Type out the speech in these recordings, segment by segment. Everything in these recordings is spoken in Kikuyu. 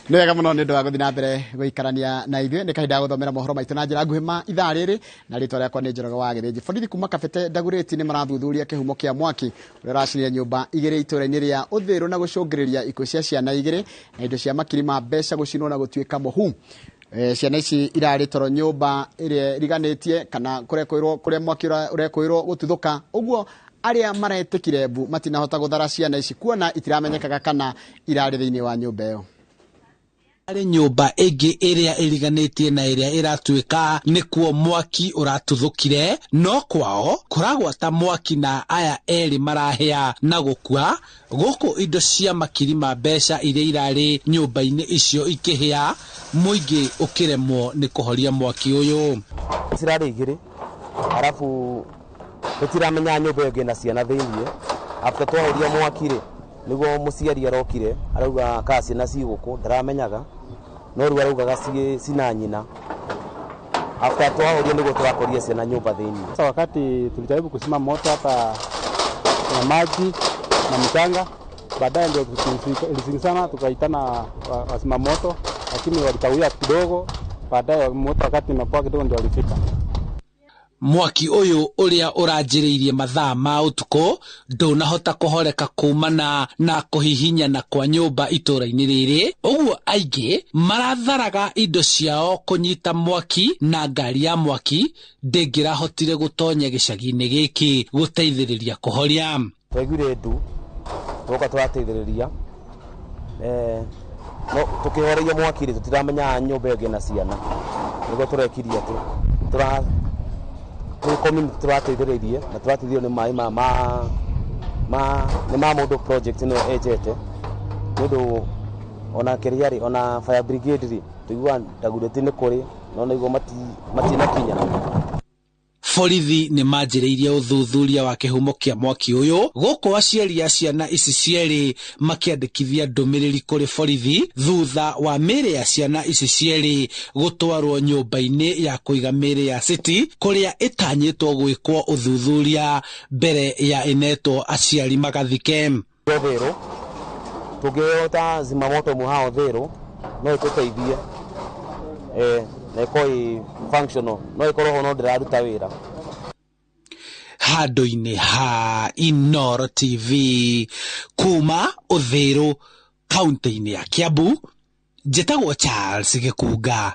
Nĩ wega mũno nĩ ũndũ wa gũthiĩ na mbere gũikarania na ithuĩ. Nĩ kahinda ga gũthomera mohoro maitũ na njĩra nguhĩ ma ithaa rĩrĩ, na rĩtwa rĩakwa nĩ Njoroge wa Gĩthĩnji. Borithi kuma Kabete Ndagurĩti nĩ marathuthuria kĩhumo kĩa mwaki ũrĩa ũracinire nyũmba igĩrĩ itũũra-inĩ rĩa Ũthĩrũ na gũcũngĩrĩria ikuũ cia ciana igĩrĩ na indo cia makiri ma mbeca gũcinwo na gũtuĩka mũhu. Ciana ici irarĩ toro nyũmba ĩrĩa ĩriganĩtie kana kũrĩa mwaki ũrekũĩrwo gũtuthũka, ũguo arĩa maretĩkire mbu matinahota gũthara ciana ici kuona itiramenyekaga kana irarĩ thĩinĩ wa nyũmba ĩyo. Harĩ nyũmba ĩngĩ ĩrĩa ĩriganĩtie na ĩrĩa ĩratuĩka nĩkuo mwaki ũratuthũkire, no kwao kũragwata mwaki na aya erĩ marahĩa na gũkua, gũkũ indo cia makiri ma mbeca iria irarĩ nyũmba-inĩ icio ikĩhĩa, mũingĩ ũkĩremwo nĩ kũhoria mwaki ũyũ. Cirarĩ igĩrĩ, arabu tũtiramenya nyũmba ĩyo ĩngĩ na ciana thĩiniĩ. After twahoria mwaki rĩ, nĩguo mũciari arokire arauga kana ciana ciĩ gũkũ, ndaramenyaga, no rĩu araugaga cina nyina. After twahoria nĩguo tũrakorire ciana nyũmba thĩiniĩ. Sasa wakati tulijaribu kuzima moto hapa na maji na mchanga, baadaye ndio ilisingisana tukaitana wazima moto, lakini walikawia kidogo, baadaye moto wakati umepoa kidogo ndio walifika. Mwaki ũyũ ũrĩa ũranjĩrĩirie mathaa ma ũtukũ ndũnahota kũhoreka kumana na kũhihinyana kwa nyũmba itũũra-inĩ rĩrĩ, ũguo aingĩ maratharaga indo ciao kũnyita mwaki na ngari ya mwaki ndĩngĩrahotire gũtonya gĩcagi-inĩ gĩkĩ gũteithĩrĩria kũhoria. Twaiguire ndu twoka tũrateithĩrĩria, no tũkĩhoreria mwaki rĩ, tũtiramenya nyũmba ĩyo ĩngĩ na ciana, nĩguo tũrekirie atĩ twĩ community tũrateithĩrĩirie na tũrateithĩrĩrio nĩ maĩ ma nĩ ma mũndũ project ĩno enjete, nĩ ũndũ ona kĩrĩa rĩ, ona fire brigade rĩ, tũiguaga Dagoretti nĩ kũrĩ, no nĩguo matinakinya. Borithi nĩ manjĩrĩirie ũthuthuria wa kĩhumo kĩa mwaki ũyũ, gũkũ aciari a ciana ici cierĩ makĩandĩkithia ndũmĩrĩri kũrĩ borithi thutha wa mĩĩrĩ ya ciana ici cierĩ gũtwarwo nyũmba-inĩ ya kũiga mĩĩrĩ ya City kũrĩa ĩtanyĩtwo gwĩkwo ũthuthuria mbere ya ĩnetwo aciari magathike. Ũthĩrũ tũngĩheo ta zimamoto mũhao Ũthĩrũ no ĩtũteithie, na ĩkorwo ĩ functional, no ĩkorwo ho no ndĩraruta wĩra. Handũ-inĩ ha Inooro TV kuma Ũthĩrũ kaunti-inĩ ya Kiambu, njĩtagwo Charles Gĩkunga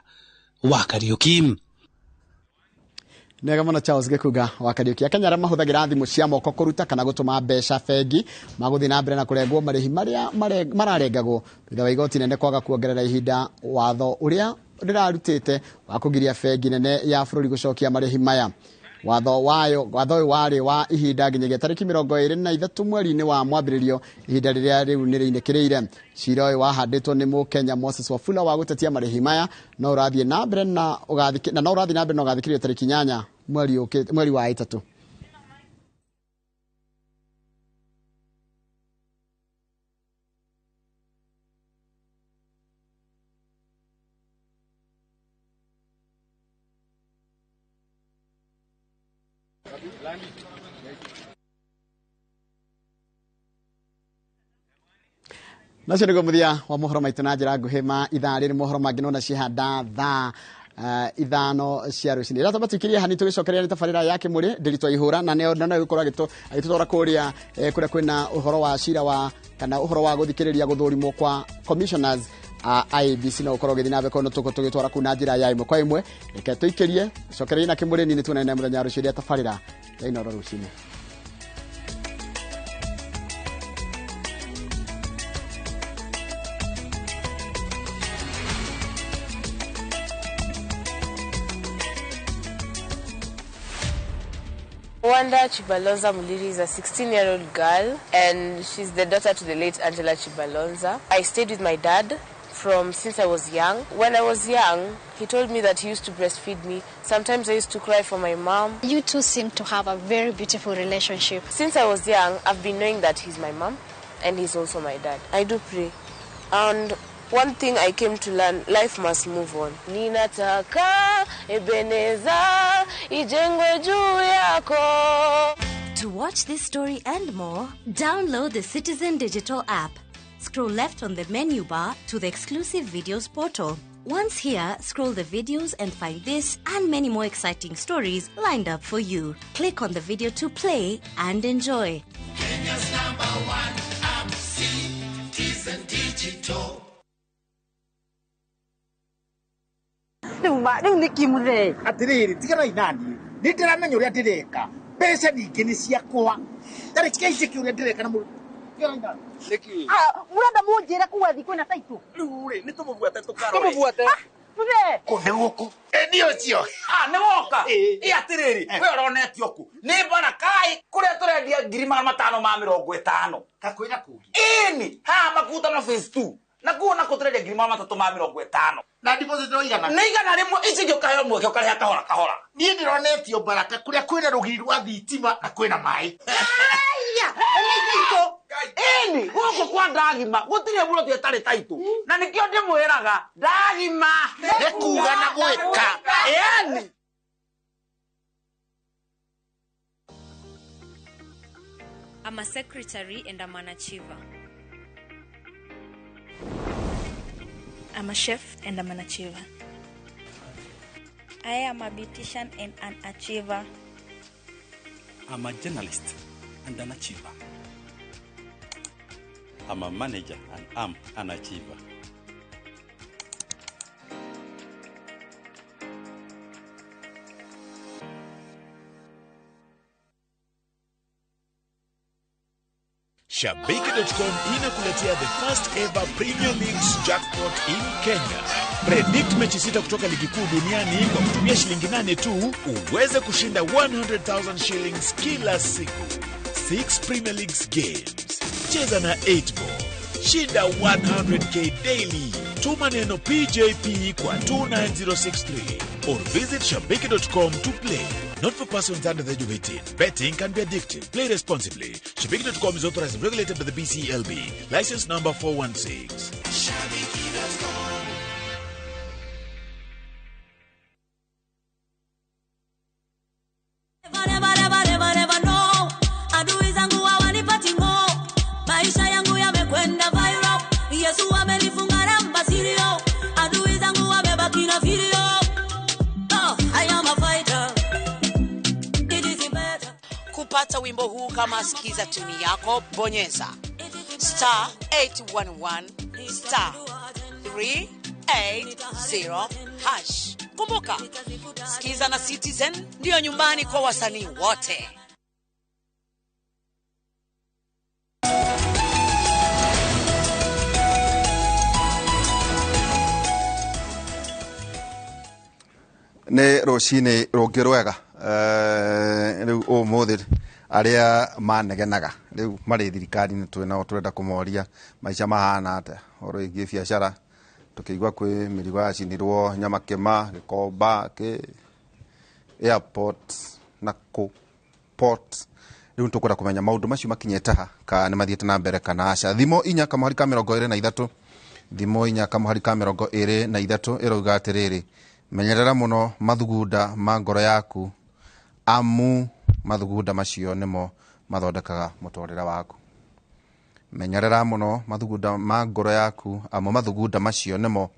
wa Kariũki. Nega mũno Charles Gĩkunga wa Kariũki. Akenya arĩa mahũthagĩra thimũ cia moko kũruta kana gũtũma mbeca bengi magũthiĩ na mbere na kũrengwo marĩhi marĩa mararengagwo thutha wa igoti nene kwaga kuongerera ihinda watho ũrĩa rĩrarutĩte wa kũgiria bengi nene ya bũrũri gũcokia marĩhi maya. Watho ũyũ warĩ wa ihinda nginyagia tarĩki 23 mweri-inĩ wa mwambĩrĩrio, ihinda rĩrĩa rĩu nĩ rĩinĩkĩrĩire. Cira ũyũ wahandĩtwo nĩ Mũkenya Moses Wafula wa gũtetia marĩhi maya no ũrathiĩ na mbere na ũgathikĩrĩrio tarĩki 8 mweri wa 3. Nacio nĩguo mũthia wa mohoro maitũ na njĩra nguhĩ ma ithaa rĩrĩ. Mohoro mangĩ nona cihanda thaa 5 cia rũcinĩ. Rĩrĩa twamatikirie hani tũgĩcokereria nĩ tabarĩra ya Kĩmũrĩ Ndĩritũ Ihũra, na nĩo na gũkorwo agĩtũtwara kũrĩa kũrĩa kwĩna ũhoro wa cira wa kana ũhoro wa gũthikĩrĩria gũthũrimwo kwa commissioners a IEBC, na ũkorwo ũgĩthiĩ na mbere kũndũ tũgĩtwara kũu na njĩra ya ĩmwe kwa ĩmwe. Reke tũikĩrie cokereria na Kĩmũrĩ nini tuonane mũthenya wa rũciũ rĩa tabarĩra ya Inooro rũcinĩ. Wanda Chibalonza Muliri is a 16-year-old girl, and she's the daughter to the late Angela Chibalonza. I stayed with my dad from since I was young. When I was young, he told me that he used to breastfeed me. Sometimes I used to cry for my mom. You two seem to have a very beautiful relationship. Since I was young, I've been knowing that he's my mom and he's also my dad. I do pray. And one thing I came to learn, life must move on. Ninataka Ebeneza ijengwe juu yako. To watch this story and more, download the Citizen Digital app. Scroll left on the menu bar to the exclusive videos portal. Once here, scroll the videos and find this and many more exciting stories lined up for you. Click on the video to play and enjoy. Kenya's number one app, Citizen Digital. Rĩu nĩ kĩmũthee. Atiriri, tiganai nani. Nĩ ndĩramenya ũrĩa ndĩreka. Mbeca ningĩ nĩ ciakwa. Ndarĩ kĩaici ũrĩa ndĩreka na mũndũ. Tiganai nani. Nĩkĩ? Mũrenda mũnjĩre kuga thi kwĩna taitũ? Rĩu rĩ, nĩ tũmũbuate tũkarore. Tũmũbuate. Mũthee. Kũ nĩ gũkũ? Ĩ nĩ ũcio. Ah, nĩ woka. Ĩ atĩrĩrĩ, we ũronetio kũ? Nĩ Barakai kũrĩa tũrendia 550,000. Kakwĩra kũngĩ. Ĩni, haha Makutano phase 2. Na kuo nako tũrendia 350,000. Na deposit no igana. Nĩ 100, ici ingĩ ũkaheo mweke ũkarĩha kahora kahora. Niĩ ndĩronetio Baraka kũrĩa kwĩna rũgiri rwa thitima na kwĩna maĩ. Aya, nĩ taitũ. Ĩni, gũkũ kwa ndagima gũtirĩ mũndũ ĩtarĩ taitũ. Na nĩkĩo ndĩmwĩraga ndagima. Nĩ kuga na gwĩka. Ĩni. I'm a secretary and I'm an achiever. I'm a chef and I'm an achiever. I am a beautician and an achiever. I'm a journalist and an achiever. I'm a manager and I'm an achiever. Shabiki.com inakuletea the first ever Premier Leagues jackpot in Kenya. Predict mechi 6 kutoka ligi kuu duniani kwa kutumia shilingi 8 tu uweze kushinda 100,000 shillings kila siku. 6 Premier Leagues games. Cheza na 8 ball. Shinda 100k daily. Tuma neno PJP kwa 29063 or visit shabiki.com to play. Not for persons under the age of 18. Betting can be addictive. Play responsibly. Shabiki.com is authorized and regulated by the BCLB. License number 416. Shabiki.com. Never, never, never, never know. Adui zangu hawanipati ngo. Maisha yangu yamekwenda viral. Yesu amenifunga namba sirio. Adui zangu wamebaki na video. Oh, I am a fighter. It is better. Kupata wimbo huu kama sikiza tuni yako, bonyeza star 811 star 380 hash. Kumbuka, Sikiza na Citizen ndiyo nyumbani kwa wasanii wote. Nĩ rũcinĩ rũngĩ rwega rĩu ũmũthĩ arĩa manegenaga rĩu marĩ thirikari-inĩ twĩ nao tũrenda kũmoria maica mahana atĩa ũhoro wĩgiĩ biacara tũkĩigua kwĩ mĩrigo yacinirwo Nyamakĩma Gĩkomba kĩ airport na kũ port rĩu nĩtũkwenda kũmenya maũndũ macio makinyĩte ha kana nĩ mathiĩte na mbere kana aca. Thimo 4 kamũhari ka 23 thimo 4 kamũhari ka 23 ĩrauga atĩrĩrĩ, menyerera mũno mathugunda ma ngoro yaku amu mathugunda macio nĩmo mathondekaga mũtũrĩre waku. Menyerera mũno mathugunda ma ngoro yaku amu mathugunda macio nĩmo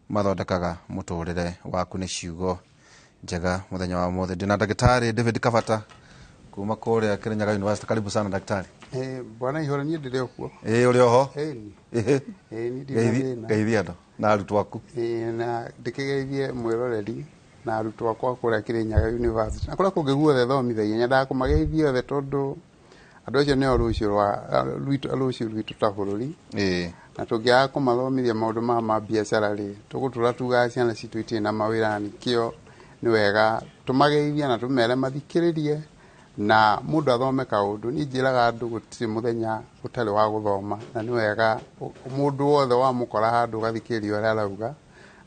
mathondekaga mũtũrĩre waku. Nĩ ciugo njega mũthenya wa ũmũthĩ. Ndĩna ndagĩtarĩ David Kabata kuma kũrĩa Kirinyaga University. Karibu sana daktari. Bwana ihora niĩ ndĩrĩ o kuo. Ĩĩ ũrĩ oho? Ĩĩ. Ĩĩ niĩ ndirĩ na thĩna. Geithia andũ na arutwo aku. Ĩĩ na ndĩkĩgeithie mwĩroreri na arutwo akwa kũrĩa Kirinyaga University na kũrĩa kũngĩ guothe thomithagia. Nyendaga kũmageithia othe tondũ andũ acio nĩo rũciũ rũciũ rwitũ ta bũrũri. Ĩĩ. Na tũngĩaga kũmathomithia maũndũ maya ma biacara rĩ, tũgũtũra tugaga ciana citũ itirĩ na mawĩra, na nĩkĩo nĩ wega tũmageithie na tũmere mathikĩrĩrie na mũndũ athome kaũndũ. Niĩ njĩraga andũ gũtirĩ mũthenya ũtarĩ wa gũthoma, na nĩ wega mũndũ wothe wamũkora handũ ũgathikĩrĩria ũrĩa arauga,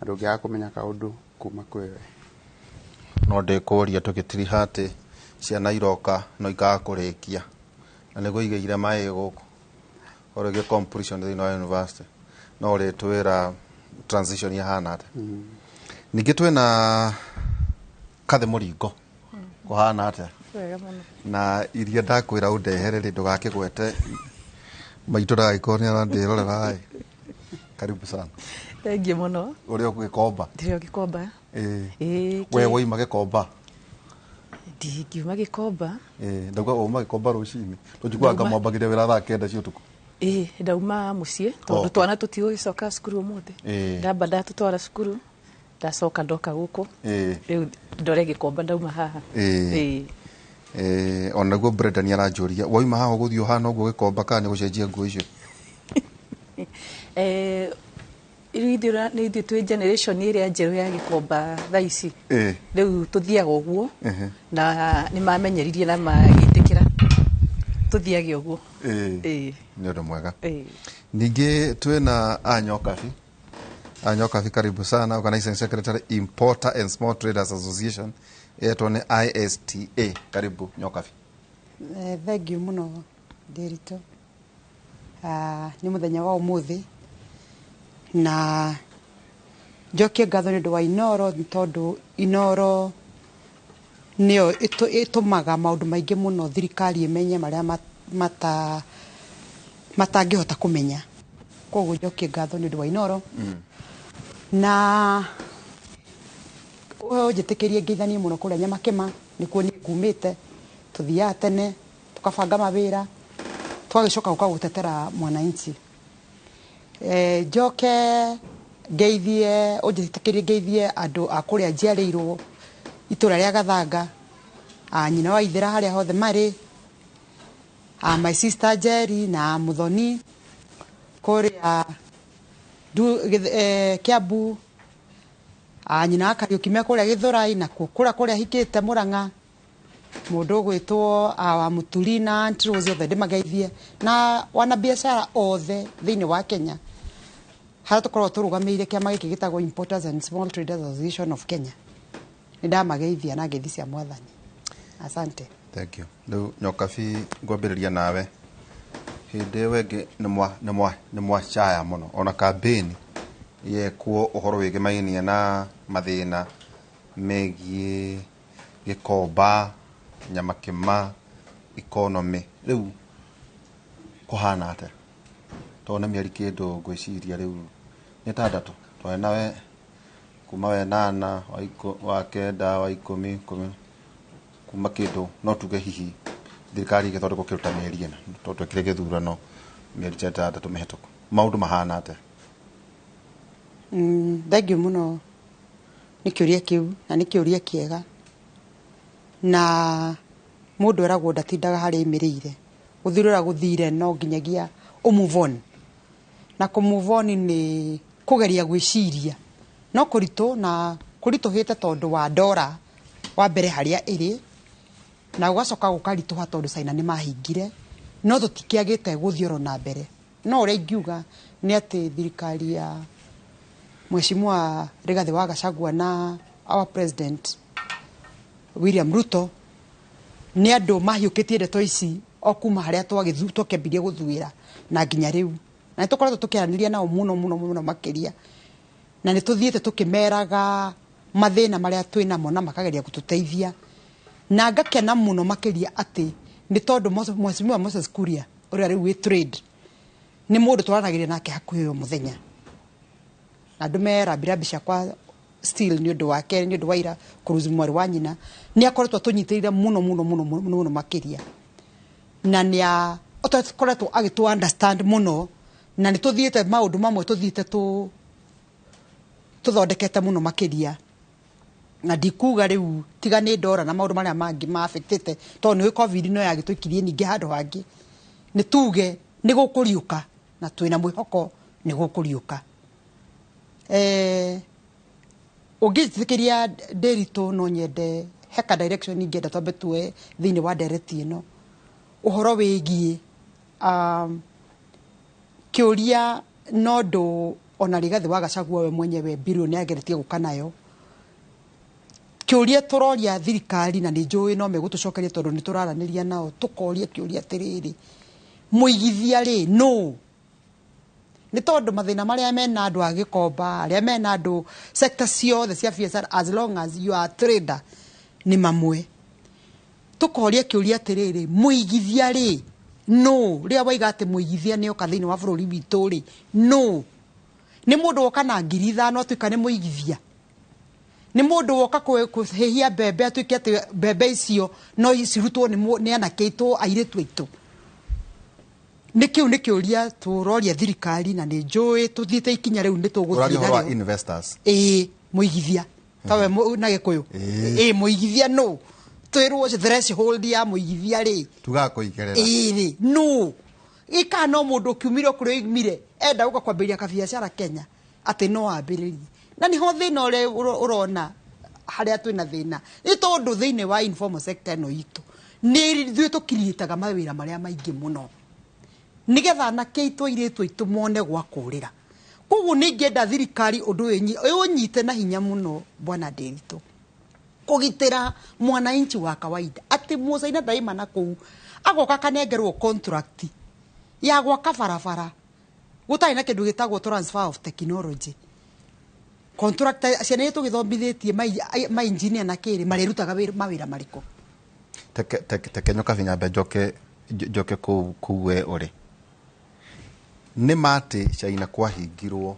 na ndũngĩaga kũmenya kaũndũ kuma kwĩ we. No ndĩkũria tũgĩtiriha atĩ ciana iroka no ikaga kũrĩkia na nĩguo igĩire maĩ gũkũ ũhoro wĩgiĩ completion thĩinĩ wa university, no ũrĩtwĩra transition ihana atĩa. Ningĩ twĩna Kathe Mũringo, kũhana atĩa? Wega mũno. Na iria ndakwĩra ũndehere rĩ, ndũgakĩgwete Maitũ ndagagĩkorwo nĩ arandĩrorera ĩ. Karibu sana. Thengiũ mũno. Ũrĩ o Gĩkomba? Ndĩrĩ o Gĩkomba. Ĩĩ. Ĩĩ. We woima Gĩkomba? Ndingiuma Gĩkomba. Ĩĩ, ndauga wauma Gĩkomba rũcinĩ. Tũnjiguaga ngamwambagĩria wĩra thaa 9 cia ũtukũ. Ĩĩ, ndauma mũciĩ tondũ twana tũtigũgĩcoka cukuru ũmũthĩ. Ndamba ndatũtwara cukuru, ndacoka ndoka gũkũ. Rĩu ndore Gĩkomba ndauma haha. Ĩĩ. Ĩĩ, onaguo Brenda nĩ aranjũria wauma haha ũgũthiĩ ũhana ũguo Gĩkomba kana nĩ gũcenjia nguo icio? Rĩu ithuĩ nĩ ithuĩ twĩ generation ĩrĩa njerũ ya Gĩkomba thaa ici. Rĩu tũthiaga ũguo na nĩ mamenyeririe na magĩtĩkĩra tũthiage ũguo. Ĩĩ. Nĩ ũndũ mwega. Ĩĩ. Ningĩ twĩna Anyokabi. Anyokabi, karibu sana, organizing secretary, Importer and Small Traders Association, yetwo nĩ ISTA. Karibu Nyokabi. Thengiũ mũno Ndĩritũ. Nĩ mũthenya wa ũmũthĩ na njokie ngatho nĩ ũndũ wa Inoro, nĩ tondũ Inoro nĩyo ĩtũmaga maũndũ maingĩ mũno thirikari ĩmenye marĩa matangĩhota kũmenya. Koguo njokie ngatho nĩ ũndũ wa Inoro. Na ũnjĩtĩkĩrie ngeithanie mũno kũrĩa Nyamakĩma, nĩkuo niĩ kumĩte, tũthiaga tene tũkabanga mawĩra tũgagĩcoka gũka gũtetera mwananchi. Njoke ngeithie, ũnjĩtĩkĩrie ngeithie andũ a kũrĩa njiarĩirwo itũra rĩa Gathanga, a nyina wa Ithĩra harĩa hothe marĩ, a my sister Jerry na Muthoni kũrĩa Kiambu, a nyina wa Kariũki me kũrĩa Gĩthũrai, na kũrĩa kũrĩa hikĩte Mũrang'a, mũndũ ũgwĩtwo wa Mũturi na Aunty Rose, othe ndĩmageithie, na wanabiacara othe thĩinĩ wa Kenya harĩa tũkoragwo tũrũgamĩrĩire kĩama gĩkĩ gĩtagwo Importers and Small Traders Association of Kenya. Nĩ ndamageithia na ngeithi cia Mwathani. Asante. Thank you. Rĩu Nyokabi, ngwambĩrĩria nawe. Hĩndĩ ĩyo ĩngĩ nĩ mwacaya mũno ona campaign yekwo ũhoro wĩgĩmainie na mathĩna megiĩ Gĩkomba, Nyamakĩma, economy. Rĩu kũhana atĩa? Tondũ nĩ mĩeri kĩndũ ngwĩciria rĩu nĩ 6 twarĩ nawe kuma 8 wa 9 wa 10 10 kuma kĩndũ no tuge hihi thirikari ĩgĩthondekwo kĩndũ ta mĩeri 4 tondũ twekire gĩthurano mĩeri ta 6 mĩhetũku. Maũndũ mahana atĩa? Thengiũ mũno nĩ kĩũria kĩu, na nĩ kĩũria kĩega. Na mũndũ eragwo ndatindaga harĩa aimĩrĩire. Gũthire ũrĩa gũthire no nginyagia ũ move on. Na kũ move on nĩ kũgeria gwĩciria. No kũritũ, na kũritũhĩte tondũ wa ndora wa mbere harĩa ĩrĩ, na gũgacoka gũkaritũha tondũ China nĩ mahingire, no tũtikĩagĩte gũthiĩ oro na mbere. No ũrĩa ingiuga nĩ atĩ thirikari ya Mheshimiwa Rigathi wa Gachagua na our president William Ruto nĩ andũ mahiũkĩtie ndeto ici o kuma harĩa twakĩambirie gũthuĩra na nginya rĩu. Na nĩ tũkoretwo tũkĩaranĩria nao mũno mũno mũno makĩria, na nĩ tũthiĩte tũkĩmeraga mathĩna marĩa twĩnamo na makageria gũtũteithia. Na ngakena mũno makĩria atĩ nĩ tondũ Mheshimiwa Moses Kuria ũrĩa rĩu wĩ trade nĩ mũndũ twaranagĩria nake hakuhĩ o mũthenya, na ndũme rambirambi ciakwa still nĩ ũndũ wake, nĩ ũndũ wa ira kũruzi mwarĩ wa nyina. Nĩ akoretwo atũnyitĩrĩire mũno mũno mũno mũno mũno makĩria, na nĩ akoretwo agĩtũ understand mũno, na nĩ tũthiĩte maũndũ mamwe tũthiĩte tũthondekete mũno makĩria. Na ndikuga rĩu tiga nĩ ndora na maũndũ marĩa mangĩ ma affectĩte, tondũ nĩ COVID no yagĩtũikirie ningĩ handũ hangĩ, nĩ tuge nĩ gũkũriũka, na twĩna mwĩhoko nĩ gũkũriũka. Ũngĩnjĩtĩkĩria Ndĩritũ, no nyende heka direction ingĩenda twambe tuoe thĩinĩ wa ndereti ĩno ũhoro wĩgiĩ kĩũria no ndũ ona Rigathi wa Gachagua we mwenyewe bill nĩ ageretie gũka nayo. Kĩũria tũroria thirikari, na nĩ njũĩ no megũtũcokeria tondũ nĩ tũraranĩria nao, tũkoria kĩũria atĩrĩrĩ, mũigithia rĩ nũ? Nĩ tondũ mathĩna marĩa mena andũ a Gĩkomba, arĩa mena andũ sector ciothe cia biacara, as long as you are a trader nĩ mamwe. Tũkoria kĩũria atĩrĩrĩ, mũigithia rĩ No rĩrĩa waiga atĩ mũigithia nĩ oka thĩinĩ wa bũrũri witũ rĩ, no nĩ mũndũ woka na 5,000 atuĩka nĩ mũigithia, nĩ mũndũ woka kũhĩhia mbembe atuĩke atĩ mbembe icio no cirutwo nĩ anake aitũ, airĩtu aitũ. Nĩ kĩu nĩ kĩũria tũroria thirikari, na nĩ njũĩ tũthiĩte ikinya rĩu nĩ tũgũthiĩ Ũraria ũhoro wa narĩo. investors. Ĩĩ, mũigithia tawe na Gĩkũyũ. Ĩĩ, mũigithia no twĩrwo threshold ya mũigithia rĩ, tugaga kũigĩrĩra. Ĩĩ rĩ, no ĩka no mũndũ ũkiumire kũrĩa oimire enda gũka kwambĩrĩria kabiacara Kenya atĩ no ambĩrĩrie, na nĩho thĩna ũrĩa ũrona harĩa twĩna thĩna nĩ tondũ thĩinĩ wa informal sector ĩno itũ nĩ ithuĩ tũkiriĩtaga mawĩra marĩa maingĩ mũno nĩgetha anake aitũ airĩtu aitũ mone gwa kũrĩra. Koguo nĩ ingĩenda thirikari ũndũ ũyũ ũnyite na hinya mũno, bwana Ndiritu, kũgitĩra mwananchi wa kawaida atĩ mũcaina ndaima na kũu agoka akanengerwo contract ya gwaka barabara gũtarĩ na kĩndũ gĩtagwo transfer of technology. Contract ciana iria tũgĩthomithĩtie ma engineer na kĩrĩ marĩrutaga mawĩra marĩkũ? Teke nyoka binyambe njoke kũu we ũrĩ. Nĩ ma atĩ China kwahingirwo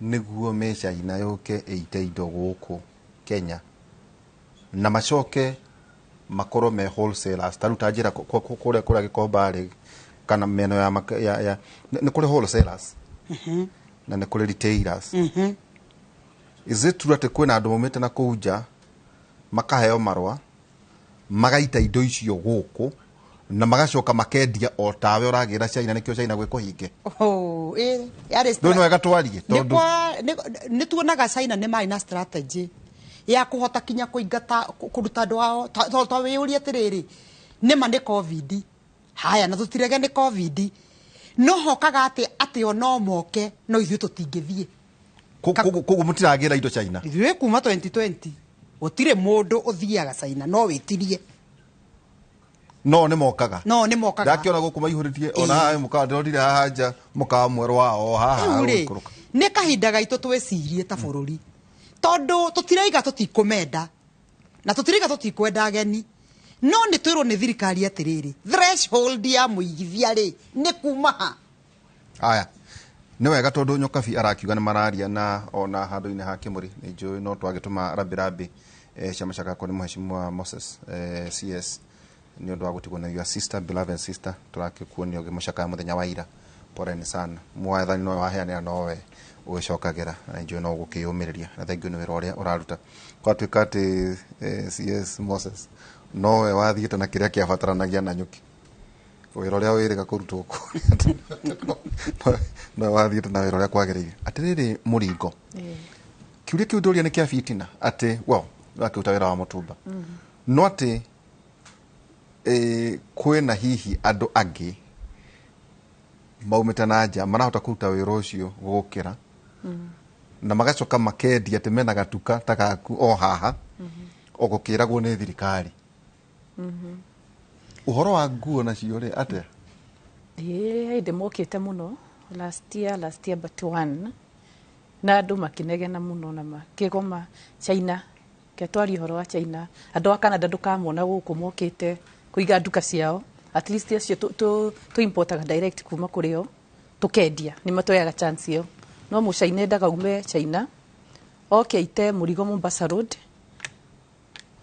nĩguo me China yũke ĩite indo gũkũ Kenya na macoke makorwo me wholesalers. Ta rĩu ta njĩra kũrĩa Gĩkomba rĩ, kana mĩena ya nĩ kũrĩ wholesalers na nĩ kũrĩ retailers. Is it true atĩ kwĩna andũ maumĩte na kũu nja makaheo marũa magaita indo icio gũkũ na magacoka makendia o tawe ũragĩra China, nĩkĩo China gwĩ kũhinge? Oh, yarĩ Rĩu nĩ wega twarie, Nĩ tondũ nĩ tuonaga China nĩ marĩ na strategy ya kũhota kinya kũingata kũruta andũ ao. Ta wĩyũrie atĩrĩrĩ, nĩma nĩ COVID, haya na tũtirege nĩ COVID, no hokaga atĩ o no moke no ithuĩ tũtingĩthiĩ. Koguo mũtiragĩra indo China? Ithuĩ kuma 2020 gũtirĩ mũndũ ũthiaga China, no wĩtirie. No nĩ mokaga. No nĩ mokaga. Ndakĩona gũkũ maihũrĩtie, ona haha mũkawa ndĩronire haha nja mũkawa mwerũ wao haha Rĩu rĩ, gũikũrũka. nĩ kahinda gaitũ twĩcirie ta bũrũri, tondũ tũtiraiga tũtikũmenda na tũtiraiga tũtikwenda ageni, no nĩ twĩrwo nĩ thirikari atĩrĩrĩ, threshold ya mũigithia rĩ nĩ kuma ha? Aya, nĩ wega tondũ Nyokabi arakiuga nĩ mararia na ona handũ-inĩ ha Kĩmũrĩ nĩ njũĩ no twagĩtũma rambirambi cia macakako nĩ Mheshimiwa Moses CS nĩ ũndũ wa gũtigwo na your sister, beloved sister, tũrakĩkuonio ũgĩmũcakaya mũthenya wa ira. Poleni sana, mwathani no waheanĩra nowe ũgĩcokagĩra, na njũĩ no ũgũkĩyũmĩrĩria, na thengiũ nĩ wĩra ũrĩa ũraruta. Gwatuĩka atĩ CS Moses nowe wathiĩte na kĩrĩa kĩabataranagia na nyuki, wĩra ũrĩa wĩrĩga kũrutwo kũrĩa nowe wathiĩte na wĩra ũrĩa kwagĩrĩire. Atĩrĩrĩ Mũringo, kĩũria kĩu ndũria nĩ kĩa fitina atĩ well wakĩruta wĩra wa mũtumba, no atĩ kwĩna hihi andũ angĩ maumĩte na nja marahota kũruta wĩra ũcio gũkĩra na magacoka makendia atĩ mena gatuka ta gaku o haha o gũkĩragwo nĩ thirikari. Ũhoro wa nguo nacio rĩ atĩa? Ĩĩ, hĩndĩ mokĩte mũno last year but one, na andũ makĩnegena mũno na makĩgoma China. Ke twarie ũhoro wa China, andũ a Canada ndũkamona gũkũ mokĩte kũiga nduka ciao, at least acio tũ importaga direct kuma kũrĩ o tũkendia, nĩ matoyaga chance ĩyo. No mũcaina endaga ume China oke aite mũrigo Mombasa Road,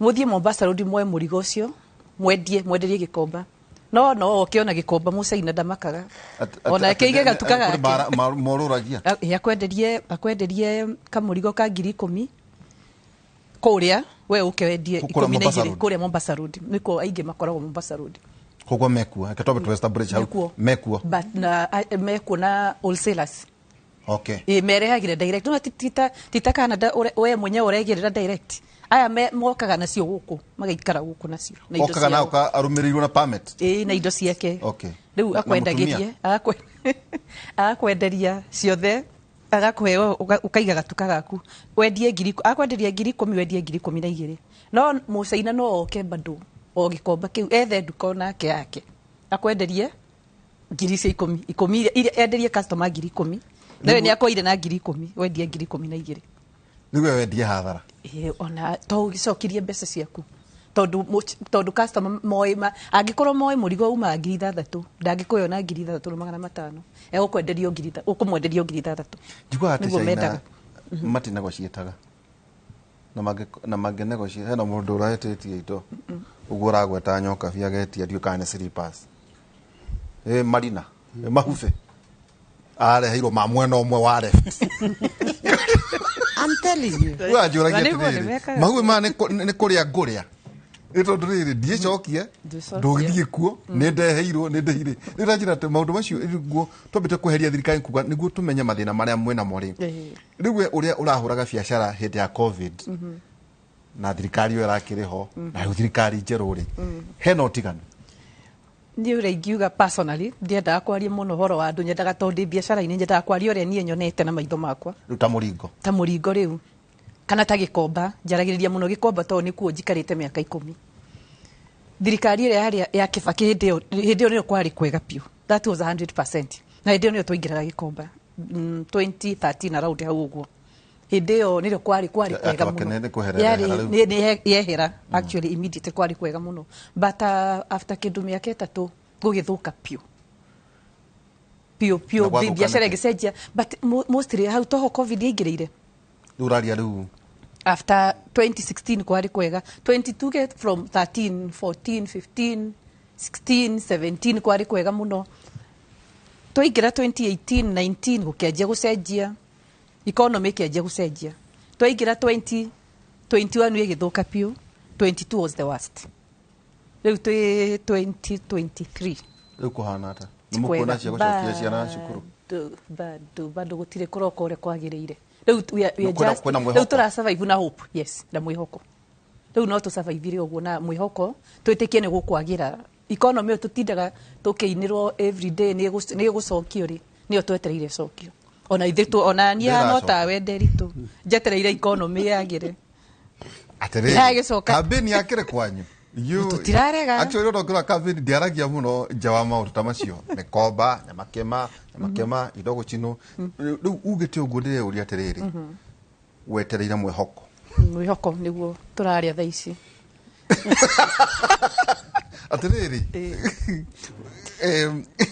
mũthiĩ Mombasa Road muoe mũrigo ũcio mwenderie Gĩkomba. No oke ona Gĩkomba mũcaina ndamakaga, ona akĩige gatuka gake morũragia. Akwenderie kamũrigo ka 10,000 kũrĩa we ũke wendie Kũrĩa 12 Mombasa Road. kũrĩa Mombasa Road nĩkuo aingĩ makoragwo Mombasa Road. Koguo mekuo, reke twambe tũ establish hau. Mekuo. Mekuo. But na mekuo na wholesalers. Okay. Ĩ merehagĩra direct, no ti ta Canada we mwenyewe ũregĩrĩra direct. Aya mokaga nacio gũkũ, magaikara gũkũ nacio na indo Okaga na ciao. ũka arũmĩrĩirwo na permit. Ĩ, na indo ciake. Okay. Rĩu Na akwendagĩrie, agakwenderia ciothe, agakũhe ũkaiga gatuka gaku wendie ngiri, akwenderia 10,000 wendie 12,000. No mũcaina no oke bado o Gĩkomba kĩu ethe nduka onake yake akwenderie ngiri cia ikũmi ikũmi iria enderie customer 10,000, nawe nĩ akwaire na 10,000 wendie 12,000. Nĩguo wendie hathara. Ĩĩ, ona to ũgĩcokirie mbeca ciaku, Tondu customer moĩ angĩkorwo moĩ mũrigo umaga 6,000, ndangĩkũhe ona 6,500, egũkwenderio ngiri ũkũmwenderio 6,000. Njiguaga atĩ Nĩguo China mendaga. matinegotiataga na mangĩnegotiate hena mũndũ ũraetĩtie indo ũguo ũragweta nyokabi agetia ndiũ kana nĩ slippers ĩ marina ĩ mahube areheirwo ma mwena ũmwe wa left. I'm telling you. Wanjũragia Na nĩguo atĩrĩrĩ, nĩmekaga. mahube maya nĩ kũrĩa ngũrĩa nĩ tondũ rĩrĩ ndiĩcokie Ndĩcokie. ndũgĩthiĩ kuo nĩ ndeheirwo nĩ ndehire rĩu ndanjĩra atĩ maũndũ macio nĩguo twambĩte kweheria thirikari kuga nĩguo tũmenye mathĩna marĩa mwĩnamo rĩ. Rĩu we ũrĩa ũrahũraga biacara hĩndĩ ya COVID na thirikari ĩyo ĩrakĩrĩ ho na rĩu thirikari njerũ rĩ, hena ũtiganu? Niĩ ũrĩa ingiuga personally, ndiendaga kwaria mũno ũhoro wa andũ, nyendaga tondũ ndĩ biacara-inĩ, nyendaga kwaria ũrĩa niĩ nyonete na maitho makwa. Rĩu ta mũringo. Ta mũringo rĩu kana ta Gĩkomba, njaragĩrĩria mũno Gĩkomba tondũ nĩkuo njikarĩte mĩaka 10. Thirikari ĩrĩa yarĩ ya Kibaki hĩndĩ ĩyo nĩyo kwarĩ kwega biũ, that was 100%, na hĩndĩ ĩyo nĩyo twaingĩraga Gĩkomba, 2013 around hau ũguo. Hĩndĩ ĩyo nĩrĩo kwarĩ Ya kwega Kibaki mũno. nĩ kweherera Yarĩ yehera rĩu. nĩ yehera actually immediately, kwarĩ kwega mũno, but after kĩndũ mĩaka 3 gũgĩthũka biũ biũ biũ. Na gwathũka Biacara nĩkĩ? ĩgĩcenjia, but mostly hau toho COVID yaingĩrĩire. Rĩu ũraria rĩu. After 2016 kwarĩ kwega, 22 get from 13, 14, 15, 16, 17 kwarĩ kwega mũno. Twaingĩra 2018, 19 gũkĩanjia gũcenjia, economy ĩkĩanjia gũcenjia. Twaingĩra 20 21 ĩgĩthũka biũ, 22 was the worst. Rĩu twĩ 2023. Rĩu kũhana ata? Ti Nĩ mũkuona kwega. cia gũcokia ciana cukuru? Bado bado gũtirĩ kũroka ũrĩa kwagĩrĩire. Rĩu we are just Kwĩna mwĩhoko? Rĩu tũra survive na hope, yes, na mwĩhoko. Rĩu no tũ survive ũguo na mwĩhoko, twĩtĩkie nĩ gũkwagĩra. Economy ĩyo tũtindaga tũkĩinĩrwo every day nĩ ĩgũcokio rĩ, nĩyo twetereire ĩcokio. Ona ithuĩ ona niĩ no Ndĩracoka. tawe Nderitu njetereire economy yagĩre. Atĩrĩrĩ, Yagĩcoka. kambĩni yakĩrĩ kwanyu? Tũtirarega. Actually ũrĩa ũngĩrora kambĩni ndiaragia mũno nja wa maũndũ ta macio, mĩkomba, nyamakĩma nyamakĩma, indo gũcinwo. Rĩu ugĩte ũguo ndĩreũria atĩrĩrĩ, wetereire mwĩhoko? Mwĩhoko nĩguo tũrarĩa thaa ici. Atĩrĩrĩ,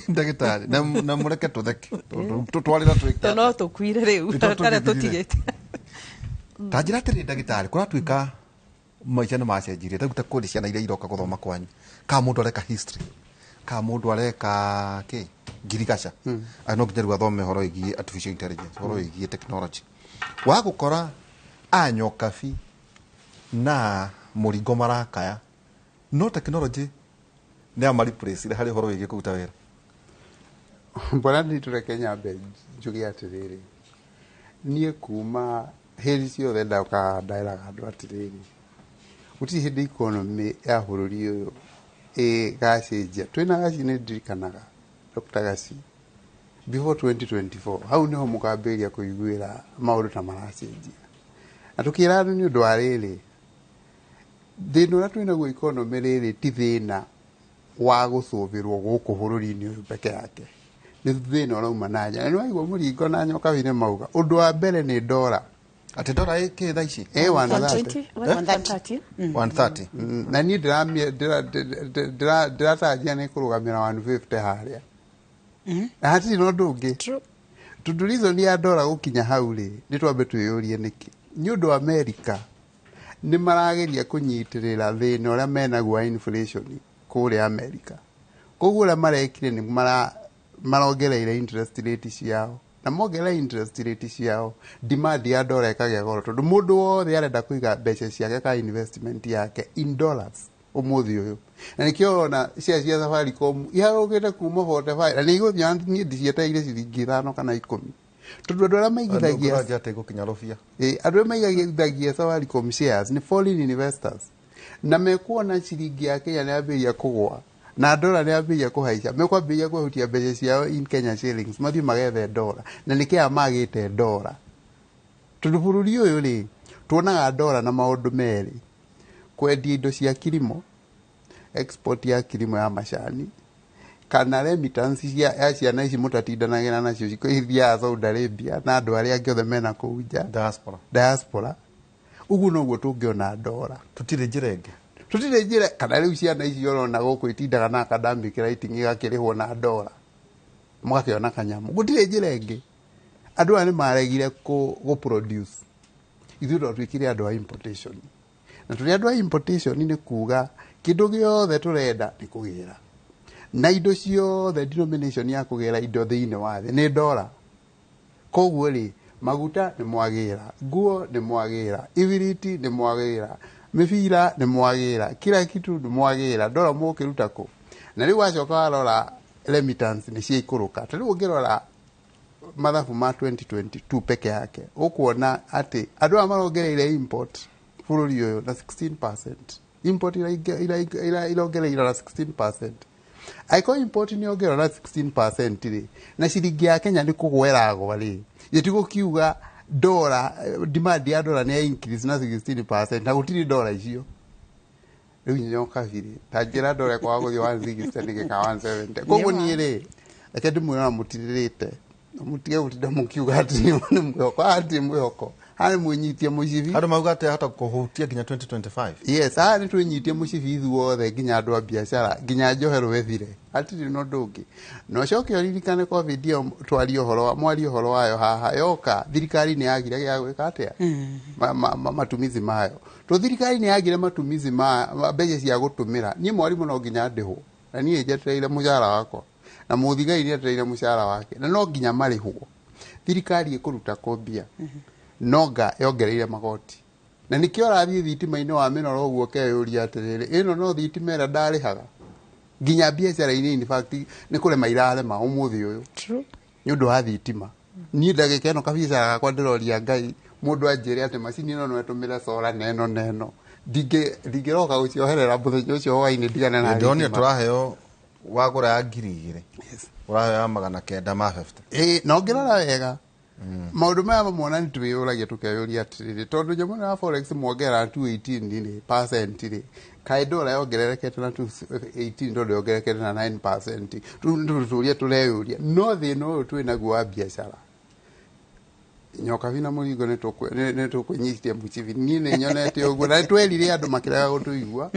ndagĩtarĩ, na mũreke tũtheke tondũ tũtwarĩra twĩke To no tũkuire rĩu Nĩ to karĩa tũgĩthirire. tũtigĩte. Ta njĩra atĩrĩ ndagĩtarĩ, kũratuĩka maica nĩ macenjirie rĩu ta kũrĩ ciana iria iroka gũthoma kwanyu, ka mũndũ areka history, ka mũndũ areka kĩ ngirigaca, no nginya rĩu athome ũhoro wĩgiĩ artificial intelligence, ũhoro wĩgiĩ technology. Wa gũkora anyokabi na mũringo marakaya no technology nĩ amareplace harĩ ũhoro wĩgiĩ kũruta wĩra. Mbona nĩ nyambe njuge atĩrĩrĩ, niĩ kuma hĩndĩ ciothe ndokaga nderaga andũ atĩrĩrĩ, gũtirĩ hĩndĩ economy ya bũrũri ũyũ ĩgacenjia. Twĩna Gaci, nĩ ndirikanaga Dr. Gaci before 2024, hau nĩho mũkambĩrĩria kũiguĩra maũndũ ta maracenjia, na tũkĩra andũ nĩ ũndũ wa rĩrĩ, thĩna ũrĩa twĩnaguo economy rĩrĩ ti thĩna wa gũcũvĩrwo gũkũ bũrũri-inĩ ũyũ peke yake, nĩ thĩna ũrauma na nja. Na nĩ waigua mũringo na nyokabi nĩ mauga ũndũ wa mbere nĩ ndora. Atĩ ndora ĩkĩ thaa ici? Ĩ 130. 130. 130. Na niĩ ndĩratarajia nĩ kũrũgamĩra 150 harĩa, na hatirĩ na ũndũ ũngĩ, tondũ reason ya ndora gũkinya hau rĩ, nĩ twambe twĩyũrie nĩkĩ. Nĩ ũndũ America nĩ marageria kũnyitĩrĩra thĩna ũrĩa menaguo wa inflation kũrĩa America. Koguo ũrĩa marekire nĩ marongereire interest rate ciao, na mongerera interest rate ciao, demand ya ndora ĩkagĩa goro, tondũ mũndũ wothe arenda kũiga mbeca ciake ka investment yake in dollars ũmũthĩ ũyũ. Na nĩkĩo ũrona share cia Safaricom iharũkĩte kuma 45 na nĩ igũthiĩ, niĩ ndicietereire ciringi 5 kana 10, tondũ andũ arĩa maigithagia Andũ atĩ gũkinya rũbia. Ĩ, andũ arĩa maigithagia Safaricom shares nĩ foreign investors, na mekuona ciringi ya Kenya nĩ yambĩrĩria kũgũa na ndora nĩ yambĩrĩria kũhaica, mekwambĩrĩria kwehutia mbeca ciao in Kenya shillings mathiĩ magethe ndora. Na nĩkĩ aya magĩte ndora? Tondũ bũrũri ũyũ rĩ, tuonaga ndora na maũndũ merĩ: kwendia indo cia kilimo, export ya kilimo ya macani, kana remittance cia ya ciana ici mũtatindanagĩra nacio ithiaga Saudi Arabia na andũ arĩa angĩ othe mena kũu nja, diaspora. Diaspora. Ũguo noguo tũngĩona ndora. Tũtirĩ njĩra ĩngĩ. Tũtirĩ njĩra kana rĩu ciana icio ũrona gũkũ itindaga na academic writing igakĩrĩhwo na ndora, mũgakĩona kanyamũ. Gũtirĩ njĩra ĩngĩ. Andũ aya nĩ maregire gũ produce. Ithuĩ twatuĩkire andũ a importation, na tũrĩ andũ a importation nĩ kuga kĩndũ gĩothe tũrenda nĩ kũgĩra, na indo ciothe denomination ya kũgĩra indo thĩinĩ wa thĩ nĩ ndora. Koguo rĩ, maguta nĩ mwagĩra, nguo nĩ mwagĩra, ibiriti nĩ mwagĩra, mĩbira nĩ mwagĩra, kila kitu nĩ mwagĩra. Ndora mũkĩruta kũ? Na rĩu wacoka warora remittance nĩ ciaikũrũka. Ta rĩu ũngĩrora mathabu ma 2022 peke yake, ũkuona atĩ andũ aya marongereire import bũrũri ũyũ na 16%. Import irongereire na 16%. Angĩkorwo import nĩ yongererwo na 16% rĩ, na ciringi ya Kenya nĩ kũgwa ĩragwa rĩ, gĩtigũkiuga ndora demand ya ndora nĩ ya increase na 16% na gũtirĩ ndora icio. Rĩu nyoka birĩ ta njĩra ndora ĩkwaga gũthiĩ 160 nĩkĩ ka 170? Koguo niĩ rĩ, reke ndĩmwĩre ona mũtirĩrĩte, mũtige gũtinda mũkiuga atĩ nĩ mwĩhoko. Haha hatirĩ mwĩhoko, haha nĩ mwĩnyitie mũcibi. Andũ mauga atĩ ahota kũhutia nginya 2025. Yes, haha nĩ twĩnyitie mũcibi ithuothe, nginya andũ a biacara, nginya njoherwo ĩthire. Hatirĩ na ũndũ ũngĩ. Na ũcoke ũririkane COVID ĩyo twarie ũhoro mwarie ũhoro wayo haha, yoka thirikari nĩ yagire gĩa gwĩka atĩa, matumizi mayo. To thirikari nĩ yagire matumizi ma mbeca cia gũtũmĩra. Niĩ mwarimũ no nginya ndĩhwo, na niĩ njetereire mũcara wakwa, na mũthigari nĩ etereire mũcara wake, na no nginya marĩhwo. Thirikari ĩkũruta kũmbia nonga yongereire magoti, na nĩkĩo ũrathiĩ thitima-inĩ wa mĩnoro ũguo ũkeyũria atĩrĩrĩ, ĩno no thitima ĩrĩa ndarĩhaga nginya biacara-inĩ. In fact nĩ kũrema irarema ũmũthĩ ũyũ nĩ ũndũ wa thitima. Niĩ ndagĩka ĩno kabiacara gakwa ndĩroria Ngai mũndũ anjĩre atĩ macini ĩno no ĩtũmĩre solar na ĩno na ĩno, ndingĩroka gũcioherera mũthenya ũcio hwainĩ ndigane na Ndĩronire thitima. Tũraheo wagũra ya 2000, ũraheo ya 950. Ĩĩ, na ũngĩrora wega maũndũ maya mamwe ona nĩ twĩyũragia, tũkeyũria atĩrĩrĩ, tondũ nyamũ ĩno ya forex mwongerera 218 rĩ percent rĩ, kaĩ ndora yongererekete na 218 tondũ yongererekete na 9%? Rĩu nĩ tũria tũreyũria. No thĩna ũyũ twĩ naguo wa biacara, nyoka bina mũringo, nĩ tũkwĩnyitia mũcibi. Niĩ nĩ nyonete ũguo, na nĩ twerire andũ makĩrega gũtũigua,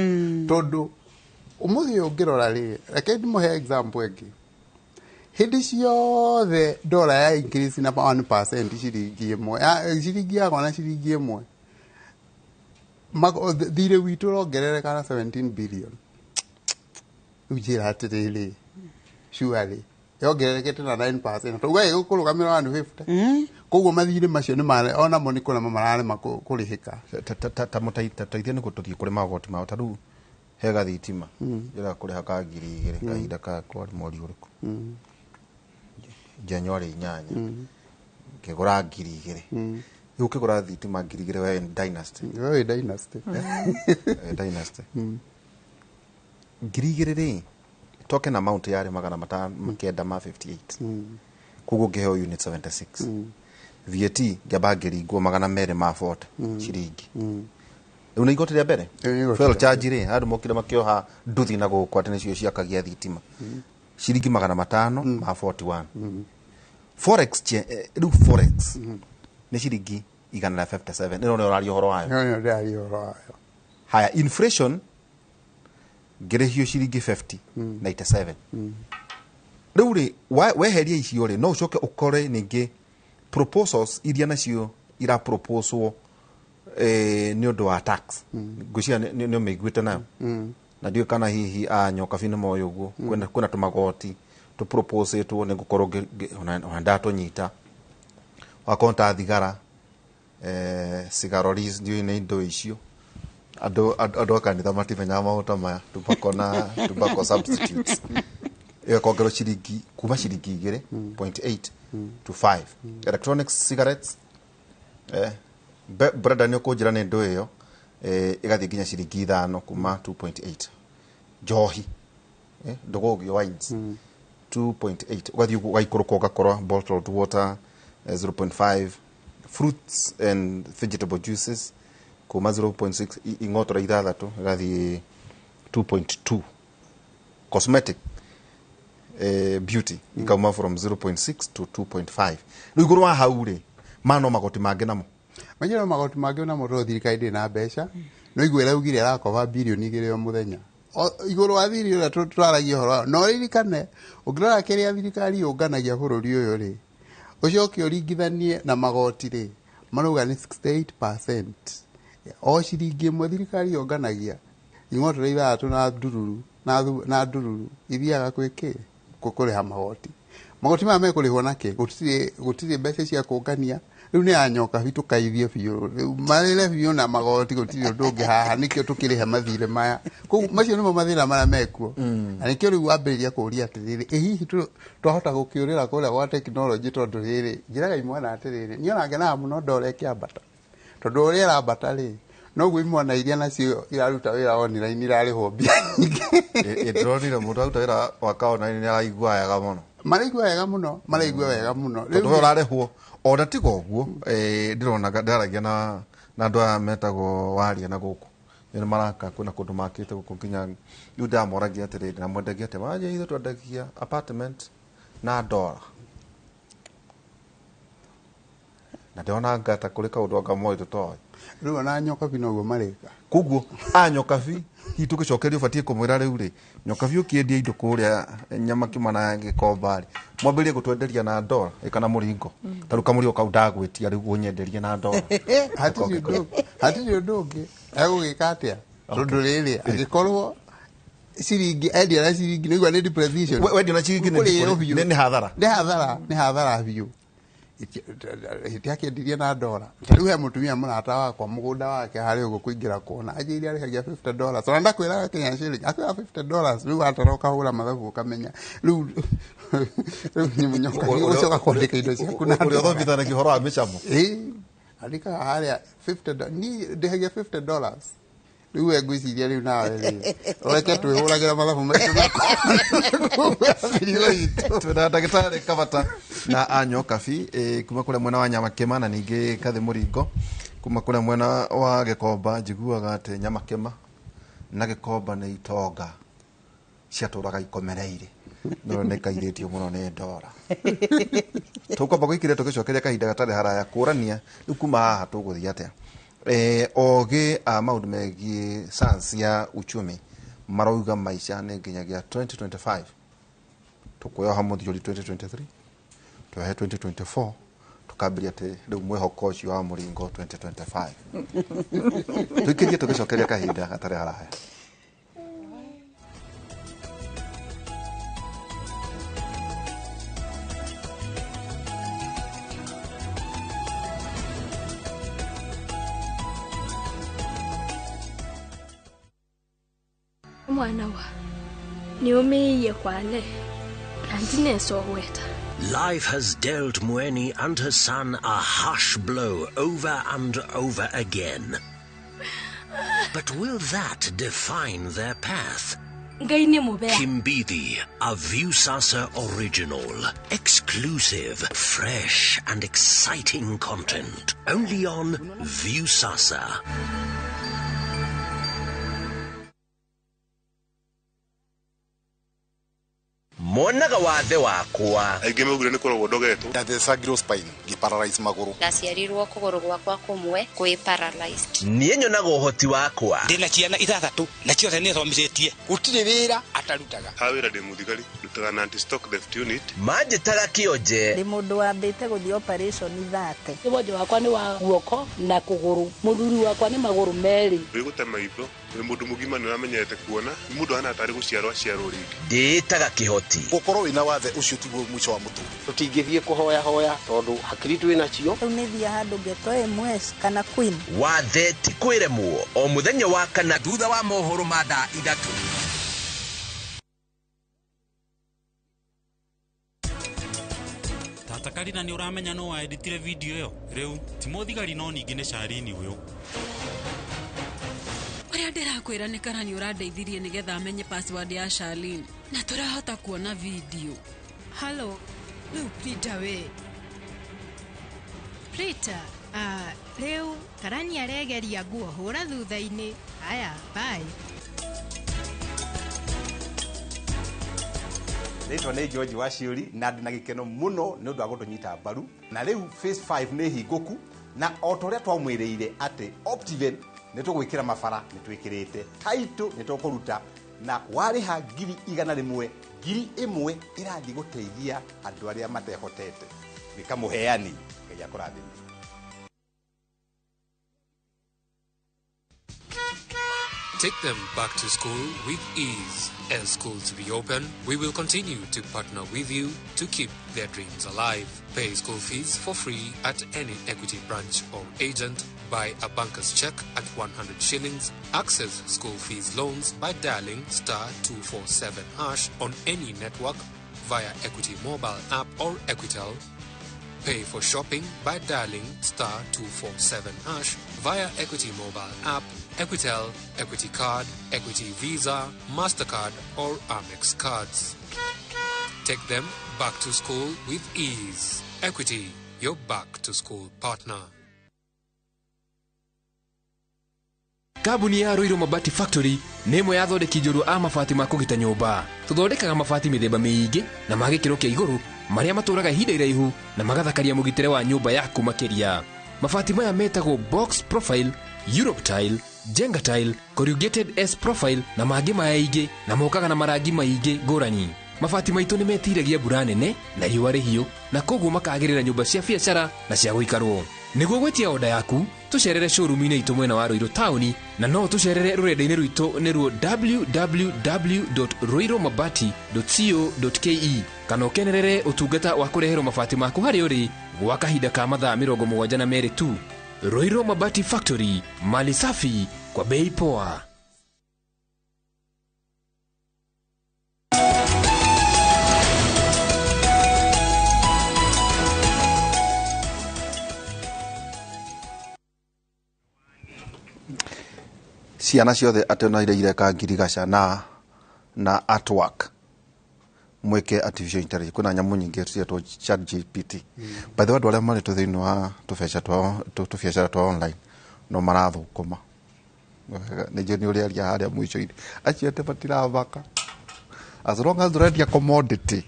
tondũ ũmũthĩ ũyũ ũngĩrora rĩ, reke ndĩmũhe example ĩngĩ. Hĩndĩ ciothe ndora ya increase na 1%, ciringi ĩmwe ciringi yakwa na ciringi ĩmwe, thirĩ witũ ũrongerereka na 17 billion. Rĩu njĩra atĩrĩrĩ, surely yongererekete na 9%, tauga ĩgũkũrũgamĩra 150. Koguo mathirĩ macio nĩ onamo nĩ kũrema mararema kũrĩhĩka. Ta mũteithia nĩguo tũthiĩ kũrĩ magoti mao. Ta rĩu he gathitima ndĩrenda kũrĩha ka 2000 kahinda ka kwarĩ mweri ũrĩkũ, January 8, ngĩgũra 2000. Rĩu ũkĩgũra thitima 2000 we dynasty. We dynasty. Dynasty 2000 rĩ, token amount yarĩ 558, koguo ngĩheo unit 76. VAT ngĩamba ngĩringwo 240 ciringi. Rĩu nĩ igoti rĩa mbere. Igoti Fuel rĩa charge rĩ, andũ mokire makĩoha nduthi na gũkũ atĩ nĩcio ciakagia thitima, ciringi 541. Forex rĩu forex nĩ ciringi 157. Ĩno nĩyo ũraria ũhoro wayo? Ĩyo nĩyo ndĩraria ũhoro wayo. Haya, inflation ngĩrĩhio ciringi 50 97. Rĩu rĩ, weheria icio rĩ, no ũcoke ũkore ningĩ proposals iria nacio iraproposwo nĩ ũndũ wa tax. Ngwĩciria nĩ ũmĩiguĩte nayo, na ndiũĩ kana hihi a nyokabi nĩ moĩ ũguo. Kwĩna tũmagoti tũproposĩtwo, nĩ ngũkorwo ona ndatũnyita wakorwo ta thigara, cigaroris, ndiũĩ nĩ indo icio. Andũ a kanitha matimenyaga maũndũ ta maya. Tobacco na tobacco substitutes ĩgakongerwo ciringi kuma ciringi 2.8 to 5. Electronic cigarettes, brenda nĩ ũkũnjĩra nĩ ndũ ĩyo, ĩgathiĩ nginya ciringi 5 kuma 2.8. Njohi, ndũgũgio wines 2.8, ũgathiĩ ũguo ũgaikũrũka ũgakora bottled water, 0.5, fruits and vegetable juices kuma 0.6 ing'otora ithathatũ ĩgathiĩ 2.2. Cosmetic, beauty ikauma from 0.6 to 2.5. Rĩu igũrũ wa hau rĩ, maya no magoti mangĩ namo. Manyĩra magoti mangĩ namo, tondũ thirikari ndĩrĩ na mbeca. No igua ĩraugire ĩrakoba birioni 2 o mũthenya. Igũrũ wa thirĩ ũrĩa twaragia ũhoro wayo. Na ũririkane ũngĩrora kĩrĩa thirikari yũnganagia bũrũri ũyũ rĩ, ũcoke ũringithanie na magoti rĩ, marauga nĩ 68%. O ciringi ĩmwe thirikari yũnganagia ing'otore 6 na ndururu na ndururu ithiaga kwĩ kĩ? Kũrĩha magoti. Magoti maya mekũrĩhwo na kĩ? Gũtirĩ mbeca cia kũngania. Rĩu nĩ anyoka biũ tũkaithie biũ. Rĩu marĩre biũ na magoti gũtirĩ ũndũ ũngĩ haha nĩkĩo tũkĩrĩha mathirĩ maya. Koguo macio nĩmo mathĩna marĩa mekuo. Na nĩkĩo rĩu wambĩrĩria kũũria atĩrĩrĩ, ĩ hihi twahota gũkĩũrĩra kũrĩa gwa tekinoronjĩ tondũ rĩrĩ, njĩraga imwana atĩrĩrĩ, niĩ ona ngenaga mũno ndora ĩkĩambata. Tondũ ũrĩa ĩrambata rĩ, noguo imwana iria nacio iraruta wĩra online irarĩhwo mbia nyingĩ. Ndĩronire mũndũ aruta wĩra wa online nĩ araigua wega mũno. Maraigua wega mũno, maraigua wega mũno. Tondũ we ũrarĩhwo ona tiga ũguo, ndĩronaga ndĩraragia na andũ aya metagwo waria na gũkũ. Nĩ maraka kwĩna kũndũ makĩte gũkũ nginya rĩu ndĩramoragia atĩrĩrĩ, na mwendagia atĩa? Maranjĩra ithuĩ twendagia apartment na ndora. Na ndĩrona anga ta kũrĩ kaũndũ anga moĩ tũtoĩ. Rĩu ona nyokabi noguo marĩka. Koguo a nyokabi hihi tũgĩcokerio ũbatiĩ kũmwĩra rĩu rĩ, nyokabi ũkĩendia indo kũrĩa Nyamakima na Gĩkomba rĩ, mwambĩrĩrie gũtwenderia na ndora kana mũringo. Ta rĩu kamũrigo kau ndagwĩtia rĩu ũnyenderie na ndora. Hatirĩ ũndũ ũngĩ egũgĩka atĩa? Tondũ rĩrĩ angĩkorwo ciringi endia na ciringi nĩguo nĩ depreciation. Wendia na ciringi nĩ hathara. Nĩ hathara, nĩ hathara biũ. Itiakĩendirie na ndora. Ta rĩu he mũtumia mũrata wakwa mũgũnda wake harĩ ũguo kũingĩra kuona anjĩire arĩhagia $50. Ona ndakwĩraga Kenya shilling, akwĩra $50. Rĩu watara ũkahũra mathabu ũkamenya. Rĩu nyoka ũcoka kwandĩka indo ciaku na ũrĩa ũthomithanagia ũhoro wa mĩcamo. Ĩĩ, andĩkaga harĩa $50. Niĩ ndĩhagia $50. Rĩu we ngwĩciria rĩu nawe rĩ, reke twĩhũragĩra mathabu maitũ na mĩrigo itũ. Twĩna ndagĩtarĩ Kabata na Anyokabi kuma kũrĩa mwena wa Nyamakĩma na ningĩ Kathĩ Mũringo kuma kũrĩa mwena wa Gĩkomba. Njiguaga atĩ Nyamakĩma na Gĩkomba nĩ itonga ciatũraga ikomereire no nĩ kairĩtio mũno nĩ ndora. Tũkwamba gũikĩria tũgĩcokeria kahinda gatarĩ haraya kũrania rĩu kuma haha tũgũthiĩ atĩa. Ogĩ a maũndũ megiĩ science ya uchumi marauga maica nĩ nginyagia 2025 tũkuoha mũthiori 2023 twohe 2024 tũkambĩrĩria atĩ rĩu mwĩhoko ũcio wa mũringo 2025. Tũikĩrie tũgĩcokeria kahinda gatarĩ haraya. Mwana wa niumiiye kwale na ndinesoweta. Life has dealt Mueni and her son a harsh blow over and over again. But will that define their path? Kimbithi, a Viusasa original. Exclusive, fresh and exciting content. Only on Viusasa. Monaga wathe wakwa aingĩ maugire nĩ kũrogwo ndogetwo ndathecagirwo spine ngĩparalyze magũrũ ndaciarirwo kũgũrũ gwakwa kũmwe kwĩ paralyzed. Niĩ nyonaga ũhoti wakwa ndĩna ciana 6 na ciothe nĩ thomithĩtie gũtirĩ wĩra atarutaga. Ha wĩra ndĩ mũthigari ndutaga na anti stock theft unit. Manjĩtaga kĩonje ndĩ mũndũ wambĩte gũthiĩ operation 30. Wonje wakwa nĩ wa guoko na kũgũrũ, mũthuri wakwa nĩ magũrũ merĩ. Wĩgũte maitho wĩ mũndũ mũgima nĩ ũramenyerete kuona nĩ mũndũ ahana tarĩ gũciarwo aciarwo rĩngĩ. Ndĩĩtaga kĩhoti. Gũkorwo wĩna wathe ũcio tiguo mũico wa mũtũrĩre. Tũtingĩthiĩ kũhoya hoya tondũ hakiri twĩ nacio. Rĩu nĩ thiĩ handũ ngetwo MS kana Queen. Wathe ti kwĩremwo o mũthenya wa kana thutha wa mohoro ma thaa 3. Tata Karina nĩ ũramenya no waeditire video ĩyo rĩu ti mũthigari no ningĩ nĩ Sharini ũyũ. Ũrĩa ndĩrakwĩra nĩ kana nĩ ũrandeithirie nĩgetha amenye password ya Charlene na tũrahota kuona video. Hello, rĩu Prita we. Prita, rĩu Karani aregeria nguo hũra thutha-inĩ. Aya, bye. Rĩtwa nĩ George Waciũri na ndĩ na gĩkeno mũno nĩ ũndũ wa gũtũnyita mbaru. Na rĩu phase 5 nĩ hingũku na o ta ũrĩa twamwĩrĩire atĩ Optiven Nĩ tũgwĩkĩra mabara, nĩ twĩkĩrĩte taitũ, nĩ tũkũruta na warĩha 100,000, 1,000 ĩrathiĩ gũteithia andũ arĩa matehotete. Gĩka mũheani, Ngai akũrathime. Take them back to school with ease. As schools reopen, we will continue to partner with you to keep their dreams alive. Pay school fees for free at any Equity branch or agent. Buy a banker's check at 100 shillings. Access school fees loans by dialing star 247 hash on any network via Equity mobile app or Equitel. Pay for shopping by dialing star 247 hash via Equity mobile app, Equitel, Equity Card, Equity Visa, MasterCard, or Amex cards. Take them back to school with ease. Equity, your back to school partner. Kambuni ya Ruiru Mabati Factory nĩ ĩmwe ya athondeki njorua a mabati ma kũgita nyũmba. Tũthondekaga mabati mĩthemba mĩingĩ na ma gĩkĩro kĩa igũrũ marĩa matũraga ihinda iraihu na magathakaria mũgitĩre wa nyũmba yaku makĩria. Mabati maya metagwo box profile, Europe tile, Jenga tile, corrugated S profile na mangĩ maingĩ na mokaga na marangi maingĩ ngũrani. Mabati maitũ nĩ metiragia mbura nene na riũa rĩhiũ na koguo makagĩrĩra nyũmba cia biacara na cia gũikarwo. Nĩguo gwĩtia oda yaku tũcerere showroom-inĩ itũ mwena wa Ruiru taũni na no tũcerere rũrenda-inĩ rwitũ nĩruo www.ruirumabati.co.ke kana ũkenerere ũtungata wa kũreherwo mabati maku harĩa ũrĩ gwa kahinda ka mathaa 72 tu. Ruiru Mabati Factory, mali safi kwa bei poa. Ciana ciothe atĩ ona iria ireka ngirigaca na artwork mwĩke artificial intelligence. Kwĩna nyamũ nyingĩ cietwo Chat GPT. By the way, andũ arĩa marĩ thĩinĩ wa tũbeca twao tũbiacara twa online no marathũkũma. Nĩ njũĩ nĩ ũrĩaria harĩa mũico-inĩ acio atĩ matirabaka as long as ũrendia commodity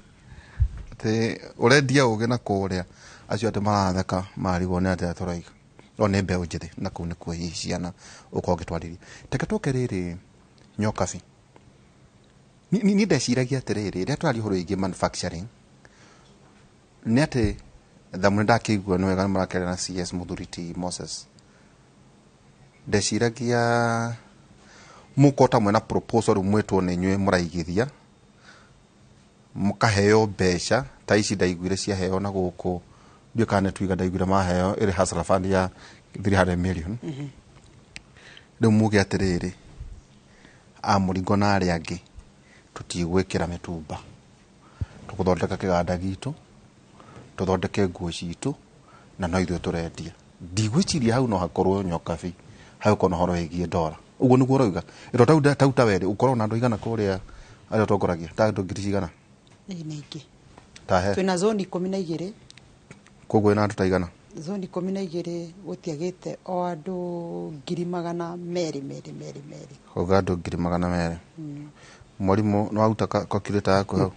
atĩ ũrendia ũgĩ na kũrĩa acio atĩ maratheka marigwo nĩ atĩa tũraiga no nĩ mbeũ njĩthĩ na kũu nĩkuo hihi ciana ũkorwo ũgĩtwarithia. Reke tũke rĩrĩ Nyokabi. Niĩ ndeciragia atĩrĩrĩ rĩrĩa tũraria ũhoro wĩgiĩ manufacturing nĩ atĩ thamu nĩ ndakĩigua nĩ wega nĩ mũrakĩaria na CS Mũthuri T Moses. Ndeciragia mũkorwo ta mwĩna proposal rĩu mwĩtwo nĩ inyuĩ mũraigithia mũkaheo mbeca ta ici ndaiguire ciaheo na gũkũ ndiũĩ kana nĩ Twiga ndaiguire maheo ĩrĩ Hustler Fund ya 300 million. Rĩu muge atĩrĩrĩ a Mũringo na arĩa angĩ tũtigwĩkĩra mĩtumba tũgũthondeka kĩganda gitũ tũthondeke nguo citũ na no ithuĩ tũrendia. Ndigwĩciria hau no hakorwo Nyokabi hagũkorwo na ũhoro wĩgiĩ ndora ũguo nĩguo ũrauga ĩto tau ta werĩ ũkorwo na andũ aigana kũrĩa arĩa ũtongoragia ta andũ ngiri cigana? Ĩĩ nĩ aingĩ. Ta he Twĩna zone 12. Koguo ĩna andũ ta igana? Zone 12 gũtiagĩte o andũ 200,000 merĩ merĩ merĩ. Ũga andũ 200,000. Mwarimũ nĩ waruta calculator yaku hau?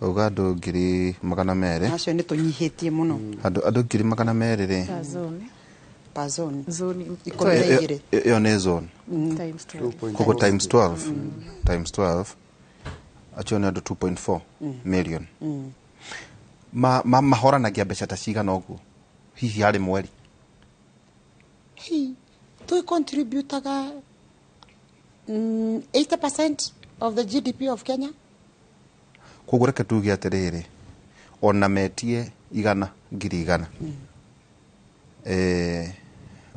Uga andũ 200,000. Acio nĩ tũnyihĩtie mũno. Andũ 200,000 rĩ. Per zone. Zone 12. Ĩyo nĩ zone. Times 12. Koguo times 12. Times 12. Acio nĩ andũ 2.4 million. Mahoranagia mbeca ta cigana ũguo hihi harĩ mweri? Hi, tũ contributaga 80% of the GDP of Kenya. Koguo reke tuge atĩrĩrĩ ona metie 100,000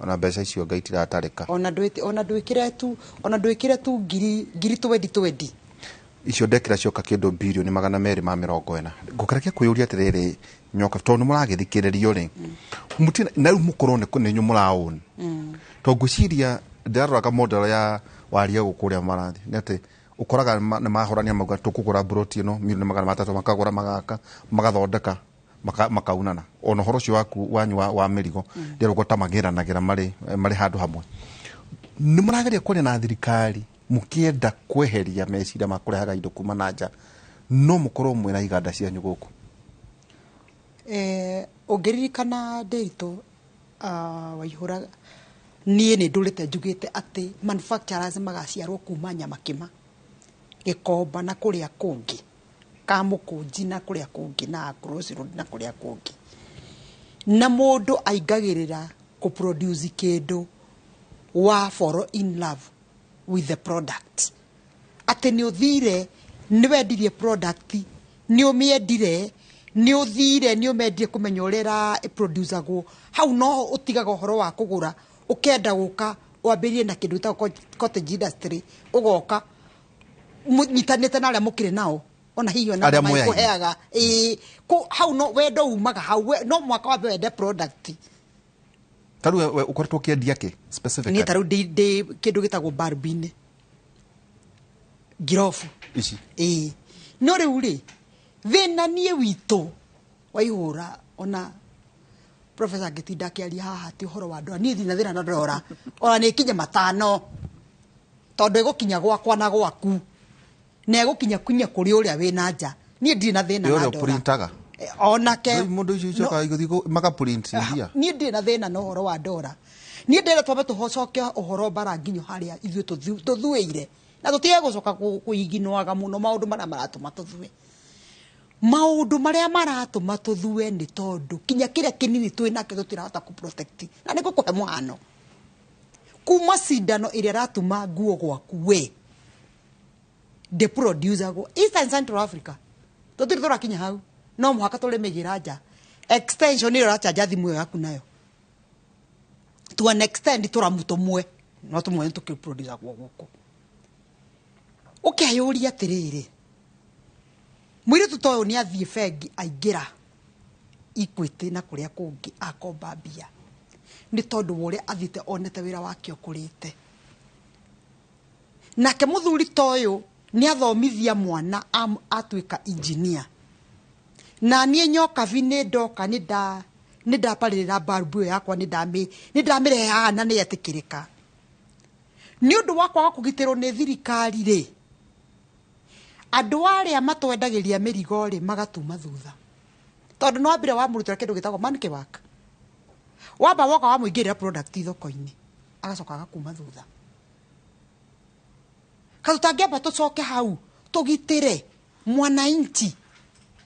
ona mbeca icio Ngai itiratarĩka. Ona ndwĩkĩre tu ngiri 20 icio ndekĩra cioka kĩndũ birioni 240. Ngũkĩrekia kwĩyũria atĩrĩrĩ Nyoka tondũ nĩ mũragĩthikĩrĩrio rĩ mũtirĩ na rĩu mũkorwo nĩ inyuĩ mũraown tondũ ngwĩciria ndĩraroraga model ya waria gũkũ ũrĩa marathiĩ nĩ atĩ ũkoraga nĩ mahorania mauga tũkũgũra mburoti ĩno milioni 300 makagũra magaka magathondeka makaunana ona ũhoro ũcio waku wanyu wa mĩrigo ndĩrauga ta magĩranagĩra marĩ handũ hamwe. Nĩ mũrageria kwaria na thirikari mũkĩenda kweheria meciria ma kũrehaga indo kuma na nja no mũkorwo mwĩna iganda cianyu gũkũ? Ũngĩririkana Ndĩritũ Waihũra Niĩ nĩ ndũrĩte njugĩte atĩ manufacturers magaciarwo kuma Nyamakima, Gĩkomba na kũrĩa kũngĩ, Kamũkũnji na kũrĩa kũngĩ, na Cross Road na kũrĩa kũngĩ. Na mũndũ aingagĩrĩra kũ produce kĩndũ wa fall in love with the product. Atĩ nĩ ũthire, nĩ wendirie product, nĩ ũmĩendire, nĩ ũthire, nĩ ũmendire kũmenya ũrĩa ĩra producagwo. Hau no ũtigaga ũhoro wa kũgũra, ũkenda gũka wambĩrĩrie na kĩndũ gĩtagwo cottage industry, ũgoka mũnyitanĩte na arĩa mũkĩrĩ nao, ona hihi ona Arĩa moyaine. magĩkũheaga. Ĩĩ, hau no wendo umaga hau, no mwaka wambe wende product. Ta rĩu we ũkoretwo ũkĩendia kĩ specifically? Niĩ ta rĩu ndĩ kĩndũ gĩtagwo bulb-inĩ, ngirobu ici. Ĩĩ. No rĩu rĩ, thĩna niĩ witũ waihũra, ona professor angĩtinda akĩaria haha ti ũhoro wa ndora, niĩ ndina thĩna na ndora, ona nĩ ĩkinye 5, tondũ ĩgũkinya gwakwa na gwaku, na ĩgũkinya kinya kũrĩ ũrĩa wĩna nja. Niĩ ndirĩ na thĩna Nĩ na ũrĩa ndora. ũprintaga? Onake Rĩu mũndũ ũcio ũcokaga igũthiĩ magaprint mbia. Niĩ ndirĩ na thĩna na ũhoro wa ndora. Niĩ ndĩrenda twambe tũcoke ũhoro mbara nginyo harĩa ithuĩ tũthuĩire, na tũtige gũcoka kũiginoaga mũno maũndũ marĩa maratũma tũthue. Maũndũ marĩa maratũma tũthue nĩ tondũ kinya kĩrĩa kĩnini twĩ nakĩo tũtirahota kũ protect. Na nĩ ngũkũhe mũhano. Kuma cindano ĩrĩa ĩratuma nguo gwaku we ndĩproducagwo Eastern Central Africa, tũtirĩ tũrakinya hau, no mũhaka tũrĩmĩgĩra nja. Extension ĩrĩa ũrachanja thimũ ĩyo yaku nayo, to an extent tũramu tũmwe no tũmwe nĩ tũkĩproducagwo gũkũ. Ũkeyũria atĩrĩrĩ, mũirĩtu ta ũyũ nĩ athiĩ bengi aingĩra Equity na kũrĩa kũngĩ akomba mbia, nĩ tondũ wa ũrĩa athiĩte onete wĩra wake ũkũrĩte. Nake mũthuri ta ũyũ nĩ athomithia mwana atuĩka engineer. Na niĩ nyokabi nĩ ndoka, nĩ ndaparĩrĩra bulb ĩyo yakwa, nĩ ndamĩrehe haha na nĩ yetĩkĩrĩka. Nĩ ũndũ wa kwaga kũgitĩrwo nĩ thirikari rĩ, andũ arĩa matwendagĩria mĩrigo rĩ, magatuma thutha. Tondũ nĩ wambire wamũrutĩra kĩndũ gĩtagwo monkey work. Wamba woka wamũingĩrĩra product thoko-inĩ, agacoka agakuma thutha. Ka tũtangĩamba tũcoke hau tũgitĩre mwananchi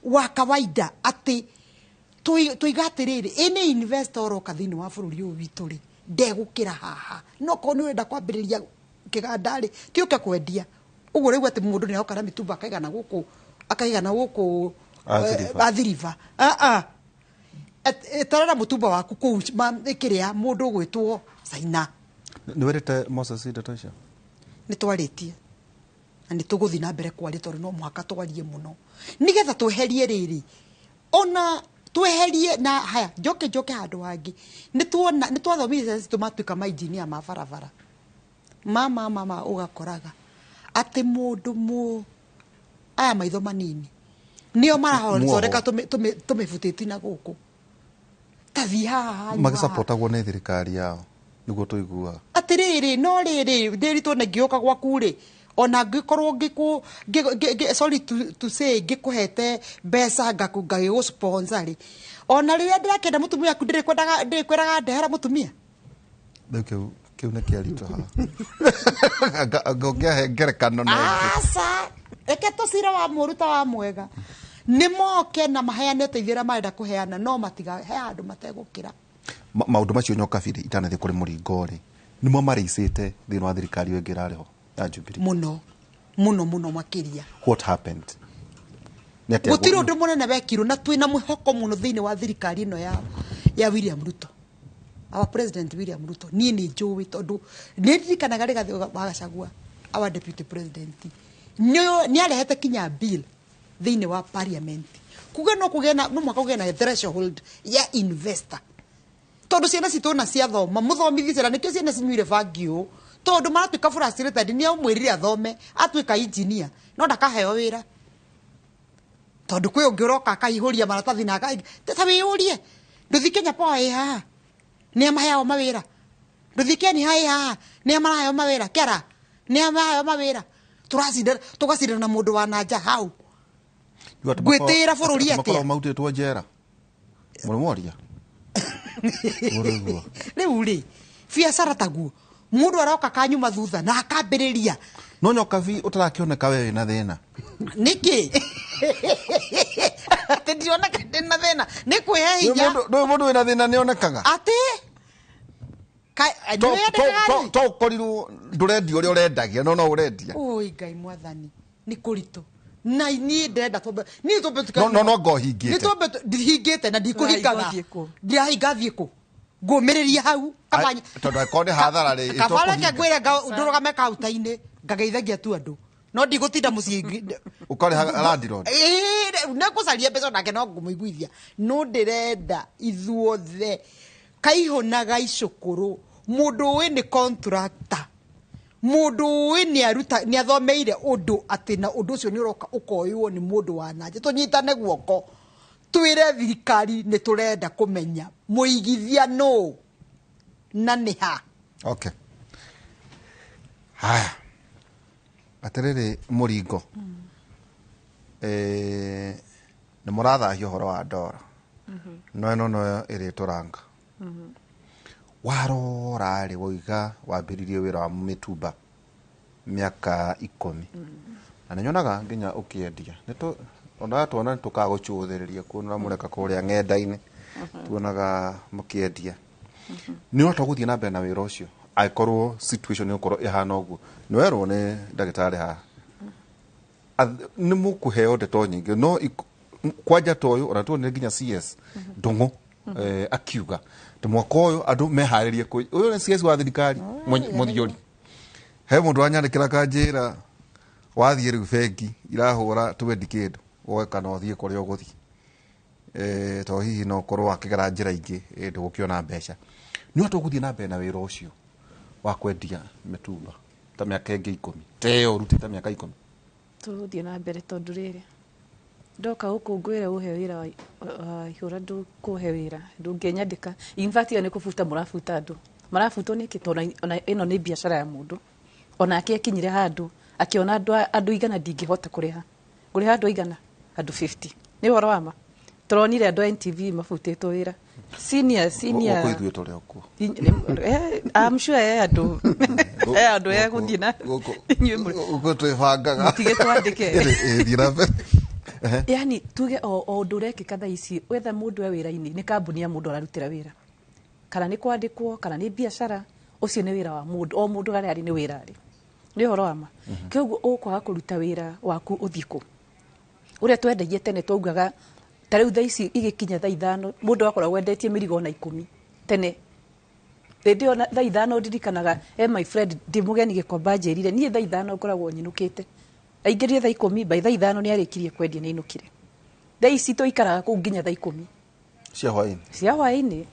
wa kawaida atĩ tũiga atĩrĩrĩ, ĩ nĩ investor ũroka thĩinĩ wa bũrũri ũyũ witũ rĩ, ndegũkĩra haha. No korwo nĩ ũrenda kwambĩrĩria kĩganda rĩ, ti ũke kwendia. Ũguo rĩu atĩ mũndũ nĩ aroka na mĩtumba akaigana gũkũ, akaigana gũkũ, Athi River. Athi River. Eterera mũtumba waku kũu kĩrĩa mũndũ ũgwĩtwo Caina. Nĩ werĩte Moses ndeto icio? Nĩ twarĩtie. Na nĩ tũgũthiĩ na mbere kwaria tondũ no mũhaka twarie mũno. Nĩgetha tweherie rĩrĩ, ona tweherie na haya, njoke njoke handũ hangĩ. Nĩ tuona, nĩ twathomire ciana citũ matuĩka ma engineer ma barabara. Mama, mama, ũgakoraga atĩ mũndũ aya maitho manini nĩo marathondeka tũmĩbutĩti na gũkũ. Ta thiĩ haha hanyu haha. Magĩsupportagwo nĩ thirikari yao nĩguo tũiguaga. Atĩrĩrĩ, no rĩrĩ, ndĩritwo na ngĩũka gwaku rĩ, ona ngĩkorwo sorry to say, ngĩkũhete mbeca ngagĩgũ sponsor rĩ, ona rĩrĩa ndĩrakĩenda mũtumia waku, ndĩrĩkwĩraga ndehera mũtumia. Rĩu kĩu nĩ kĩaritũ haha. Anga ũngĩahe ngerekano na ĩngĩ. Aca, reke tũcire wa mũũru ta wa mwega. Nĩ moke na maheane ũteithio ũrĩa marenda kũheana, no matiga he handũ mategũkĩra. Maũndũ macio nyoka biri itanathiĩ kũrĩ mũringo rĩ, nĩmo marĩicĩte thĩinĩ wa thirikari ĩyo ĩngĩ ĩrarĩ ho ya Jubilee. Mũno, mũno, mũno makĩria. What happened? Nĩ atĩa Gũtirĩ ũndũ mũnene wekirwo na twĩna mwĩhoko mũno thĩinĩ wa thirikari ĩno ya William Ruto. Our President William Ruto. Niĩ nĩ njũĩ tondũ nĩ ndirikanaga Rigathĩ wa Gachagua, our deputy president. Nĩ arehete kinya bill thĩinĩ wa parliament. Kuga no kũgĩe na, no mũhaka kũgĩe na threshold ya investor. Tondũ ciana citũ ona ciathoma, mũthomithie ciana, nĩkĩo ciana cinyuire bangi ũũ. Tondũ maratuĩka frustrated, nĩ aumwĩrire athome, atuĩka engineer, no ndakaheo wĩra. Tondũ kwĩ ũngĩ ũroka akaihũria maratathi na ta wĩyũrie, ndũthiĩ Kenya Power ĩ haha, nĩ amaheagwo mawĩra. Ndũthiĩ Kenya ĩ haha, nĩ amaraheo mawĩra. Kera, nĩ amaheo mawĩra. Tũracindana, tũgacindana na mũndũ wa na nja hau. Ngwĩtĩĩra bũrũri atĩa? Makoragwo mautĩtwo njera. Mũrĩmworia? Mũrĩguo. Rĩu rĩ, Biacara taguo mundu aroka kanyuma thutha na akambiriria no Nyokabi utarakioneka we wina thina niki ati ndioneka ndina thina ni kwihe hinya ndu mundu wina thina nionekaga ati to ukorirwo ndurendia uria urendagia no urendia. Oi Ngai mwathani ni kuritu na ni ndenda twambe ni twambe no ngo hingite ni twambe hingite na ndikuhingaga ndirahinga thie ku ngumiriria hau kabanya tondu akorwo ni hathara ri kabara ke ngwire ndurugame kaunta-ini ngageithagia tu andu no ndigutinda mucii ukariha landlord ne kucaria mbeca nake no ngumuiguithia no ndirenda ithuothe kaihonaga icukuru mundu wi ni contractor mundu wi ni aruta ni athomeire undu ati na undu ucio ni uroka ukoywo ni mundu wa nanje tunyitane guoko twire thirikari ni turenda kumenya muigithia no na ni ha. Okay, haya atiriri muringo ni murathahia uhoro wa ndora no eno no irituranga warora ri woiga wambiririe wira wa mitumba miaka 10 na nyonaga nginya ukiendia nitu ona tuona tukagucuthiriria kuona mureka kuria ng'enda-ini tuonaga mukiendia ni urahota guthie na mbere na wira ucio aikorwo situation yukorwo ihana uguo ni werwo ni ndagitari haha ni mukuheo ndeto nyingi no kwanja toyo ona tuonire nginya CS Ndung'u akiuga ti mwaka uyu andu meharirie uyu ni CS wa thirikari muthiori he mundu wanyandikira kanjira wathie riu bengi irahura twendi kindu woe kana uthie kuria uguthie to hihi no korwo akigera njira ingi ndugukiona mbeca ni ũhota guthie na mbere na wira ucio wa kwendia mitumba ta miaka ingi 10 teo urutite miaka 10 tuguthie na mbere tondu riri ndoka guku ngwire uhe wira wa ihura ndukuhe wira ndunginyandika in fact iyo ni kubuta murabuta andu marabutwo niki tondu ona ino ni biacara ya mundu onake akinyire handu akiona andu igana ndingihota kuriha nguriha andu igana andu 50 ni uhoro wa ma turonire andu a NTV mabutitwo wira senior guku ithuĩ tũrĩ o kuo. I'm sure andu egũthiĩ na inyuĩ gũkũ twĩbangaga mũtige twandĩke thiĩ na mbere. Yani tuge o ũndũ ũrekĩka thaa ici wetha mũndũ e wĩra-inĩ nĩ kambuni ya mũndũ ararutĩra wĩra kana nĩ kwandĩkwo kana nĩ biacara ũcio nĩ wĩra wa mũndũ o mũndũ harĩa arĩ nĩ wĩra arĩ nĩ ũhoro wa ma kĩoguo ũkwaga kũruta wĩra waku ũthiĩ kũ ũrĩa twendagia tene twaugaga ta rĩu thaa ici igĩkinya thaa 5 mũndũ akoragwo endetie mĩrigo ona 10 tene hĩndĩ ĩyo thaa 5 ndirikanaga my friend ndĩ mũgeni Gĩkomba njĩrire niĩ thaa 5 ngoragwo nyinũkĩte aingĩrire thaa 10 by thaa 5 nĩ arĩkirie kwendia nĩ ainũkire thaa ici tũikaraga kũu nginya thaa 10 cia hwaĩ-inĩ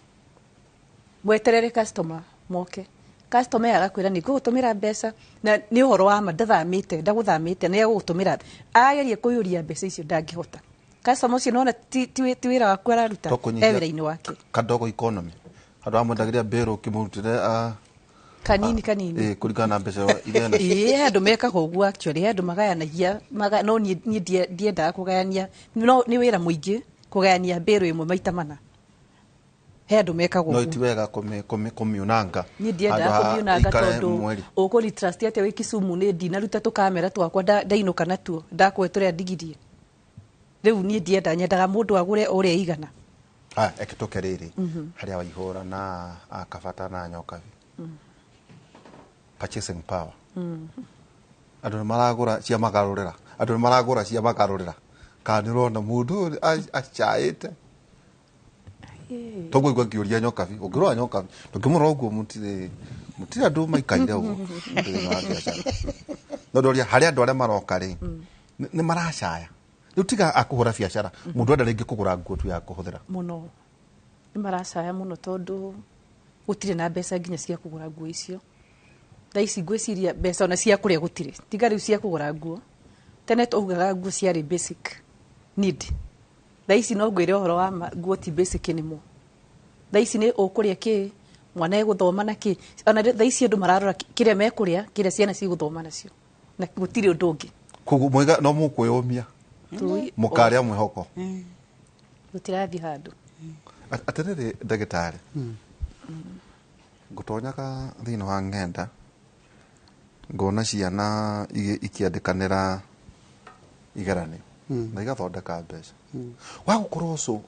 mweterere customer moke customer agakwĩra nĩ ngũgũtũmĩra mbeca na nĩ ũhoro wa ma ndathamĩte ndagũthamĩte nĩ egũgũtũmĩra agerie kũiyũria mbeca icio ndangĩhota customer ũcio nona ti wĩra waku araruta e wĩra-inĩ wake kadogo economy andũ amwendagĩria mbĩrũ ũkĩmũrutĩre kanini kanini kũringana na mbeca iria ena ĩĩ andũ mekaga ũguo actually andũ magayanagia no niĩ ndiendaga kũgayania no nĩ wĩra mũingĩ kũgayania mbĩrũ ĩmwe maita mana he andũ mekaga ũguo no ti wega kũmiunanga niĩ ndiendaga kũmiunanga tondũ ũkũri trust atĩa wĩ Kisumu nĩ ndinaruta tũkamera twakwa ndainũka natuo ndakwe tũrĩa ndigirie rĩu niĩ ndienda nyendaga mũndũ agũre ũrĩa igana eke tũke rĩrĩ harĩa Waihũra na Akabata na Nyokabi purchasing power andũ nĩ maragũra cia magarũrĩra andũ nĩ maragũra cia magarũrĩra kana nĩ ũrona mũndũ acaĩte toguo ngĩũria Nyokabi ũngĩrora Nyokabi ndũngĩmũrora ũguo mũtirĩ andũ maikaire ũguo thĩinĩ wa biacara no ndoria harĩ andũ arĩa maroka rĩ nĩ maracaya rĩu tiga akũhũra biacara mũndũ enda rĩngĩ kũgũra nguo tu ya kũhũthĩra mũno nĩ maracaya mũno tondũ gũtirĩ na mbeca nginya cia kũgũra nguo icio thaa ici ngwĩciria mbeca ona cia kũrĩa gũtirĩ tiga rĩu cia kũgũra nguo tene twaugaga nguo ciarĩ basic need thaa ici no ngwĩre ũhoro wa nguo ti basic anymore thaa ici nĩ ũkũrĩa kĩ mwana egũthoma na kĩ ona thaa ici andũ mararora kĩrĩa mekũrĩa kĩrĩa ciana cigũthoma nacio na gũtirĩ ũndũ ũngĩ koguo mwega no mũkwĩyũmia mũkarĩa mwĩhoko gũtirathiĩ handũ atĩrĩrĩ ndagĩtarĩ Ngũtonyaga thĩinĩ wa ng'enda ngona ciana ikĩandĩkanĩra igeranio na igathondeka mbeca. Wa gũkorwo so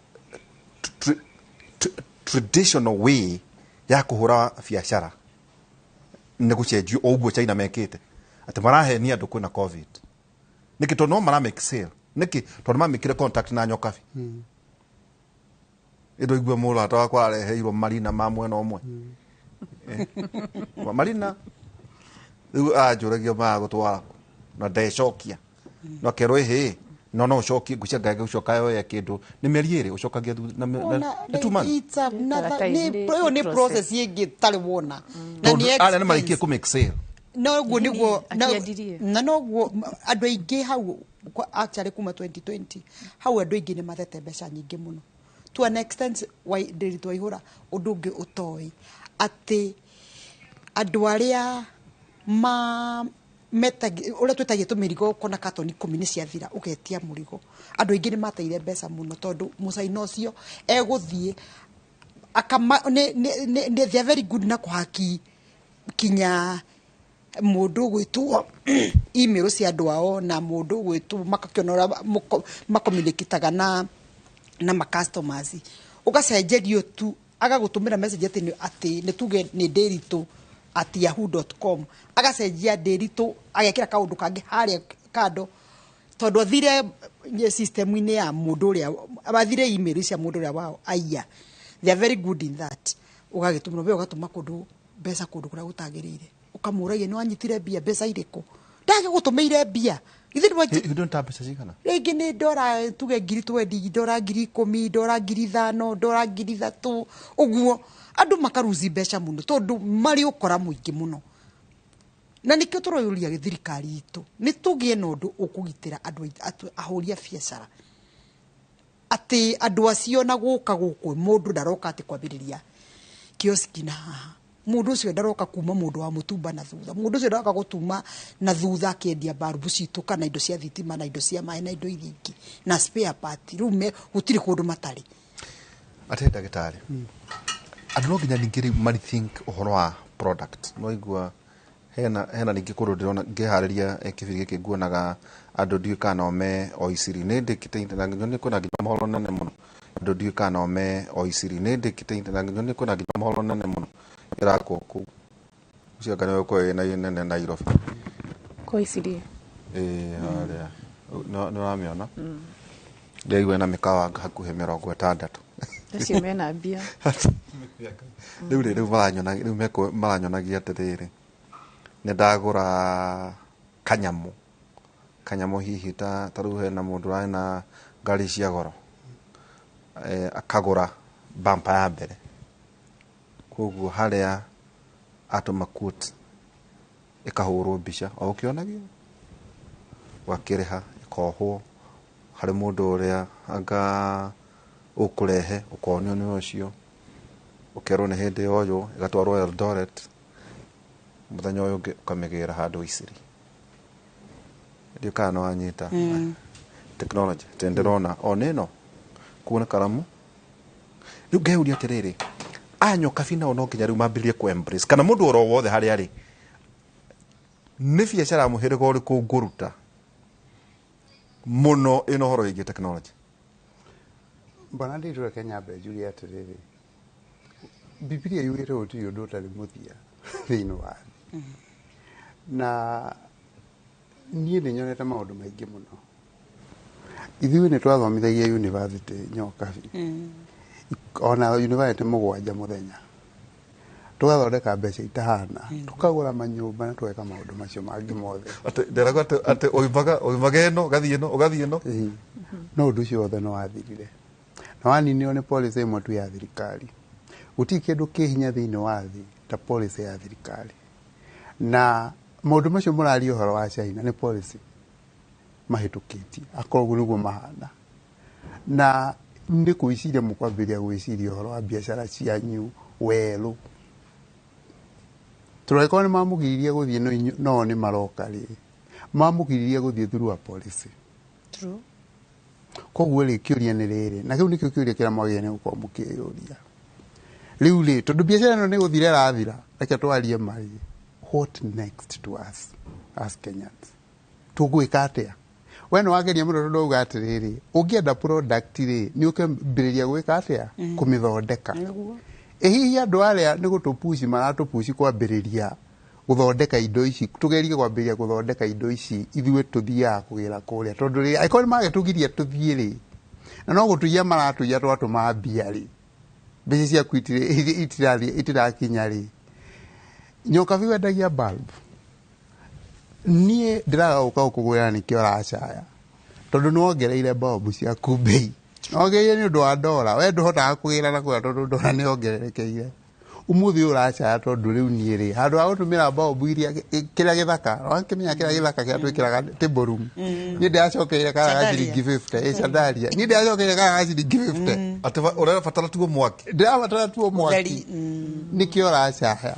traditional way ya kũhũra biacara nĩ gũcenjio o ũguo China mekĩte, atĩ marahenia andũ kwĩna COVID. Nĩkĩ? Tondũ no mara make sale. Nĩkĩ? Tondũ mamĩkire contact na nyokabi. Ĩndo igue mũrata wakwa areheirwo marina ma mwena ũmwe. Marina rĩu anjũragia maya gũtwara kũ na ndecokia no akerwo ĩhĩ no ũcokie ngũcia ngai gũcoka yoya kĩndũ nĩ mĩeri 2 ũcokagia Ona na 2 months. It's another- Time nĩ ũyũ nĩ process. Process ĩngĩ tarĩ wona na tondũ nĩ arĩa nĩ marĩkie expense. kũ make sale. Noguo niguo Akĩendirie. Na noguo andũ aingĩ hau actually kuma 2020 hau andũ aingĩ nĩ mathete mbeca nyingĩ mũno to an extent. Ndĩritũ waihũra ũndũ ũngĩ ũtoĩ atĩ andũ arĩa ma ũrĩa twĩtagia tũmĩrigo, ũkona katoni 10 nĩ ciathira, ũgetia mũrigo. Andũ aingĩ nĩ mateire mbeca mũno tondũ mũcaina ũcio egũthiĩ akama nĩ they are very good na kũhaki kinya mũndũ ũgwĩtwo email cia andũ ao na mũndũ ũgwĩtwo makakĩona ũrĩa makomunicataga na ma customers. Ũgacenjerio tu, agagũtũmĩra message atĩ nĩ tuge nĩ ndĩritũ@yahoo.com, agacenjia ndĩritũ agekĩra kaũndũ kangĩ harĩa kando tondũ athire system-inĩ ya mũndũ ũrĩa athire email cia mũndũ ũrĩa wao aya. They are very good in that. Ũgagĩtũmĩrwo mbia, ũgatũma kũndũ mbeca kũndũ kũrĩa gũtagĩrĩire, ũkamũragia nĩ wanyitire mbia mbeca irĩkũ, ndagĩgũtũmĩire mbia ithe nĩ Hĩndĩ ta mbeca cigana? Rĩngĩ nĩ ndora tuge ngiri 20, ndora 10,000, ndora 5,000, ndora 3,000 ũguo. Andũ makaruci mbeca mũno tondũ marĩ ũkora mũingĩ mũno, na nĩkĩo tũroyũria thirikari itũ nĩ tũgĩe na ũndũ ũkũgitĩra andũ ahũri a biacara, atĩ andũ acio na gũka gũkũ mũndũ ndaroka atĩ kwambĩrĩria kioski na haha, mũndũ ũcio ndaroka kuma mũndũ wa mũtumba na thutha, mũndũ ũcio ndaroka gũtuma na thutha akĩendia mbarubu citũ kana indo cia thitima na indo cia maĩ na indo iria ingĩ na spare part. Rĩu gũtirĩ kũndũ matarĩ. Atĩ ndagĩtarĩ, andũ no nginya ningĩ rĩu marithink ũhoro wa product. No igua hena ningĩ kũndũ ndĩrona ngĩharĩria kĩbindi gĩkĩ nguonaga andũ, ndiũĩ kana no me o iciri nĩ ndĩkĩte na nĩ kwĩna nginya mohoro nene mũno. Andũ ndiũĩ kana no me o iciri nĩ ndĩkĩte na nĩ kwĩna nginya mohoro nene mũno ĩrakwo kũu ũcio anga nĩ gũkorwo ĩna nene Nairobi. Kwa icirie. Ĩĩ, harĩa nĩ ũramĩona, ndĩraigua ĩna mĩkawa hakuhĩ 60. Acio mena mbia. Rĩu rĩ, rĩu maranyona rĩu maranyonagia atĩrĩrĩ, nĩ ndagũra kanyamũ hihi ta rĩu hena mũndũ ũrarĩ na ngari cia goro, akagũra bampa ya mbere, koguo harĩa atũma quote ĩkahũrwo mbica o ũkĩonagio, ũgakĩrĩha, ĩkohwo harĩ mũndũ ũrĩa anga ũkũrehe, ũkonio nĩ ũcio, ũkerwo nĩ hĩndĩ yoywo ĩgatwarwo Eldoret, mũthenya ũyũ ũngĩ ũkamĩgĩra handũ Iciri. Ndiũ kana nĩ wanyita. Technology atĩ ndĩrona o nĩ ĩno kuo nĩ karamu. Rĩu ngeyũria atĩrĩrĩ, aya nyokabi nao no nginya rĩu mambĩrĩrie kũ embrace kana mũndũ oro wothe harĩa arĩ, nĩ biacara ya mũhĩrĩga ũrĩkũ ngũruta mũno ĩna ũhoro wĩgiĩ technology? Mbona nditũ, reke nyambe njuge atĩrĩrĩ, Bibilia yugĩte gũtirĩ ũndũ ũtarĩ mũthia thĩinĩ wa thĩ, na niĩ nĩ nyonete maũndũ maingĩ mũno. Ithuĩ nĩ twathomithagia university nyokabi, ona university 7 mũthenya, tũgathondeka mbeca itahana, tũkagũra manyũmba na tũgeka maũndũ macio mangĩ mothe. Atĩ ndĩragwo atĩ ũimaga ĩno ũgathiĩ ĩno ũgathiĩ ĩno. Ĩĩ. No ũndũ ũcio wothe nĩ wathirire na waninirwo nĩ policy ĩmwe tu ya thirikari. Gũtirĩ kĩndũ kĩ hinya thĩinĩ wa thĩ ta policy ya thirikari, na maũndũ macio mũraria ũhoro wa China nĩ policy mahĩtũkĩtie, akorwo ũguo nĩguo mahana. Na nĩ gwĩciria mũkwambĩrĩria gwĩciria ũhoro wa biacara cianyu werũ, tondũ angĩkorwo nĩ mamũgiririe gũthiĩ no nĩ maroka rĩ, mamũgiririe gũthiĩ through a policy. True. Koguo rĩ, kĩũria nĩ rĩrĩ, na kĩu nĩkĩo kĩũria kĩrĩa mwagĩrĩire nĩ gũkorwo mũkĩyũria. Rĩu rĩ, tondũ biacara ĩno nĩ gũthira ĩrathira, reke twarie marĩ, what next to us as Kenyans? Tũgwĩka atĩa? We nĩ wageria mũno tondũ wauga atĩrĩrĩ, ũngĩenda product rĩ, nĩ ũkĩambĩrĩria gwĩka atĩa? Kũmĩthondeka. Ĩ hihi andũ arĩa nĩ gũtũpuci maratũpuci kwambĩrĩria gũthondeka indo ici, tũgerie kwambĩrĩria gũthondeka indo ici, ithuĩ tũthiaga kũgĩra kũrĩa, tondũ rĩ, angĩkorwo nĩ magĩtũgiria tũthiĩ rĩ, na no gũtũiya maratũiya twatũma mbia rĩ, mbeca ciaku itirathiĩ itirakinya rĩ. Nyokabi wendagia bulb, niĩ ndĩraga gũka gũkũgũrĩra nĩkĩo ũracaya, tondũ nĩ wongereire bulb ciaku mbei, wongereire nĩ ũndũ wa ndora, we ndũhotaga kũgĩra na kũrĩa tondũ ndora nĩ yongererekeire. Ũmũthĩ ũracaya tondũ rĩu niĩ rĩ, handũ ha gũtũmĩra bulb iria kĩrĩa gĩthaka, wakĩmenya kĩrĩa gĩthaka kĩrĩa twĩkĩraga table room, niĩ ndĩracokeire kara ga ciringi 50, ĩ chandaria, niĩ ndĩracokeire kara ga ciringi 50. Atĩ ũrabatara tuo mwaki? Ndĩrabatara tuo mwaki, nĩkĩo ũracaya.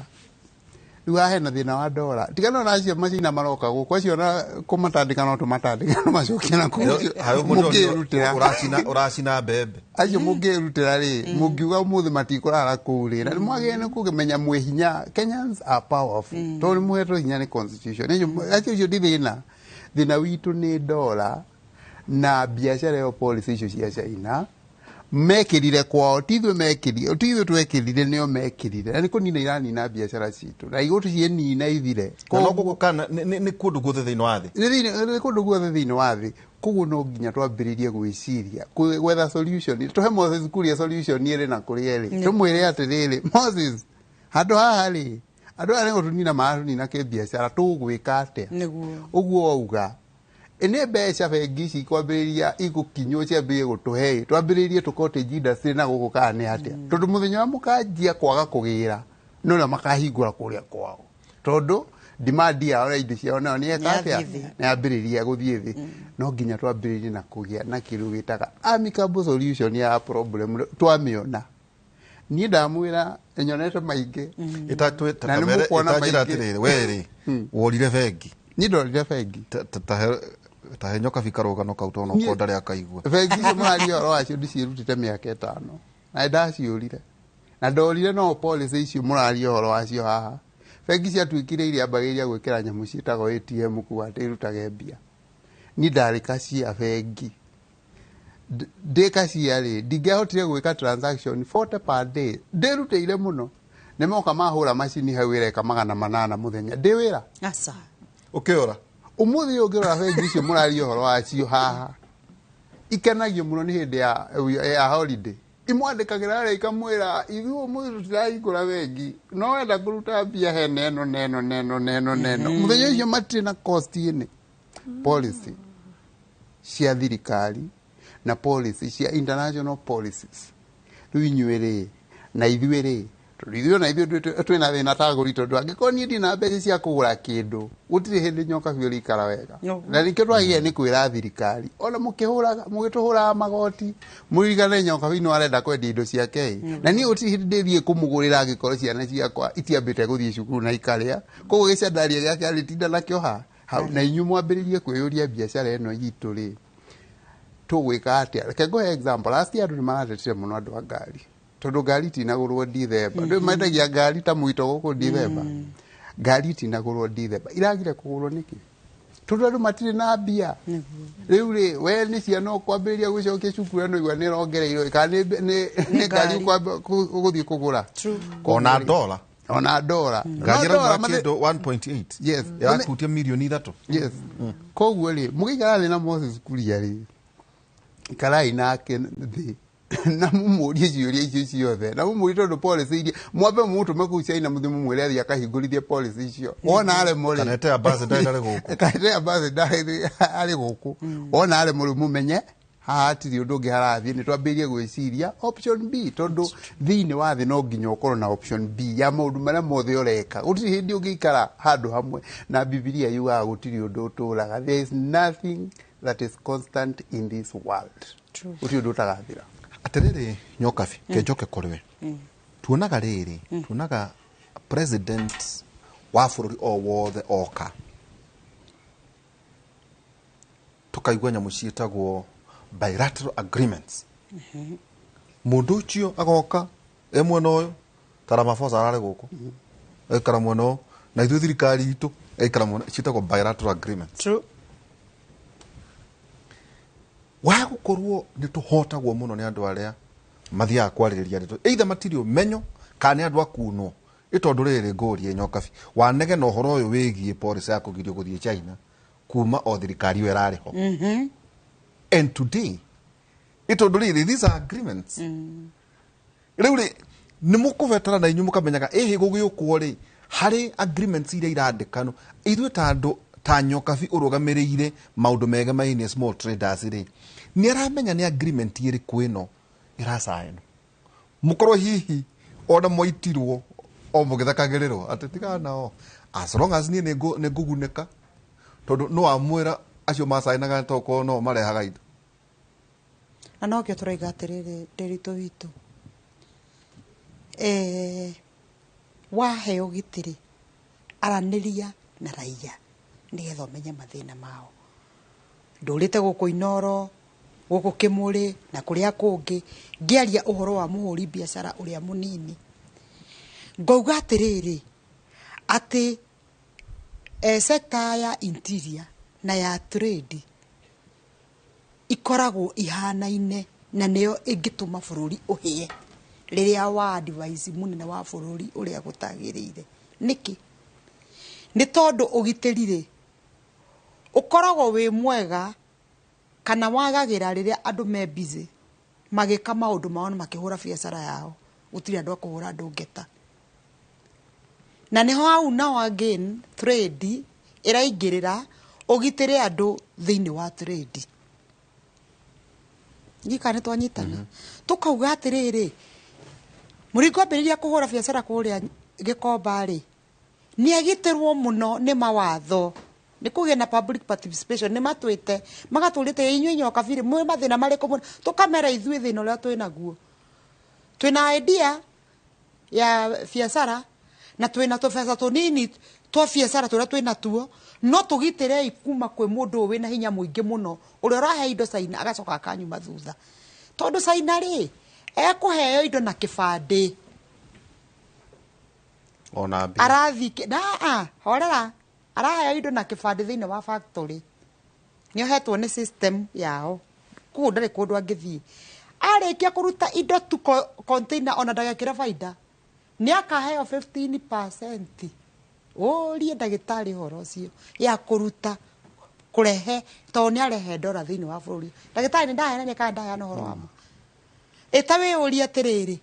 Rĩu haha hena thĩna wa ndora, tigana na acio macina maroka gũkũ, acio na kũmatandĩka no tũmatandĩke no macokie na kũu. Mũngĩrutĩra. Ũracina mbembe. Acio mũngĩrutĩra rĩ, mũngiuga ũmũthĩ matikũrara kũu rĩ, na nĩ mwagĩrĩire nĩ kũmenya mwĩ hinya. Kenyans are powerful, tondũ nĩ mũhetwo hinya nĩ constitution. Acio ũcio ti thĩna, thĩna witũ nĩ ndora na biacara ĩyo, policy icio cia China mekĩrire kwao, ti ithuĩ mekĩrire, ti ithuĩ twekĩrire, nĩo mekĩrire, na nĩ kũnina iranina biacara citũ na igũtũciĩnina ithire. Na no gũkũ kana nĩ kũndũ guothe thĩinĩ wa thĩ? Nĩ kũndũ guothe thĩinĩ wa thĩ. Koguo no nginya twambĩrĩrie gwĩciria gwetha solution. Tũhe Moses Kuria solution ĩrĩ na kũrĩa ĩrĩ, tũmwĩre atĩrĩrĩ, Moses, handũ haha rĩ, andũ aya nĩ gũtũnina maratũnina kĩbiacara, tũgwĩka atĩa? Ũguo wauga nĩ mbeca bengi ici kwambĩrĩria igũkinywo ciambĩrĩrie gũtũhe, twambĩrĩrie tũ cottage industry na gũkũ kana nĩ atĩa? Tondũ mũthenya ũrĩa mũkanjia kwaga kũgĩra, no ũrĩa makahingũra kũrĩa kwao, tondũ demand yao na indo ciao nayo nĩ yeka atĩa? Nĩ yambĩrĩria gũthiĩ thĩ. No nginya twambĩrĩrie na kũgĩa na kĩndũ gĩtaga amicable solution ya problem twamĩona. Niĩ ndamwĩra nyonete maingĩ na nĩ mũkuona Ĩtanjĩra maingĩ. Atĩrĩrĩ, we rĩ, worire bengi? Niĩ ndorire bengi. Tahe Nyokabi karũgano kau tondũ no ndarĩ akaigua. Bengi icio mũraria ũhoro wacio ndiciĩrutĩte mĩaka 5 na nĩndaciũrire, na ndorire no policy icio mũraria ũhoro wacio haha. Bengi ciatuĩkire iria ambagĩrĩria gwĩkĩra nyamũ ciĩtagwo ATM kuga atĩ irutage mbia. Niĩ ndarĩ cashier bengi, ndĩ cashier rĩ, ndingĩahotire gwĩka transaction 40 per day, ndĩrutĩire mũno. Nĩ moka mahũra macini hau ĩreka 800 mũthenya ndĩ wĩra. Aca. Ũkĩũra. Ũmũthĩ ũyũ ũngĩrora bengi icio mũraria ũhoro wacio haha, ikenagio mũno nĩ hĩndĩ ya holiday, imwandĩkagĩra rĩ, ikamwĩra ithuĩ ũmũthĩ tũtirahingũra bengi, no wenda kũruta mbia he neno neno neno neno neno. Mũthenya ũcio matirĩ na cost ĩnĩ. Policy cia thirikari na policy cia international policies, rĩu inyuĩ rĩ na ithuĩ rĩ, tondũ ithuĩ ona ithuĩ twĩna thĩna ta agũri, tondũ angĩkorwo niĩ ndina mbeca cia kũgũra kĩndũ, gũtirĩ hĩndĩ Nyokabi ũrĩikara wega. Na nĩkĩo twagĩrĩire nĩ kwĩra thirikari, ona mũgĩtũhũraga magoti, mũririkane Nyokabi no arenda kwendia indo ciake ĩ. Na niĩ gũtirĩ hĩndĩ ndĩthiĩ kũmũgũrĩra angĩkorwo ciana ciakwa itiambĩte gũthiĩ cukuru na ikarĩa. Koguo gĩcandaria gĩake arĩtinda nakĩo ha hau. Na inyuĩ mwambĩrĩrie kwĩyũria biacara ĩno itũ rĩ, tũgwĩka atĩa? Reke ngũhe example. Last year andũ nĩ maratetire mũno andũ a ngari, tondũ ngari itinagũrwo Dithemba. Andũ mendagia ngari ta mũito gũkũ Dithemba, ngari itinagũrwo Dithemba, iragire kũgũrwo nĩkĩ? Tondũ andũ matirĩ na mbia. Rĩu rĩ, we nĩ ciana ũkwambĩrĩria gũcokia cukuru ĩno, igua nĩ ĩrongereirwo, kana nĩ ngari ũgũthiĩ kũgũra? Ona ndora. Ona ndora. Ngari No ndora ĩrauma kĩndũ 1.8. Yes. Ĩrakutia mirioni 3. Yes. Koguo rĩ, mũgĩikara thĩ na Moses Kuria rĩ, ikarai nake thĩ na mũmũrie ciũria icio ciothe, na mũmũrie tondũ policy iria mwambe mũmũtũme kũu China, mũthiĩ mũmwĩre athiĩ akahingũrithie policy icio. Wona aremwo rĩ, Kana ete ambassador arĩ gũkũ. Kana ete ambassador arĩ gũkũ. Wona aremwo rĩu, mũmenye haha hatirĩ ũndũ ũngĩ harathiĩ, nĩ twambĩrĩrie gwĩciria option B, tondũ thĩinĩ wa thĩ no nginya ũkorwo na option B ya maũndũ marĩa mothe ũreka. Gũtirĩ hĩndĩ ũngĩikara handũ hamwe, na Bibilia yugaga gũtirĩ ũndũ ũtũraga. There is nothing that is constant in this world. Gũtirĩ ũndũ ũtagathira. Atĩrĩrĩ Nyokabi, kenjoke kũrĩ we. Tuonaga rĩrĩ, tuonaga president wa bũrũri o wothe oka, tũkaigua nyamũ ciĩtagwo bilateral agreements. Mũndũ ũcio agoka e mwena ũyũ, Ta Ramaphosa ararĩ gũkũ, aikara mwena ũyũ, na ithuĩ thirikari itũ ĩikara mwena, ciĩtagwo bilateral agreements. True. Wa gũkorwo nĩ tũhotagwo mũno nĩ andũ arĩa mathiaga kwarĩrĩria ndeto, either matirĩ ũmenyo kana nĩ andũ a kunwo. Ĩ tondũ rĩrĩ, ngũrie Nyokabi, wanegena ũhoro ũyũ wĩgiĩ policy ya kũgirio gũthiĩ China kuma o thirikari ĩyo ĩrarĩ ho, and today, ĩ tondũ rĩrĩ, these are agreements. Rĩu rĩ, nĩ mũkũbetera na inyuĩ mũkamenyaga ĩhĩ gũgĩũkwo rĩ harĩ agreements iria irandĩkanwo. Ithuĩ ta andũ ta Nyokabi ũrũgamĩrĩire maũndũ megemainie small traders rĩ, nĩ aramenya nĩ agreement ĩrĩkũ ĩno ĩracaĩnwo, mũkorwo hihi ona mwaitirwo o mũgĩthekagĩrĩrwo atĩ tigana nao, as long as niĩ nĩ ngũgunĩka, tondũ no amwĩra acio macainaga tokorwo no marehaga indo. Na nokĩo tũraiga atĩrĩrĩ, Ndĩritũ witũ, waheo gĩtĩrĩ, aranĩria na raia nĩgetha ũmenye mathĩna mao. Ndũrĩte gũkũ Inoro, gũkũ Kĩmũrĩ na kũrĩa kũngĩ, ngĩaria ũhoro wa mũhũri biacara ũrĩa mũnini, ngauga atĩrĩrĩ, atĩ sector ya interior na ya trade ikoragwo ihanaine, na nĩyo ĩngĩtũma bũrũri ũhĩe rĩrĩa wa advise mũnene wa bũrũri ũrĩa gũtagĩrĩire. Nĩkĩ? Nĩ tondũ ũgitĩri rĩ, ũkoragwo wĩ mwega kana wagagĩra rĩrĩa andũ me busy magĩka maũndũ mao na makĩhũra biacara yao, gũtirĩ andũ a kũhũra andũ ngeta. Na nĩho hau now again trade ĩraingĩrĩra, ũgitĩre andũ thĩinĩ wa trade. Ngika nĩ twanyitana, tũkauga atĩrĩrĩ, mũringo ambĩrĩria kũhũra biacara kũrĩa Gĩkomba rĩ, nĩ agitĩrwo mũno nĩ mawatho, nĩ kũgĩa na public participation. Nĩ matwĩte magatũrĩte, inyuĩ Nyokabi rĩ, mwĩ mathĩna marĩkũ mũno? Tũkamera ithuĩ thĩna ũrĩa twĩ naguo, twĩna idea ya biacara na twĩna tũbeca tũnini twa biacara tũrĩa twĩ natuo, no tũgitĩrei kuma kwĩ mũndũ ũyũ wĩna hinya mũingĩ mũno, ũrĩa ũrahe indo Caina agacoka akanyuma thutha, tondũ Caina rĩ, ekũheo indo na kĩbandĩ. Ona mbia. Arathi na horera, araheo indo na kĩbandĩ thĩinĩ wa factory, nĩ ohetwo nĩ system yao, koguo ndarĩ kũndũ angĩthiĩ. Arĩkia kũruta indo tu container, ona ndagekĩra baida, nĩ akaheo 15%. Ũrie ndagĩtarĩ ũhoro ũcio ya kũruta kũrehe, tondũ nĩ arehe ndora thĩinĩ wa bũrũri. Ndagĩtarĩ, nĩ ndahenania kana ndaheana ũhoro wa ma? Ĩta wĩyũrie atĩrĩrĩ,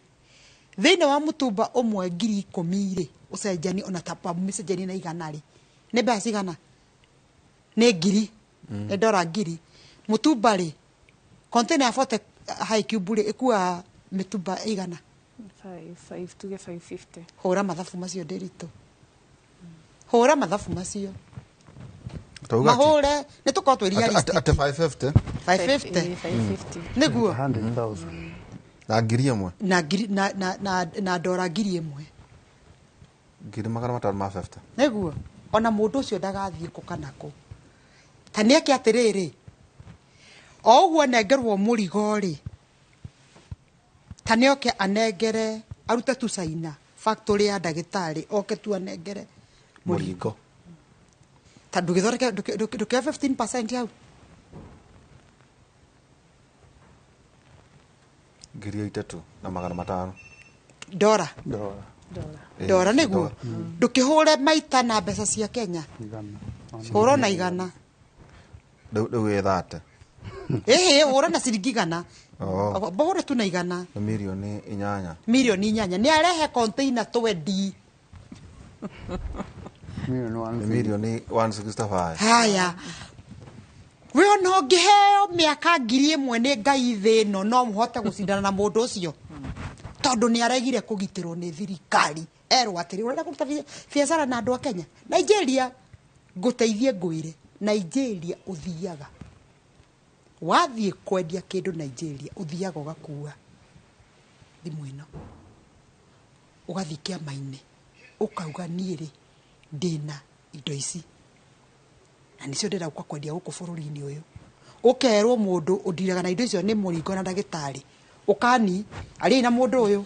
thĩinĩ wa mũtumba ũmwe 10,000 rĩ, ũcenjani ona ta mĩcenjani na 100 rĩ, nĩ mbeca cigana? Nĩ ngiri, nĩ ndora 1,000. Mũtumba rĩ, container ya 40 high cube rĩ, ĩkuaga mĩtumba ĩigana? Five, five, tuge 550. Hũra mathabu macio, Ndĩritũ, hũra mathabu macio. Tauga atĩ- Mahũre nĩ tũkorwo twĩ realistic. Atĩ 550. 550. 550. Nĩguo. 100,000. Na 1,000. Na ngiri na ndora 1,000. 550,000. Nĩguo ona mũndũ ũcio ndagathiĩ kũ kana kũ, ta nĩ eke atĩrĩrĩ, o ũguo anengerwo mũrigo rĩ, ta nĩ oke anengere, arute tu Caina factory ya ndagĩtarĩ, oke tu anengere mũrigo, ta ndũgĩthondeke, ndũkĩoe 15% hau. 3,500. Ndora. Ndora. Ndora, nĩguo ndũkĩhũre maita na mbeca cia Kenya, hũra na 100. Rĩu ĩthate. Ĩhĩ, hũra na ciringi 100. Oh. Hũre tu na 100. Nĩ 8 mirioni. 8 mirioni nĩ arehe container 20. Nĩ 165 million. Haya, we ona ũngĩheo mĩaka 1,000 nĩ Ngai thĩ ĩno, no mũhote gũcindana na mũndũ ũcio, tondũ nĩ aregire kũgitĩrwo nĩ thirikari. Erwo atĩrĩ, ũrenda kũruta biacara na andũ a Kenya, Nigeria, ngũteithie ngwĩre, Nigeria ũthiaga, wathiĩ kwendia kĩndũ Nigeria, ũthiaga ũgakua thimũ ĩno, ũgathiĩ kĩama-inĩ, ũkauga, niĩ rĩ, ndĩna indo ici na nĩcio ndĩrenda gũka kwendia gũkũ bũrũri-inĩ ũyũ. Ũkerwo mũndũ ũndiraga na indo icio nĩ mũringo na ndagĩtarĩ, ũkani arĩai na mũndũ ũyũ.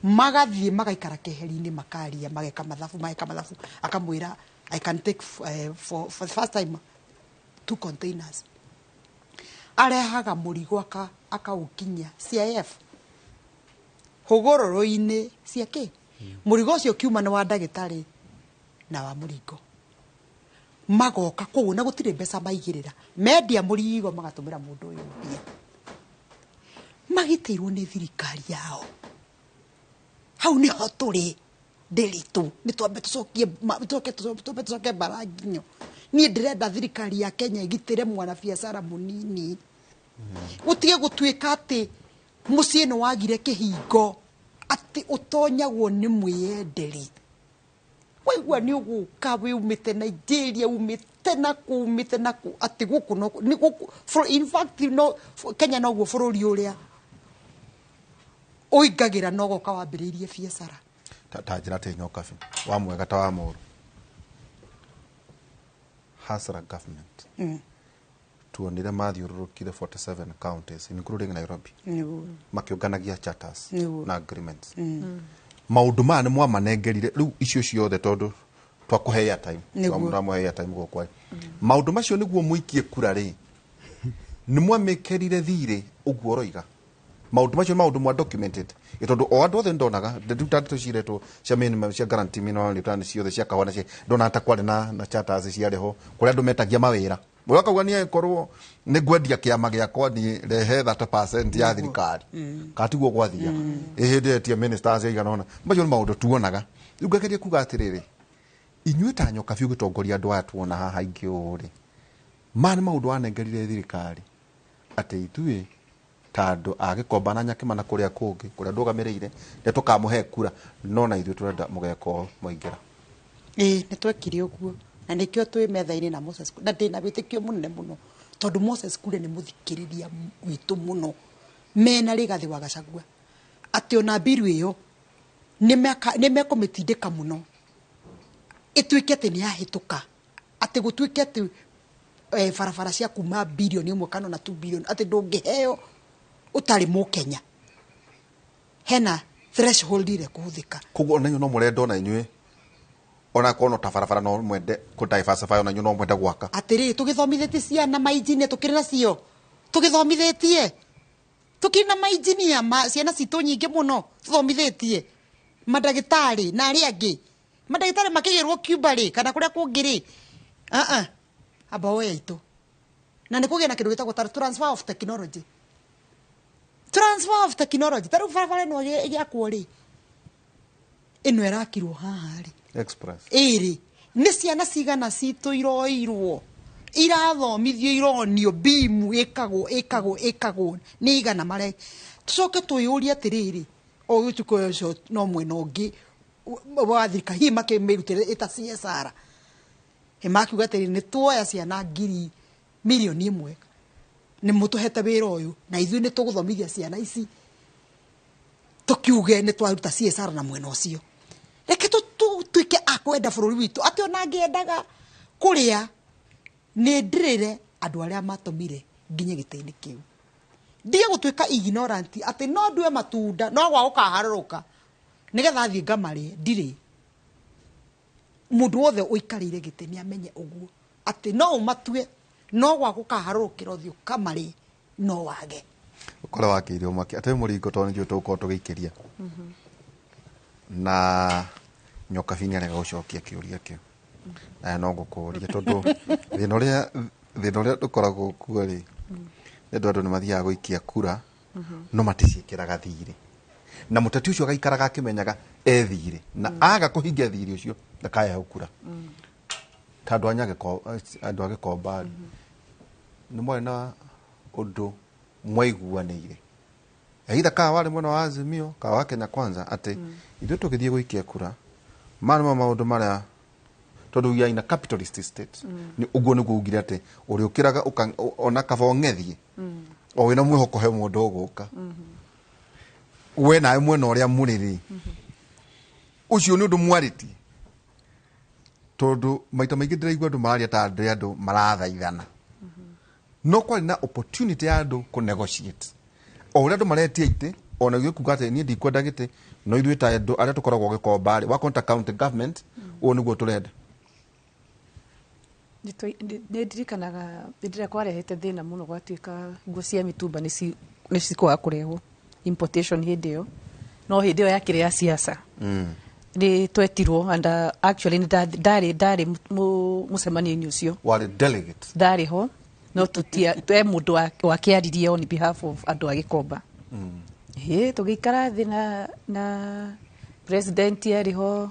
Magathiĩ magaikara keheri-inĩ, makaria, mageka mathabu, mageka mathabu, akamwĩra, "I can take for the first time two containers." Arehaga mũrigo akaũkinyia CIF hũgũrũrũ-inĩ cia kĩ mũrigo ũcio ũkiuma nĩ wa ndagĩtarĩ na wa mũringo, magoka kũu na gũtirĩ mbeca maigĩrĩra. Mendia mũrigo magatũmĩra mũndũ ũyũ mbia. Magitĩirwo nĩ thirikari yao. Hau nĩho tũrĩ ndĩritũ, nĩ twambe tũcokie twambe tũcoke mbara nginyo. Niĩ ndĩrenda thirikari ya Kenya ĩgitĩre mwanabiacara mũnini, gũtige gũtuĩka atĩ mũciĩ nĩ wagire kĩhingo atĩ ũtonyagwo nĩ mwĩyenderi. Waigua nĩ ũgũka wĩ umĩte Nigeria, umĩte nakũ, umĩte nakũ, atĩ gũkũ no nĩ gũkũ. In fact, no Kenya noguo bũrũri ũrĩa ũingagĩra no goka wambĩrĩirie biacara. Ta njĩra atĩ Nyokabi wa mwega ta wa mũru Hustler government tuonire mathiũrũrũkire 47 counties including Nairobi, makĩũnganagia charters na agreements. Maũndũ maya nĩ mwamanengerire rĩu icio ciothe tondũ twakũhe airtime? Twamũhe airtime gũkũ maũndũ macio nĩguo mũikie kura rĩ, nĩ mwamĩkĩrire thirĩ ũguo ũroiga maũndũ macio nĩ maũndũ mwa documented. Ĩ tondũ o andũ othe ndonaga rĩu ta ndeto ciretwo cia minimum, cia guarantee minimum return ciothe cia kahũa na cia ndonaga ta kwarĩ na charters ciarĩ ho kũrĩa andũ metagia mawĩra, ũrĩa akauga niĩ korwo nĩ ngwendia kĩama gĩakwa niĩ rehe 30% ya thirikari, kana tiguo gwathiaga? Ĩ hĩndĩ etia ministers aigana ũna. Macio nĩ maũndũ tuonaga. Rĩu ngageria kuga atĩrĩrĩ, inyuĩ ta Nyokabi ũgĩtongoria andũ aya tuona haha aingĩ ũũ rĩ, maya nĩ maũndũ wanengerire thirikari atĩ ithuĩ ta andũ a Gĩkomba na Nyakĩma na kũrĩa kũngĩ kũrĩa ndũgamĩrĩire nĩ tũkamũhe kura, no na ithuĩ tũrenda mũgeka ũũ mwaingĩra? Ĩĩ, nĩ twekire ũguo na nĩkĩo twĩ metha-inĩ na Moses, na ndĩna wĩtĩkio mũnene mũno tondũ Moses Kuria nĩ mũthikĩrĩria witũ mũno mena Rigathĩ wa Gachagua, atĩ ona mbiru ĩyo nĩ mekũmĩtindĩka mũno ĩtuĩke atĩ nĩ yahĩtũka, atĩ gũtuĩke atĩ barabara cia kuma bilioni 1 kana ona 2 bilioni atĩ ndũngĩheo ũtarĩ mũkenya, hena threshold ĩrĩa ĩkũhũthĩka. Koguo ona inyuĩ no mũrenda, ona inyuĩ ona korwo no ta barabara no mwende kũ diversify, ona inyuĩ no mwende gwaka? Atĩrĩrĩ, tũgĩthomithĩtie ciana mainjinia, tũkĩrĩ nacio, tũgĩthomithĩtie, tũkĩrĩ na mainjinia ma ciana citũ nyingĩ mũno, tũthomithĩtie mandagĩtarĩ na arĩa angĩ, mandagĩtarĩ makĩgĩrwo Cuba rĩ kana kũrĩa kũngĩ rĩ, amba woya itũ na nĩ kũgĩa na kĩndũ gĩtagwo ta transfer of technology, transfer of technology. Ta rĩu barabara ĩno ĩgĩakwo rĩ, ĩno ĩrakirwo haha rĩ, Express. Ĩrĩ nĩ ciana cigana citũ iroirwo irathomithio, ironio bimu ĩkagwo ĩkagwo ĩkagwo nĩ igana mare. Tũcoke twĩyũrie atĩrĩrĩ, o ũtukũ ũcio no mwena ũngĩ wa thirikari hihi makĩmĩrutĩre ĩta CSR, makiuga atĩrĩ, nĩ tuoya ciana ngiri 1 million, nĩ mũtũhete wĩra ũyũ na ithuĩ nĩ tũgũthomithia ciana ici, tũkiuge nĩ twaruta CSR na mwena ũcio. Reke tũtuĩke a kwenda bũrũri witũ, atĩ ona ngĩendaga kũrĩa nĩ ndĩrĩre andũ arĩa matũmire nginye gĩtĩ-inĩ kĩu, ndige gũtuĩka ignorant atĩ no ndue matunda no gwa gũkaharũrũka nĩgetha thiĩ ngamarĩe. Ndirĩ mũndũ wothe ũikarĩire gĩtĩ nĩ amenye ũguo atĩ no ũmatue no gwa gũkaharũrũkĩra ũthiĩ ũkamarĩe no wage. Ũkore wakĩirio mwaki atĩ mũringo tondũ nĩ njũĩ tũgũkorwo tũgĩikĩria na Nyokabi nĩ arega gũcokia kĩũria kĩu na no ngũkũria tondũ thĩna ũrĩa ũkoragwo kuo rĩ, nĩ andũ nĩ mathiaga gũikia kura no maticiĩkĩraga thirĩ, na mũteti ũcio agaikaraga akĩmenyaga e thirĩ, na aga kũhingia thirĩ ũcio ndakaheo kura. Ta andũ a andũ a Gĩkomba rĩ, nĩ mwarĩ na ũndũ mwaiguanĩire either kana warĩ mwena wa Azimio kana wa Kenya Kwanza atĩ ithuĩ tũgĩthiĩ gũikia kura maya nĩmo maũndũ marĩa, tondũ we are in a capitalist state, nĩ ũguo nĩguo ugire atĩ ũrĩũkĩraga ona kaba ũng'ethie o wĩna mwĩhoko he mũndũ ũgũka we nawe mwena ũrĩa mũrĩ rĩ, ũcio nĩ ũndũ mwarĩtie, tondũ maita maingĩ ndĩraigua andũ mararia ta andũ marathaithana, no kwarĩ na opportunity ya andũ kũ negotiate o ũrĩa andũ maretia itĩ, Ona gĩkuga atĩ niĩ ndikwenda gĩtĩ, no ithuĩ ta andũ arĩa tũkoragwo Gĩkomba rĩ, wakorwo ta county government, ũũ nĩguo tũrenda. Nĩ ndirikanaga hĩndĩ ĩrĩa kwarehete thĩna mũno, gwatuĩka nguo cia mĩtumba nĩ cikwaga kũrehwo importation hĩndĩ ĩyo, no hĩndĩ ĩyo yakĩrĩ ya siasa. Nĩ twetirwo and actually nĩ ndarĩ mũcemanio-inĩ ũcio. Warĩ delegate? Ndarĩ ho, no tũtia twe mũndũ wakĩaririe on behalf of andũ a Gĩkomba. Ĩ tũgĩikara thĩ na president arĩ ho,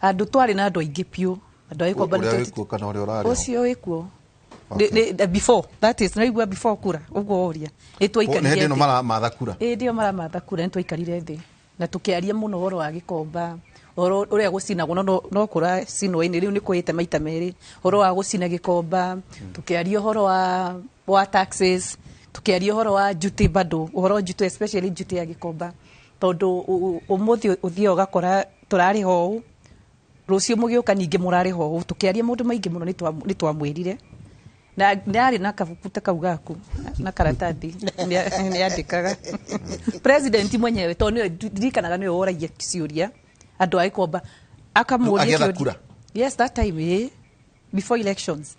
andũ twarĩ na andũ aingĩ biũ, andũ a Gĩkomba. Ũrĩa wĩkuo kana ũrĩa ũrarĩ ho? Ũcio wĩkuo. Before that is naigua before kura ũguo ũria nĩ twaikarire. Hĩndĩ ĩno maramatha kura. Hĩndĩ ĩyo maramatha kura, nĩ twaikarire thĩ na tũkĩaria mũno ũhoro wa Gĩkomba, ũhoro ũrĩa gũcinagwo, no kũracinwo-inĩ rĩu nĩ kũhĩte maita merĩ, ũhoro wa gũcina Gĩkomba, tũkĩaria ũhoro wa taxes, tũkĩaria ũhoro wa duty, bado ũhoro wa duty, especially duty ya Gĩkomba, tondũ ũmũthĩ ũthiaga ũgakora tũrarĩha ũũ, rũciũ mũgĩũka ningĩ mũrarĩha ũũ. Tũkĩaria maũndũ maingĩ mũno, nĩ twamwĩrire na nĩ na kabuku ta kau gaku na karatathi nĩ andĩkaga president mwenyewe, tondũ nĩwe ndirikanaga nĩwe woragia ciũria andũ a Gĩkomba, akamũria kĩũria. Yes, that time before elections.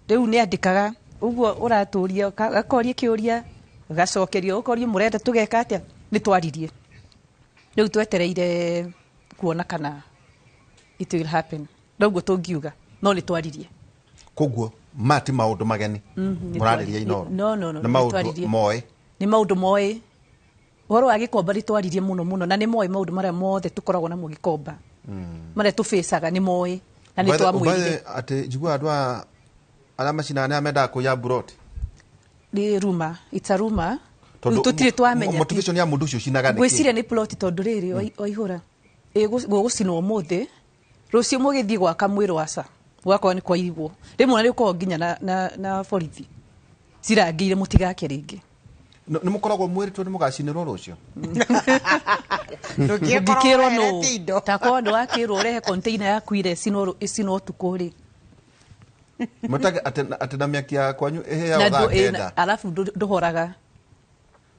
Rĩu nĩ andĩkaga ũguo ũratũria, akoria kĩũria gacokerio, ũkoria mũrenda tũgeka atĩa. Nĩ twaririe, rĩu twetereire kuona kana it will happen, noguo tũngiuga, no nĩ twaririe. Koguo ma ti maũndũ mageni mũrarĩria Inooro? No, no, no. Nĩ maũndũ moĩ. Nĩ maũndũ moĩ. Ũhoro wa Gĩkomba nĩ twaririe mũno mũno, na nĩ moĩ maũndũ marĩa mothe tũkoragwo namo Gĩkomba, marĩa tũbĩcaga nĩ moĩ, na nĩ twamwĩrire. Atĩ njiguaga andũ arĩa macinaga nĩ mendaga kũiya mburoti. Nĩ rumor, it's a rumor. Rĩu tũtirĩ twamenya motivation ya mũndũ ũcio ũcinaga nĩ kĩ. Ngwĩciria nĩ plot, tondũ rĩrĩ waihũra gũgũcinwo ũmũthĩ, rũciũ mũgĩthiĩ gwaka mwĩrũ aca gwakorwo nĩ kwairigwo, rĩmwe na rĩũkorwo nginya na borithi cirangĩire mũtigake rĩngĩ. Nĩ mũkoragwo mwĩrĩtwo nĩ mũgacinĩrwo rũciũ? Ndũngĩkĩrwo nũ takorwo nĩ wakĩrwo ũrehe container yaku ire ĩcinwo ũtukũ rĩ. Mũtage atĩ na mĩaki ya kwanyu ĩhĩaga thaa 9. Alafu ndũhoraga.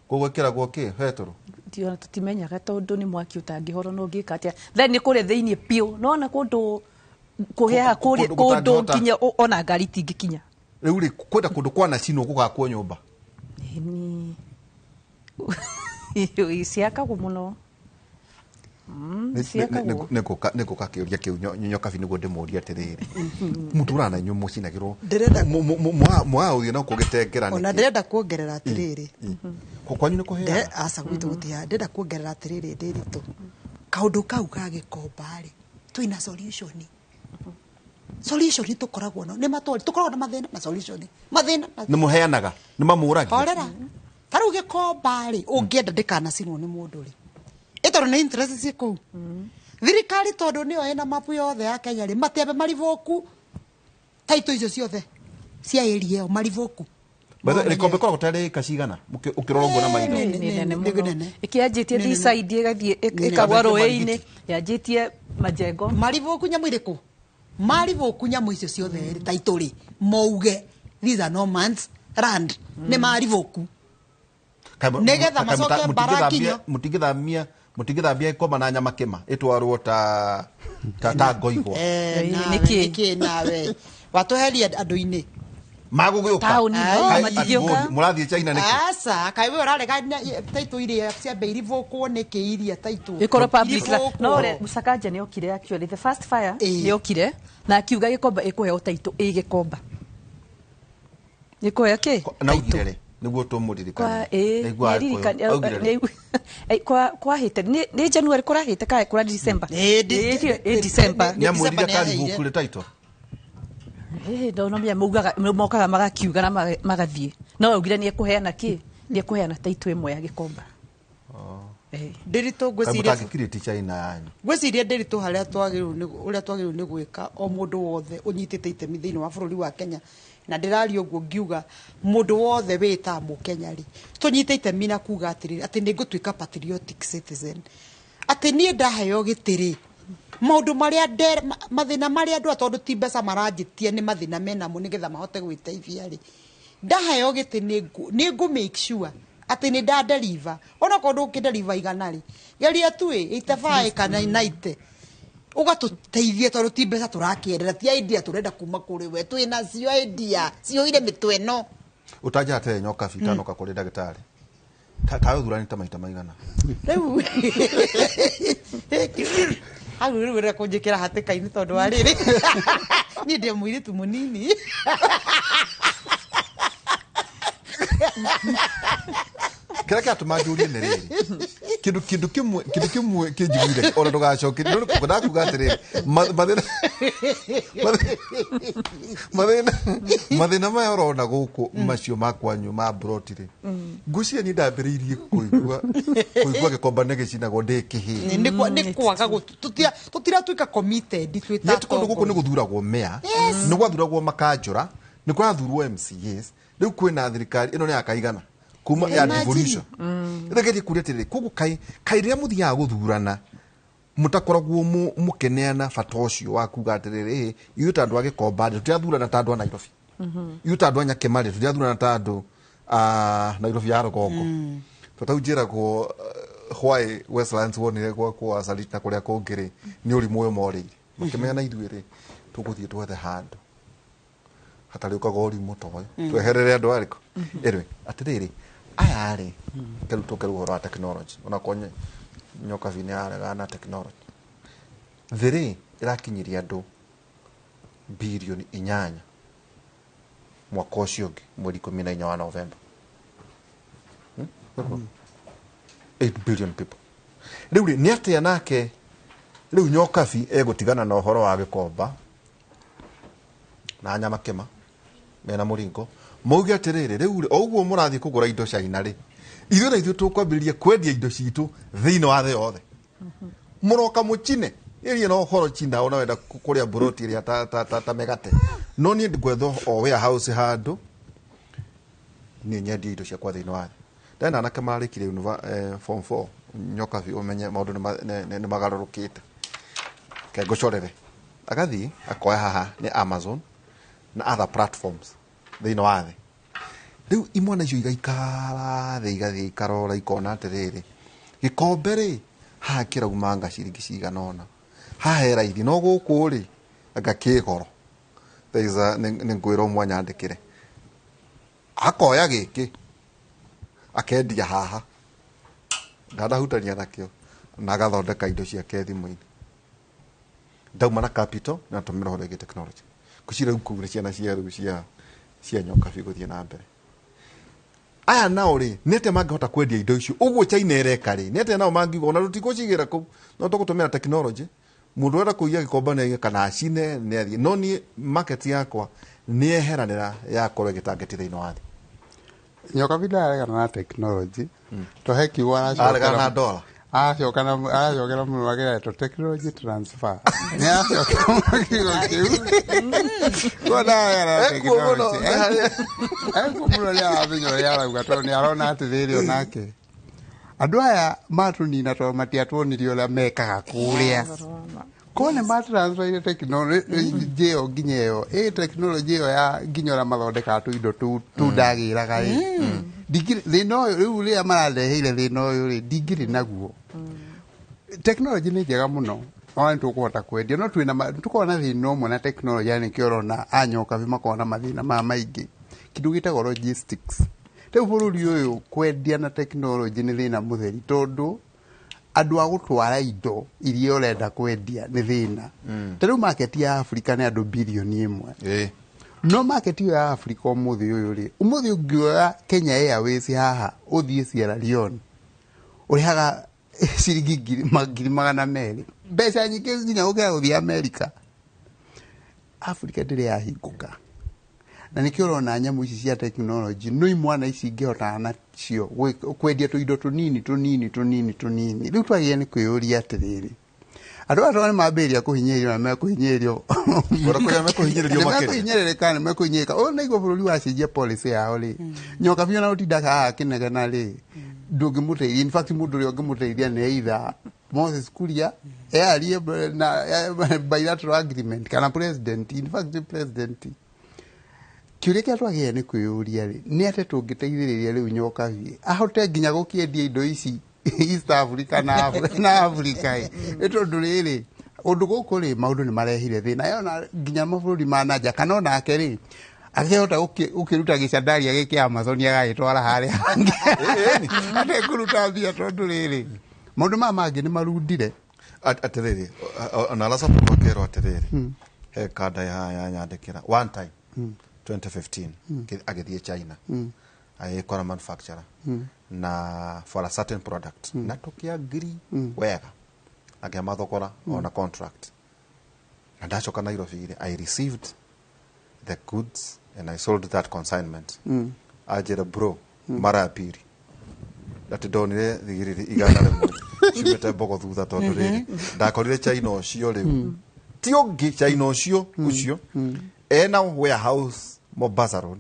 Koguo ĩkĩragwo kĩ betũrũ? Ndiona tũtimenyaga, tondũ nĩ mwaki ũtangĩhoro no ũngĩka atĩa. Then nĩ kũrĩa thĩinĩ biũ, nona kũndũ kũhĩaga kũndũ nginya ona ngari itingĩkinya. Rĩu rĩ kwenda kũndũ kwanacinwo gũgakwo nyũmba? Ciakagwo mũno. Nĩ ngũka kĩũria kĩu Nyokabi nĩguo ndĩmũrie atĩrĩrĩ, mũtũraga na inyuĩ mũcinagĩrwo mũgaga gũthiĩ na kũgĩtengera nĩkĩ? Ona ndĩrenda kuongerera atĩrĩrĩ, kwanyu nĩ kũhĩaga? Aca, gwitũ gũtihĩaga. Ndĩrenda kuongerera atĩrĩrĩ, Ndĩritũ, kaũndũ kau ga Gĩkomba rĩ, twĩna solution. Solution tũkoragwo no nĩ matwari, tũkoragwo na mathĩna na solution, mathĩna nĩ mũheanaga, nĩ mamũragia. Horera, ta rĩu Gĩkomba rĩ, ũngĩenda ndĩkanacinwo nĩ mũndũ rĩ, ĩtondũ nĩ interest ciĩ kũu thirikari, tondũ nĩyo ĩna mapu yothe ya Kenya rĩ, matiambe maribũku taitũ icio ciothe cia area ĩyo maribũku. Gĩkomba ĩkoragwo tarĩ ĩka cigana ũkĩrora ũguo na maitho? Ĩkĩanjĩtie this side ĩgathiĩ ĩkagwa rũĩ-inĩ, yanjĩtie majengo. Maribũku nyamũ irĩkũ? Maribũku nyamũ icio ciothe rĩ, taitũ rĩ, mauge these are no man's land, nĩ maribũku nĩgetha macoke mbara kinyo. Mũtingĩthambia Gĩkomba na nyama kĩma ĩtwarwo ta ngoigwa? Nĩkĩ nawe watũheria andũ-inĩ magũgĩũka mũrathiĩ China nĩkĩ? Aca, kaĩ we ũrarega taitũ iria ciambe iribũkwo nĩkĩ iria taitũ ĩkorwo public? No Sakaja nĩ okire, actually the first fire nĩ okire na akiuga Gĩkomba ĩkũheo taitũ ĩ Gĩkomba ĩkũheo kĩ taitũ nĩguo tũmũririkane. Kwahĩte nĩ January kũrahĩte kana kũra December? Nĩ December. Nĩ amwĩrire karibũkure taitũ? No maugaga mokaga magakiuga na magathiĩ, no augire nĩ ekũheana kĩ, nĩ ekũheana taitũ ĩmwe ya Gĩkomba. Ndĩritũ ngwĩciria mũtangĩkirĩti China yanyu. Ngwĩciria Ndĩritũ harĩa twagĩrĩirwo ũrĩa twagĩrĩirwo nĩ gwĩka, o mũndũ wothe ũnyitĩte itemi thĩinĩ wa bũrũri wa Kenya, na ndĩraria ũguo ngiuga mũndũ wothe wĩtaga mũkenya rĩ, tũnyite itemi na kuga atĩrĩrĩ, atĩ nĩ ngũtuĩka patriotic citizen, atĩ niĩ ndaheo gĩtĩ rĩ, maũndũ marĩa mathĩna marĩa andũ tondũ ti mbeca maranjĩtie nĩ mathĩna menamo nĩgetha mahote gwĩteithia rĩ, ndaheo gĩtĩ nĩ ngũ make sure Atĩ nĩ nda deliver. Onokorwo ndũngĩ deliver igana rĩ, geria tu ĩ 85 kana 90. Ũgatũteithia tondũ ti mbeca tũrakĩendera, ti idea tũrenda kuma kũrĩ we. Twĩ nacio idea cihũire mĩtwe ĩno. Ũtanja atĩ nyoka bitanoka kũrĩ ndagĩtarĩ. Tawe ũthuranĩte maita maigana? Rĩu hau rĩu ũrenda kũnjĩkĩra hatĩka-inĩ tondũ wa rĩrĩ. Niĩ ndĩ mũirĩtu mũnini. Kĩrĩa kĩratũma njũrie nĩ rĩrĩ. Kĩndũ kĩmwe kĩnjiguire ona ndũgacokerie, no ndakuga atĩrĩrĩ, mathĩna maya ũrona gũkũ macio ma kwanyu ma mburoti rĩ. Ngwĩciria niĩ ndambĩrĩirie kũigua gĩkomba nĩ gĩcinagwo ndĩ kĩhĩĩ. Nĩ kwaga tũtiratuĩka committed twĩ ta Yet kũndũ gũkũ nĩ atongoria. gũthuragwo mayor, nĩ gwathuragwo makanjũra, nĩ kũrathurwo MCAs, rĩu kwĩna thirikari ĩno nĩ ya kaigana kuma ya Imagine. devolution. Rĩgerie kũria atĩrĩrĩ, koguo kaĩ rĩrĩa mũthiaga gũthurana mũtakoragwo mũkĩneana bata ũcio wa kuga atĩrĩrĩ, ithuĩ ta andũ a Gĩkomba rĩ, tũtirathurana ta andũ a Nairobi. Ithuĩ ta andũ a Nyakĩma rĩ, tũtirathurana ta andũ a Nairobi ya rũgongo. Tondũ tau njĩragwo, why Westlands wonire gwakwo Sarit na kũrĩa kũngĩ rĩ, nĩ ũrimũ ũyũ morĩire. Makĩmenya na ithuĩ rĩ, tũgũthiĩ twethe handũ hatarĩ ũkaga ũrimũ ta ũyũ. Tweherere andũ arĩkũ? Anyway, atĩrĩrĩ, aya rĩ, rĩu tũke rĩu ũhoro wa technology. Onakorwo nyoka bi nĩ yaregana na technology. Thĩ rĩ, ĩrakinyiria andũ birioni 8 mwaka ũcio ũngĩ, mweri 14 wa Novemba. 8 billion people. Rĩu rĩ, nĩ atĩa nake rĩu Nyokabi egũtigana na ũhoro wa Gĩkomba na Nyamakĩma mena mũringo, mauge atĩrĩrĩ, rĩu rĩ, o ũguo mũrathiĩ kũgũra indo China rĩ, ithuĩ na ithuĩ tũkwambĩrĩria kwendia indo citũ thĩinĩ wa thĩ yothe. Mũroka mũchine ĩria na ũhoro China ona wenda kũrĩa mburoti ĩrĩa ta mĩgate. No niĩ ngwetha o warehouse handũ niĩ nyendie indo ciakwa thĩinĩ wa thĩ. Ndena anake mararĩkirie form 4 Nyokabi ũmenye maũndũ nĩ magarũrũkĩte. Ke ngũcorere. Agathiĩ akoya haha nĩ Amazon na other platforms thĩinĩ wa thĩ. Rĩu imwana icio igaikara thĩ, igathiĩ ikarora ikona atĩrĩrĩ, gĩkombe rĩ, haha kĩraumanga ciringi cigana ũna, haha he raithi, no gũkũ rĩ, anga kĩ goro. There is a, nĩ ngwĩra ũmwe anyandĩkĩre. Akoya gĩkĩ, akendia haha, ndanahutania nakĩo, na agathondeka indo ciake thimũ-inĩ. Ndauma na capital, na tũmĩra ũhoro wĩgiĩ technology. Ngwĩciria rĩu kũu nĩ ciana cia rĩu cia Nyokabi gũthiĩ na mbere. Aya nao rĩ, nĩ atĩa mangĩhota kwendia indo icio? Ũguo China ĩreka rĩ, nĩ atĩa nao mangiuga, ona tũtigũcigĩra kũu, no tũgũtũmĩra technology. Mũndũ ũrenda kũiya gĩkomba nĩ aiye kana acine nĩ athiĩ. No niĩ market yakwa nĩ yeheranĩra yakorwo ĩgĩtangĩti thĩinĩ wa thĩ. Nyokabi ndararegana na technology. To he kiugo aracokera. Aregana na dola. Aracokera mũno akĩra to technology transfer. Nĩ aracokera mũno kiugo kĩu. Kwa ndararegana na Ekuo mũno. technology. Ekuo mũno nĩ aramenya ũrĩa arauga tondũ nĩ arona atĩ thĩrĩ onake. Andũ aya matũnina tondũ matiatuonirie ũrĩa mekaga kũrĩa. Korwo nĩ matransferire technology ĩyo nginya ĩyo, ĩ technology ĩyo ya nginya ũrĩa mathondekaga tũindo tũu ndagĩraga ĩ. Ndingĩrĩ, thĩna ũyũ rĩu rĩrĩa marandeheire thĩna ũyũ rĩ, ndingĩrĩ naguo. Technology nĩ njega mũno, ona nĩ tũkũhota kwendia, no twĩna tũkoragwo na thĩna ũmwe na technology, na nĩkĩo ũrona a Nyokabi makoragwo na mathĩna maya maingĩ. Kĩndũ gĩtagwo logistics. Rĩu bũrũri ũyũ kwendia na technology nĩ thĩna mũtheri tondũ andũ a gũtwara indo iria ũrenda kwendia nĩ thĩna. Ta rĩu market ya Africa nĩ andũ birioni 1. No market ĩyo ya Africa ũmũthĩ ũyũ rĩ, ũmũthĩ ũngĩoya Kenya Airways haha ũthiĩ Sierra Leone, ũrĩhaga ciringi ngiri magana merĩ. Mbeca nyingĩ nginya gũkĩra gũthiĩ America. Africa ndĩrĩ yahingũka. Na nĩkĩo ũrona nyamũ ici cia technology, no imwana ici ingĩhotana nacio kwendia tũindo tũnini, tũnini, tũnini, tũnini. Rĩu twagĩrĩire nĩ kwĩyũria atĩrĩrĩ, andũ aya tondũ nĩ mambĩrĩria kũhinyĩrĩrio na mekũhinyĩrĩrio. Ora kũrĩa mekũhinyĩrĩrio Nĩ makĩria. mekũhinyĩrĩrĩka, nĩ mekũhinyĩrĩrĩka. Ũyũ nĩguo bũrũri wacenjia policy yao rĩ. Nyokabi ona ũtindaga haha akĩnegena rĩ, ndũngĩmũteithia. In fact, mũndũ ũrĩa ũngĩmũteithia nĩ either Moses Kuria, earie na bilateral agreement kana president. In fact, president. Kĩũria kĩrĩa twagĩrĩire nĩ kwĩyũria rĩ, nĩ atĩ tũngĩteithĩrĩria rĩu Nyokabi ahote nginya gũkĩendia indo ici East Africa na Africa ĩ. Nĩ tondũ rĩrĩ, ũndũ gũkũ rĩ, maũndũ nĩ marehire thĩna yona nginya mabũrũri ma nanja kana onake rĩ akĩhota gũkĩruta gĩcandaria gĩkĩ Amazon agagĩtwara harĩa hangĩ atekũruta mbia tondũ rĩrĩ maũndũ maya mangĩ nĩ marundire. Atĩrĩrĩ, ona aracoka akerwo atĩrĩrĩ, he kanda ya yanyandĩkĩra one time 2015 agĩthiĩ China agĩkora manufacturer na for a certain product na tũkĩagree wega akĩmathogora ona contract na ndacoka Nairobi rĩ, I received the goods and I sold that consignment. Anjĩra bro, mara ya pili ati ndonire thigiriri 100 ciumĩte mbogo thutha tondũ rĩrĩ ndakorire China ũcio rĩu ti ũngĩ China ũcio ũcio ena warehouse Mombasa Road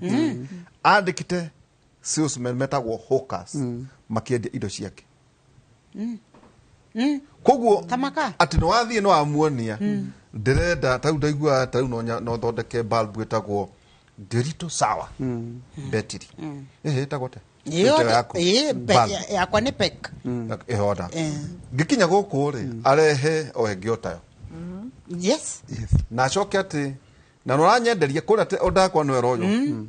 andĩkĩte salesmen metagwo hawkers makĩendia indo ciake. Koguo atĩ nĩ wathiĩ nĩ wamuonia ndĩrenda tarĩu ndaigua tarĩu no thondeke bulb ĩtagwo Derito sawa betiri ĩtagwo atĩa? Yakwa nĩ pek ĩhonda ngĩkinya gũkũ rĩ arehe o ĩngĩ o tayo. Yes. Na acoke atĩ na nĩũranyenderia kũrĩa ndakwa nĩwera ũyũ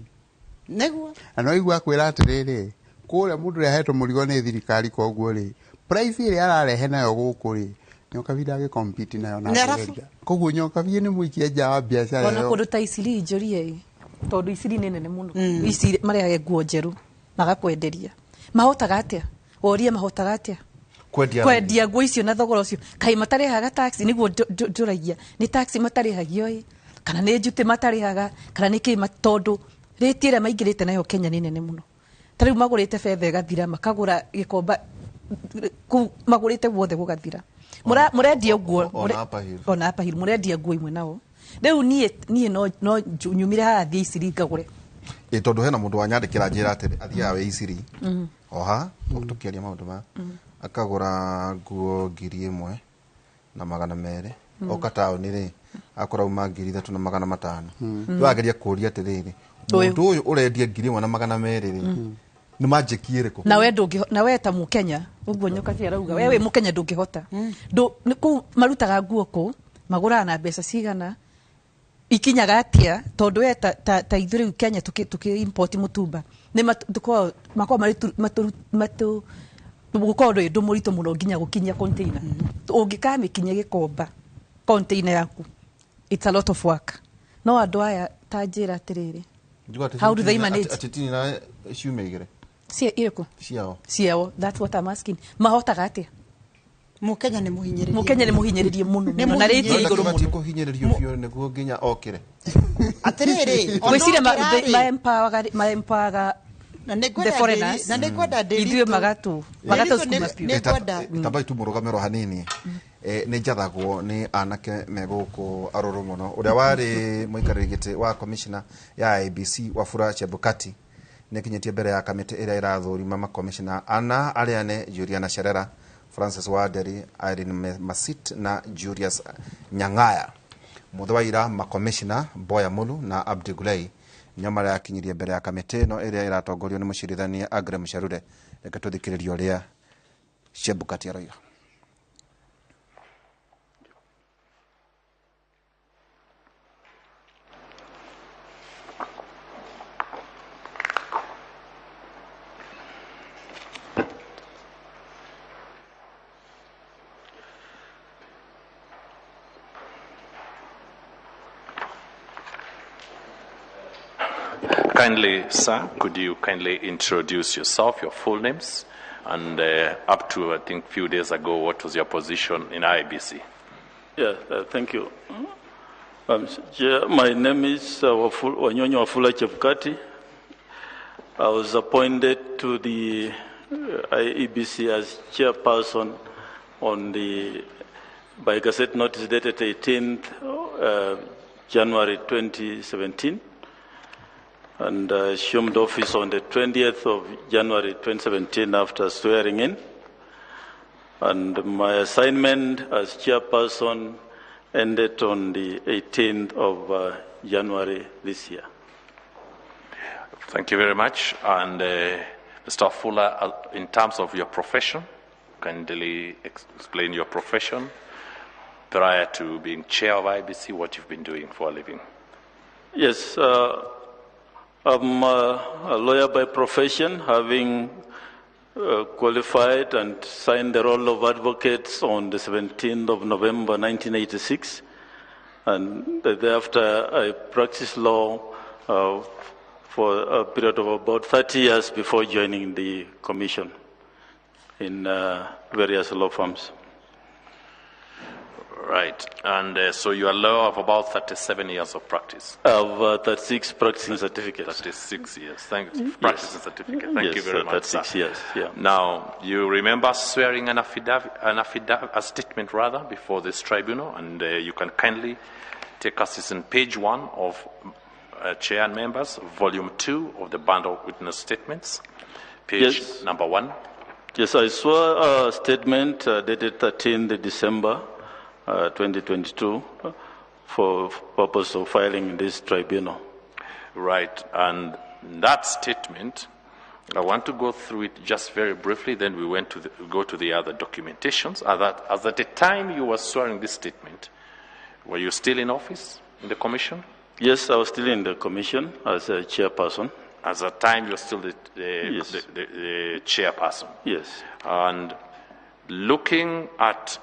nĩguo na no igua kwĩra atĩrĩrĩ kũrĩa mũndũ ũrĩa ahetwo mũrigo nĩ thirikari koguo rĩ price ĩrĩa ararehe nayo gũkũ rĩ Nyokabi ndangĩ nayo na ndangĩgeria koguo Nyokabi nĩ mũikia nja wa biacara ona kũndũ ta Isiri njũrie tondũ Isiri nĩ nene mũno. Isiri marehage nguo njerũ magakwenderia mahotaga atĩa worie mahotaga atĩa kwendia nguo icio na thogora ũcio kaĩ matarĩhaga taxi nĩguo njũragia nĩ taxi matarĩhagio ĩ kana nĩ njutĩ matarĩhaga kana nĩ kĩ tondũ rĩti ĩrĩa maingĩrĩte nayo Kenya nĩ nene mũno. Ta rĩu magũrĩte betha ĩgathira makagũra gĩkomba kũu magũrĩte guothe gũgathira mũrendia nguo ona Upper Hill mũrendia nguo imwe nao rĩu niĩ no nyumire haha thiĩ Isiri ngagũre ĩ tondũ hena mũndũ wanyandĩkĩra njĩra atĩrĩ athiaga wĩ Isiri oha tũkĩaria maũndũ maya akagũra nguo 1200 oka taũni rĩ akora uma 3500 rĩu ageria kũria atĩrĩrĩ mũndũ ũyũ ũrendia 1200 rĩ nĩ manjĩki ĩrĩkũ na we ta mũkenya ũguo Nyokabi arauga we wĩ mũkenya ndũngĩhota kũu marutaga nguo kũ magũraga na mbeca cigana ikinyaga atia tondũ we ta ithuĩ rĩu Kenya tũkĩ import mũtumba nĩ makoragwo marĩ gũkorwo ndũ ũndũ mũritũ mũno nginya gũkinyia container ũngĩkamĩkinyia gĩkomba container yaku it's a lot of work no andũ aya ta njĩra atĩrĩrĩ how do they manage atĩ tini na ciumia igĩrĩ cia irĩkũ ciao that's what I'm asking mahotaga atĩa Mũkenya nĩ mũhinyĩrĩrie Mũkenya nĩ mũhinyĩrĩrie mũno na rĩti ya igũrũ mũno kũhinyĩrĩrio biũ nĩguo nginya okĩre atĩrĩrĩ gwĩciria ma-empower the foreigners na nĩngwenda ithuĩ magatũ sukuma biũ tambai tu mũrũgamĩro hanini nĩ njathagwo nĩ anake me gũkũ arũrũ mũno ũrĩa warĩ mũikarĩri gĩtĩ wa commissioner ya IEBC Wafula Chebukati nĩ akinyĩtie mbere ya kamĩtĩ ĩrĩa ĩrathũrima makomishona ana arĩa nĩ Juliana Cherera, Francis Wanderi, Irene Masit na Julius Nyang'aya. Mũthĩ wa ira makomishona Boya Mulu na Abdi Gulei nĩo marakinyirie mbere ya kamĩtĩ ĩno ĩrĩa ĩratongorio nĩ mũcirithania Aggrey Muchelule. Reke tũthikĩrĩrie ũrĩa Chebukati aroiga. Kindly, sir, could you kindly introduce yourself, your full names, and up to, I think, few days ago, what was your position in IEBC? Yeah, thank you. My name is Wanyonyi Wafula Chebukati. I was appointed to the IEBC as chairperson on the, by Gazette notice dated 18th January 2017. And assumed office on the 20th of January 2017 after swearing in. And my assignment as chairperson ended on the 18th of January this year. Thank you very much. And Mr. Fuller, in terms of your profession, kindly explain your profession prior to being chair of IEBC, what you've been doing for a living. Yes, I'm a lawyer by profession, having qualified and signed the roll of advocates on the 17th of November 1986. And thereafter, I practiced law for a period of about 30 years before joining the commission in various law firms. Right. And so you are a lawyer of about 37 years of practice. I have 36 practicing certificates. 36 years. Thank you. Practicing certificate. Thank you very much, 36 sir. years, yeah. Now, you remember swearing an affidavit, a statement rather, before this tribunal, and you can kindly take us. It's in page 1 of Chair and Members, Volume 2 of the Bundle of Witness Statements, page number 1. Yes, I swore a statement dated 13th December 2022 for purpose of filing in this tribunal. Right, and that statement, I want to go through it just very briefly, then we went to go to the other documentations. As at the time you were swearing this statement, were you still in office in the commission? Yes, I was still in the commission as a chairperson. At the time, you were still the chairperson. Yes. And looking at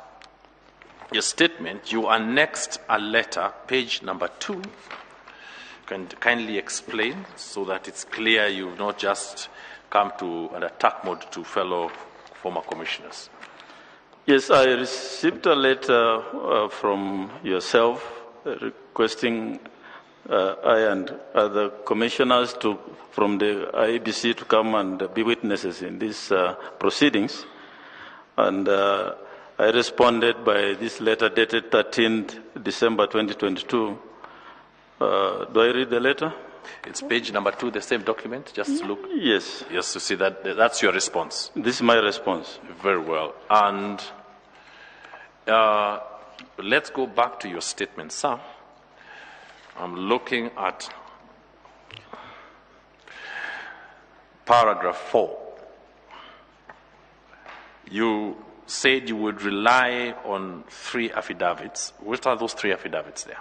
your statement, you annexed a letter, page number 2. You can kindly explain so that it's clear you've not just come to an attack mode to fellow former commissioners. Yes, I received a letter from yourself requesting I and other commissioners from the IEBC to come and be witnesses in these proceedings. And I responded by this letter dated 13th December 2022. Do I read the letter? It's page number 2, the same document. Just look. Yes. Yes, to see that that's your response. This is my response. Very well. And let's go back to your statement, sir. I'm looking at paragraph 4. You said you would rely on 3 affidavits. What are those 3 affidavits there?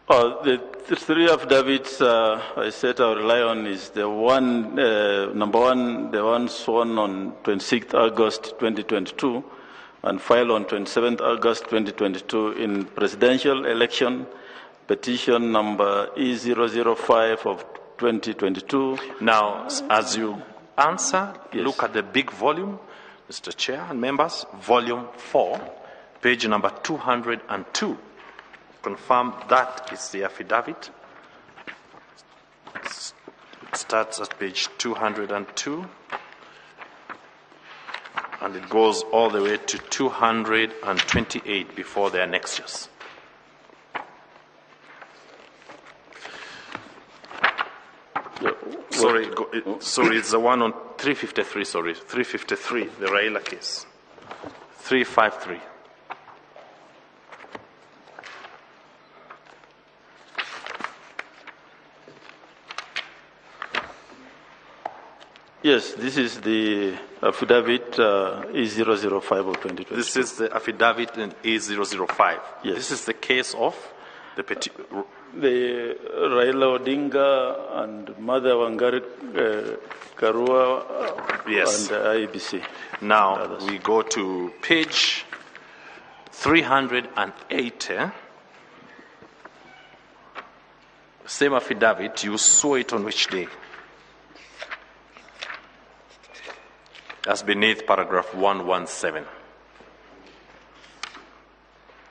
The 3 affidavits I said I rely on is the one, number 1, the one sworn on 26th August 2022 and filed on 27th August 2022 in presidential election petition number E005 of 2022. Now, as you answer, yes, look at the big volume, Mr. Chair and members, volume 4, page number 202. Confirm that is the affidavit. It starts at page 202 and it goes all the way to 228 before the annexures. Sorry, it's the one on 353, sorry, 353, the Raila case. 353. Yes, this is the affidavit E005 of 2020. This is the affidavit in E005. Yes. This is the case of the the Raila Odinga and Mother Wangari Karua, yes, and IEBC. Now we go to page 380. Same affidavit, you saw it on which day? That's beneath paragraph 117.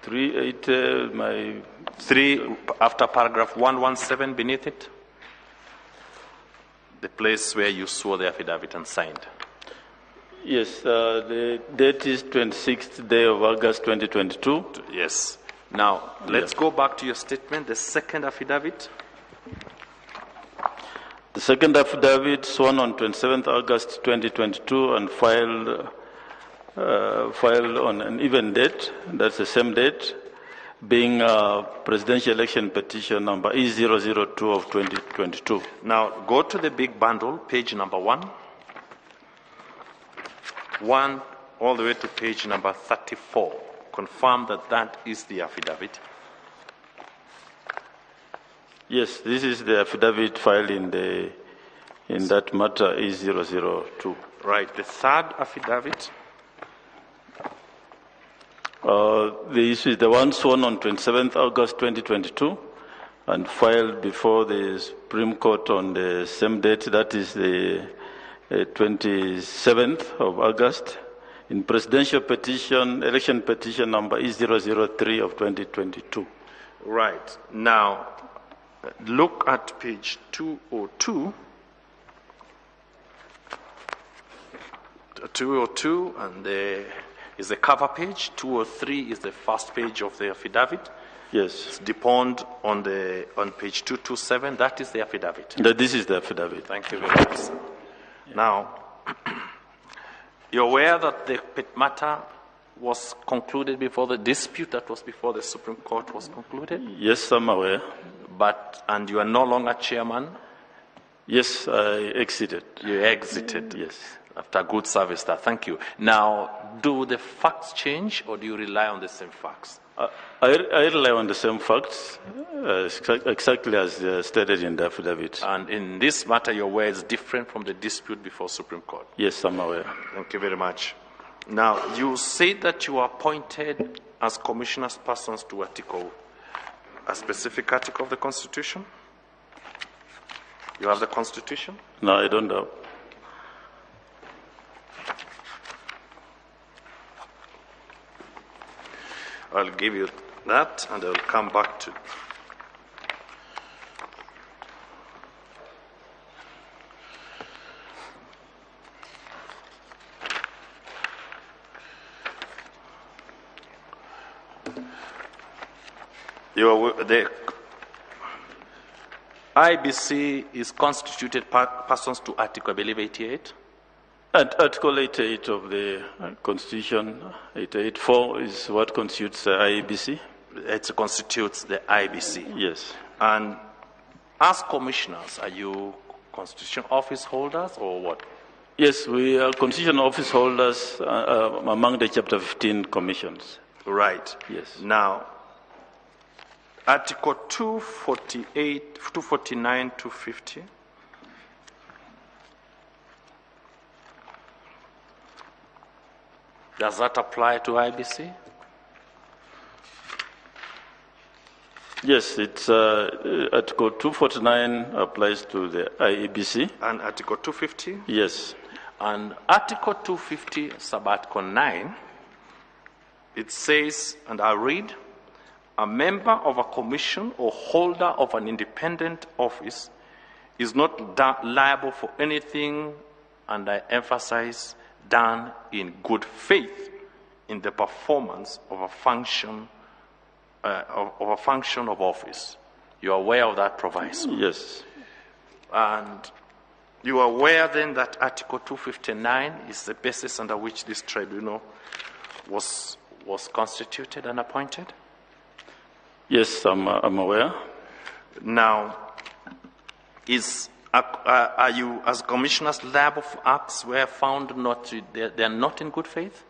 380, my... 3, after paragraph 117, beneath it, the place where you swore the affidavit and signed. Yes, the date is 26th day of August 2022. Yes. Now, let's go back to your statement, the second affidavit. The second affidavit sworn on 27th August 2022 and filed on an even date, that's the same date, being presidential election petition number E002 of 2022. Now, go to the big bundle, page number 1. 1 all the way to page number 34. Confirm that that is the affidavit. Yes, this is the affidavit filed in that matter E002. Right, the third affidavit. This is the one sworn on 27th August 2022 and filed before the Supreme Court on the same date, that is the 27th of August, in presidential petition, election petition number E003 of 2022. Right. Now, look at page 202. 202 and the is the cover page. 203 is the first page of the affidavit. Yes. It's deponed on page 227. That is the affidavit. This is the affidavit. Thank you very much, sir. Yeah. Now, you're aware that the matter was concluded before the dispute that was before the Supreme Court was concluded? Yes, I'm aware. And you are no longer chairman? Yes, I exited. You exited? Yes. After good service, there. Thank you. Now, do the facts change, or do you rely on the same facts? I rely on the same facts, exactly as stated in the affidavit. And in this matter, your way is different from the dispute before Supreme Court? Yes, I'm aware. Thank you very much. Now, you say that you are appointed as commissioners persons to article, a specific article of the Constitution? You have the Constitution? No, I don't have. I'll give you that, and I'll come back to. The IBC is constituted persons to Article, I believe, 88. And Article 88 of the Constitution, 88.4, is what constitutes the IEBC. It constitutes the IBC. Yes. And as commissioners, are you constitution office holders or what? Yes, we are constitution office holders among the Chapter 15 commissions. Right. Yes. Now, Article 248, 249, 250. Does that apply to IBC? Yes, it's Article 249 applies to the IEBC. And Article 250? Yes. And Article 250, Sub-Article 9, it says, and I read, a member of a commission or holder of an independent office is not liable for anything, and I emphasize, done in good faith in the performance of a function of office. You are aware of that proviso? Yes. And you are aware then that Article 259 is the basis under which this tribunal was constituted and appointed? Yes, I'm aware. Now, are you, as commissioners, liable for acts where found not to, they are not in good faith?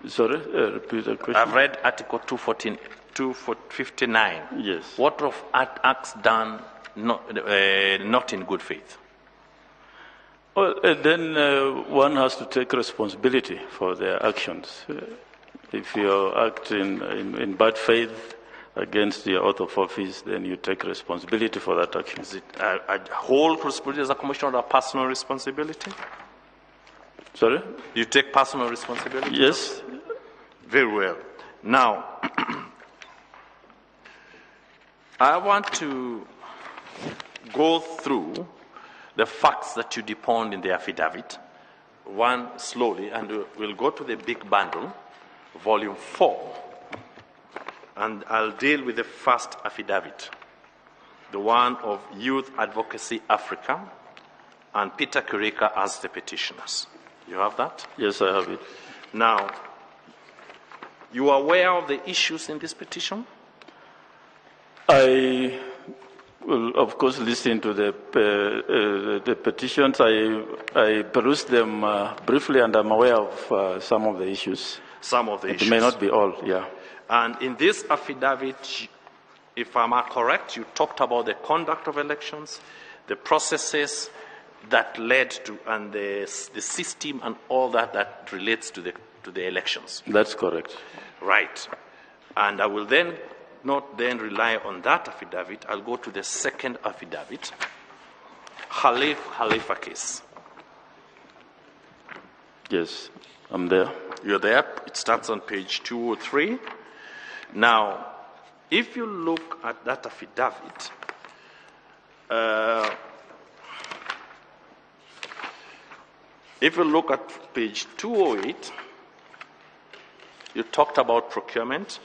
Sorry, repeat the question. I've read Article 259. Yes. What of acts done not in good faith? Well, then one has to take responsibility for their actions. If you act in bad faith against your oath of office, then you take responsibility for that action. Is it a whole responsibility as a commissioner or a personal responsibility? Sorry? You take personal responsibility? Yes. Very well. Now, I want to go through the facts that you deponed in the affidavit, one slowly, and we'll go to the big bundle, volume 4, and I'll deal with the first affidavit, the one of Youth Advocacy Africa and Peter Kirika as the petitioners. You have that? Yes, I have it. Now, You are aware of the issues in this petition? I will, of course, listen to the petitions. I perused them briefly, and I'm aware of some of the issues. Some of the issues. It may not be all, yeah. And in this affidavit, if I'm correct, you talked about the conduct of elections, the processes that led to, and the system and all that relates to the elections. That's correct. Right. And I will then not then rely on that affidavit. I'll go to the second affidavit, Khalif Khalifa case. Yes, I'm there. You're there. It starts on page 203. Now, if you look at that affidavit, if you look at page 208, you talked about procurement.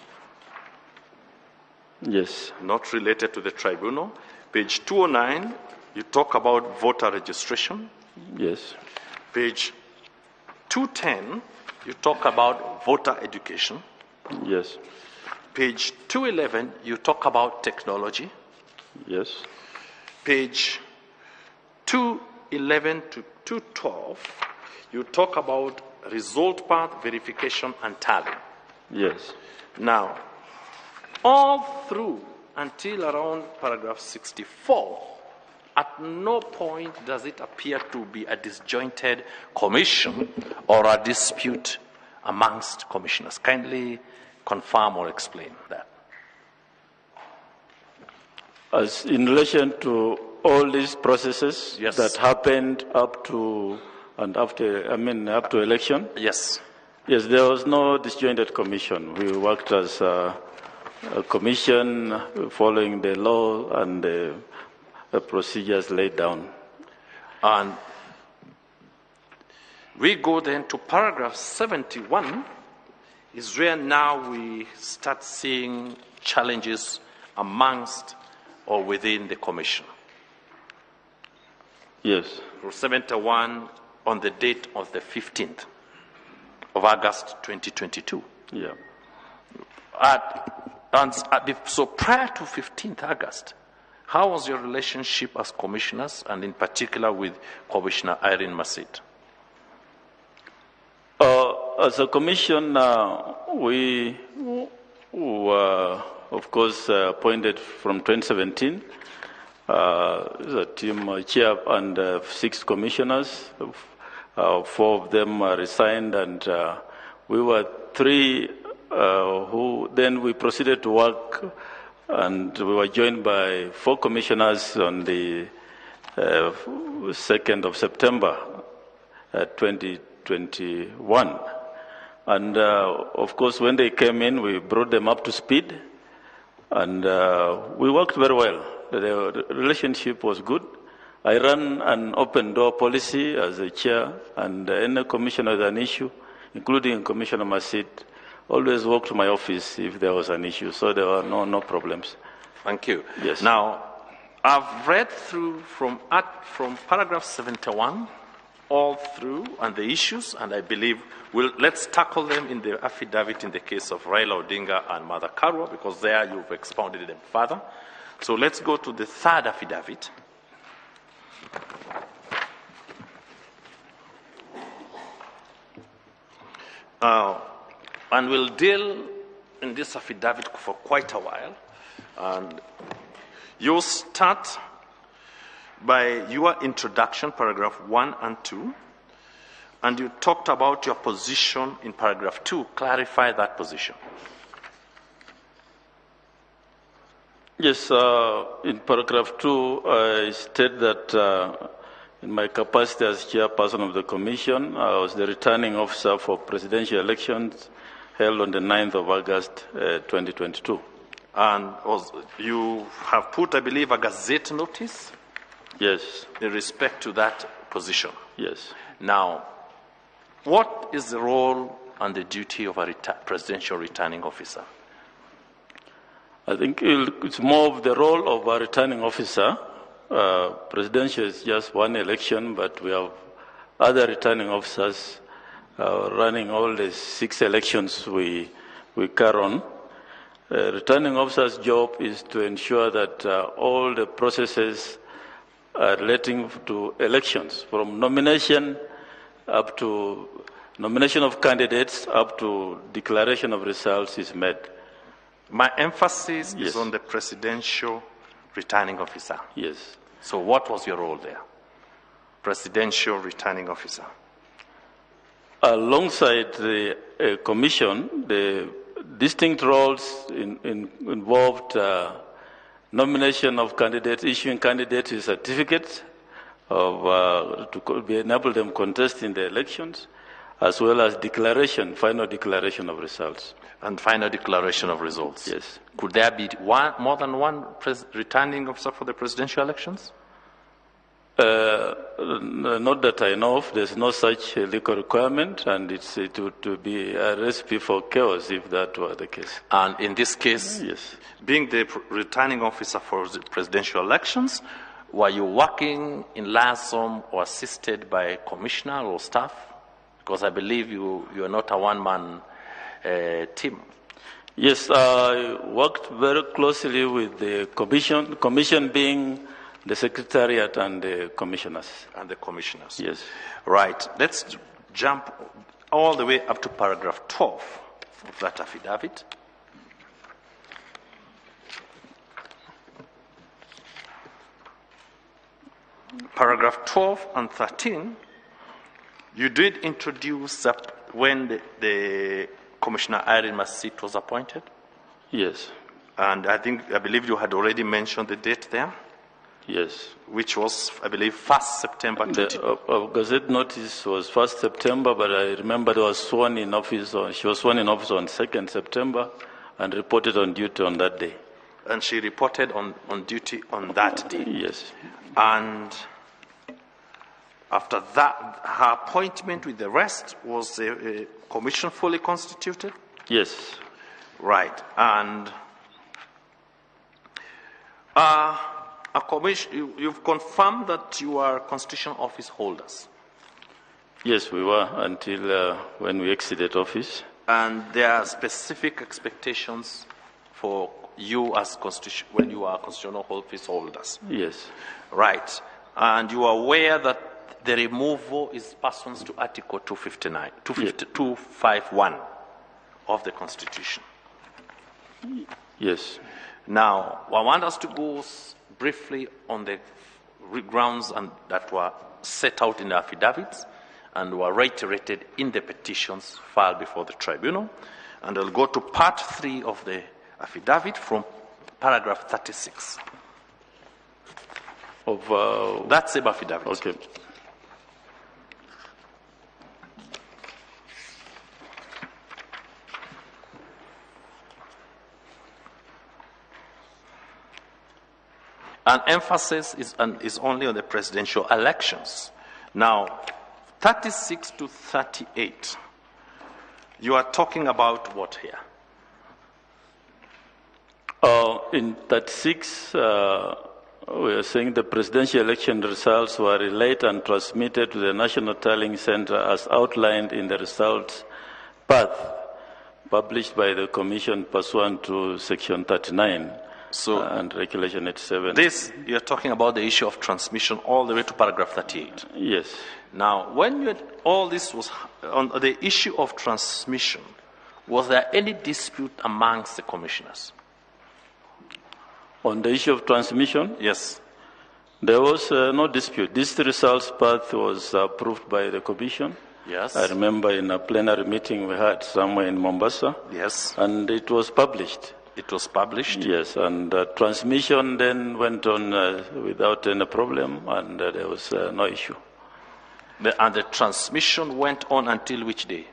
Yes. Not related to the tribunal. Page 209, you talk about voter registration. Yes. Page 210, you talk about voter education. Yes. Page 211, you talk about technology. Yes. Page 211 to 212, you talk about result path verification and tally. Yes. Now, all through until around paragraph 64, at no point does it appear to be a disjointed commission or a dispute amongst commissioners. Kindly confirm or explain that. As in relation to all these processes, yes, that happened up to and after, I mean, up to election? Yes. Yes, there was no disjointed commission. We worked as a commission following the law and the procedures laid down. And we go then to paragraph 71, is where now we start seeing challenges amongst or within the commission. Yes. 71 on the date of the 15th of August 2022. Yeah. So prior to 15th August, how was your relationship as commissioners, and in particular with Commissioner Irene Masit? As a commission, we were, of course, appointed from 2017. The team chair and 6 commissioners, 4 of them resigned, and we were 3 who then we proceeded to work, and we were joined by 4 commissioners on the 2nd of September 2021. And of course, when they came in, we brought them up to speed, and we worked very well. The relationship was good. I ran an open door policy as a chair, and any commissioner with an issue, including Commissioner Masit, always walked to my office if there was an issue, so there were no problems. Thank you. Yes. Now, I've read through from paragraph 71 all through and the issues, and I believe let's tackle them in the affidavit in the case of Raila Odinga and Martha Karua, because there you've expounded them further. So let's go to the third affidavit. And we'll deal in this affidavit for quite a while. And you'll start by your introduction, paragraph 1 and 2. And you talked about your position in paragraph 2. Clarify that position. Yes, in paragraph 2, I state that in my capacity as chairperson of the commission, I was the returning officer for presidential elections held on the 9th of August, 2022. And you have put, I believe, a gazette notice? Yes. In respect to that position? Yes. Now, what is the role and the duty of a presidential returning officer? I think it's more of the role of a returning officer. Presidential is just one election, but we have other returning officers running all the 6 elections we we carry on. Returning officer's job is to ensure that all the processes relating to elections, from nomination up to nomination of candidates up to declaration of results, is made. My emphasis Yes. is on the presidential returning officer. Yes. So what was your role there? Presidential returning officer. Alongside the commission, the distinct roles involved nomination of candidates, issuing candidates with certificates of, to be enable them contest in the elections, as well as declaration, final declaration of results. And final declaration of results. Yes. Could there be more than one returning officer for the presidential elections? Not that I know of. There's no such legal requirement, and it would be a recipe for chaos if that were the case. And in this case, yes, being the returning officer for the presidential elections, were you working in liaison or assisted by commissioner or staff? Because I believe you are not a one-man team. Yes, I worked very closely with the commission, commission being the secretariat and the commissioners. And the commissioners. Yes. Right. Let's jump all the way up to paragraph 12 of that affidavit. Paragraph 12 and 13, you did introduce that when the Commissioner Irene Masit was appointed. Yes. And I believe you had already mentioned the date there. Yes. Which was, I believe, 1st September. The Gazette notice was 1st September, but I remember they was sworn in office on, she was sworn in office on 2nd September and reported on duty on that day. And she reported on duty on that day. Yes. And after that, her appointment with the rest was the commission fully constituted? Yes. Right. And a commission, you've confirmed that you are constitutional office holders. Yes, we were until when we exited office. And there are specific expectations for you as when you are constitutional office holders. Yes. Right. And you are aware that the removal is pursuant to Article 259, 251 of the Constitution. Yes. Now, I want us to go briefly on the grounds that were set out in the affidavits and were reiterated in the petitions filed before the tribunal. And I'll go to part 3 of the affidavit from paragraph 36. Of that same affidavit. Okay. And emphasis is only on the presidential elections. Now, 36 to 38, you are talking about what here? In 36, we are saying the presidential election results were relayed and transmitted to the National Tallying Center as outlined in the results path published by the Commission pursuant to Section 39. So, and Regulation 87. This, you're talking about the issue of transmission all the way to paragraph 38. Yes. Now, when all this was on the issue of transmission, was there any dispute amongst the commissioners? On the issue of transmission? Yes. There was no dispute. This results path was approved by the commission. Yes. I remember in a plenary meeting we had somewhere in Mombasa. Yes. And it was published. It was published? Yes, and transmission then went on without any problem, and there was no issue. And the transmission went on until which day?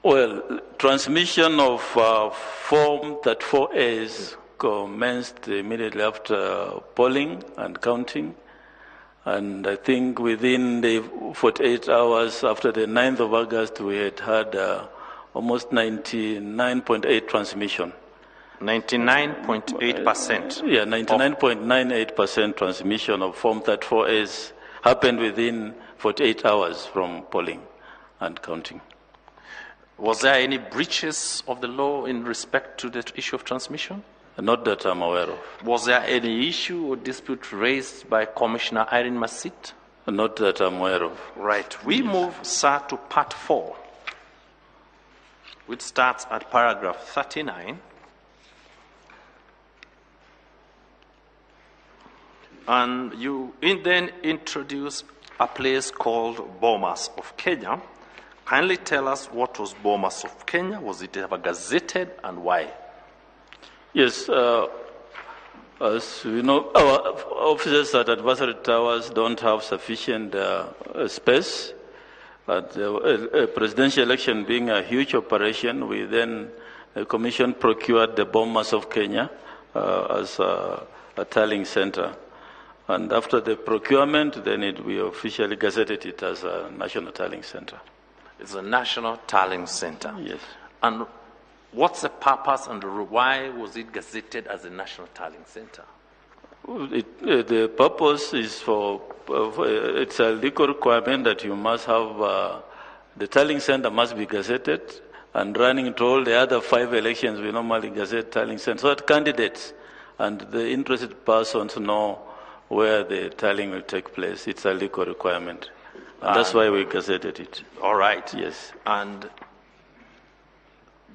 Well, transmission of Form 34As commenced immediately after polling and counting. And I think within the 48 hours after the 9th of August, we had had almost 99.8 transmission. 99.8%? Yeah, 99.98% transmission of Form 34As happened within 48 hours from polling and counting. Was there any breaches of the law in respect to the issue of transmission? Not that I'm aware of. Was there any issue or dispute raised by Commissioner Irene Masit? Not that I'm aware of. Right. We move, sir, to part 4, which starts at paragraph 39. And you then introduce a place called Bomas of Kenya. Kindly tell us, what was Bomas of Kenya? Was it ever gazetted, and why? Yes, as we know, our offices at advisory towers don't have sufficient space. But the presidential election being a huge operation, we then, the Commission procured the Bomas of Kenya as a tallying center. And after the procurement, then we officially gazetted it as a national tallying center. It's a national tallying center. Yes. And what's the purpose and why was it gazetted as a national tallying center? The purpose is for it's a legal requirement that you must have, the tallying center must be gazetted, and running to all the other 5 elections, we normally gazette tallying centers, so that candidates and the interested persons know where the tallying will take place. It's a legal requirement. And that's why we gazetted it. All right. Yes. And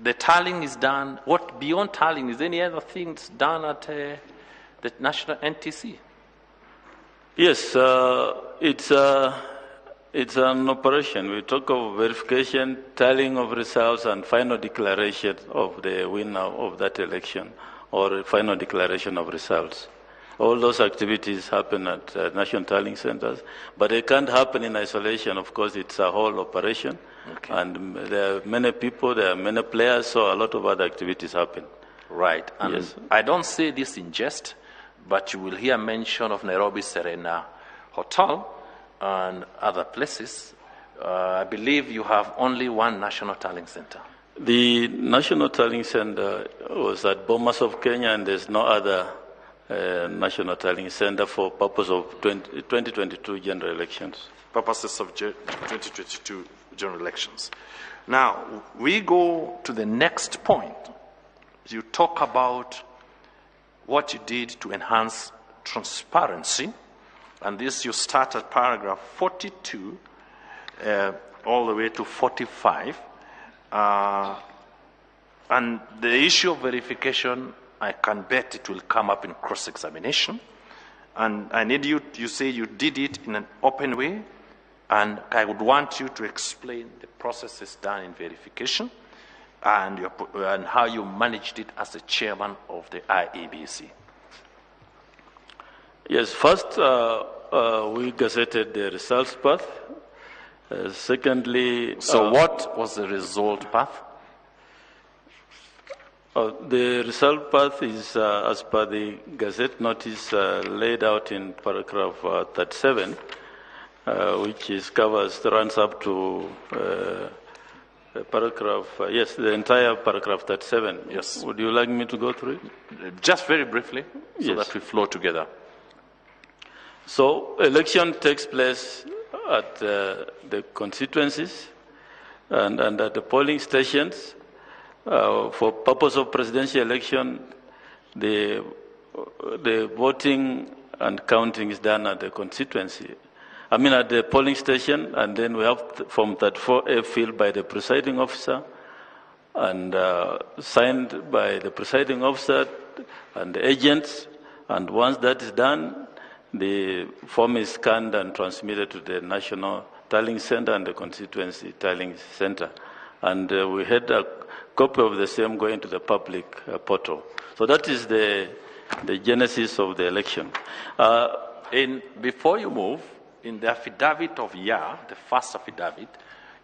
the tallying is done. What beyond tallying, is any other things done at the national NTC? Yes, it's an operation. We talk of verification, tallying of results, and final declaration of the winner of that election, or final declaration of results. All those activities happen at national tallying centers, but they can't happen in isolation. Of course, it's a whole operation, okay. And there are many people, there are many players, so a lot of other activities happen. Right. And yes. I don't say this in jest, but you will hear mention of Nairobi Serena Hotel and other places. I believe you have only one national tallying center. The national tallying center was at Bomas of Kenya, and there's no other national tallying center for purpose of 2022 general elections. Purposes of 2022 general elections. Now, we go to the next point. You talk about what you did to enhance transparency, and this you start at paragraph 42 all the way to 45. And the issue of verification, I can bet it will come up in cross-examination. And I need you, you say you did it in an open way, and I would want you to explain the processes done in verification and, and how you managed it as the chairman of the IEBC. Yes, first we gazetted the results path. Secondly... So what was the result path? The result path is, as per the Gazette notice laid out in paragraph 37, which is covers, runs up to paragraph, yes, the entire paragraph 37. Yes. Would you like me to go through it? Just very briefly, so yes, that we flow together. So, election takes place at the constituencies and at the polling stations. For purpose of presidential election, the voting and counting is done at the constituency. I mean at the polling station, and then we have Form 34A filled by the presiding officer and signed by the presiding officer and the agents. And once that is done, the form is scanned and transmitted to the National Tallying Center and the Constituency Tallying Center. And we had a copy of the same going to the public portal. So that is the genesis of the election. Before you move, in the affidavit of YA, the first affidavit,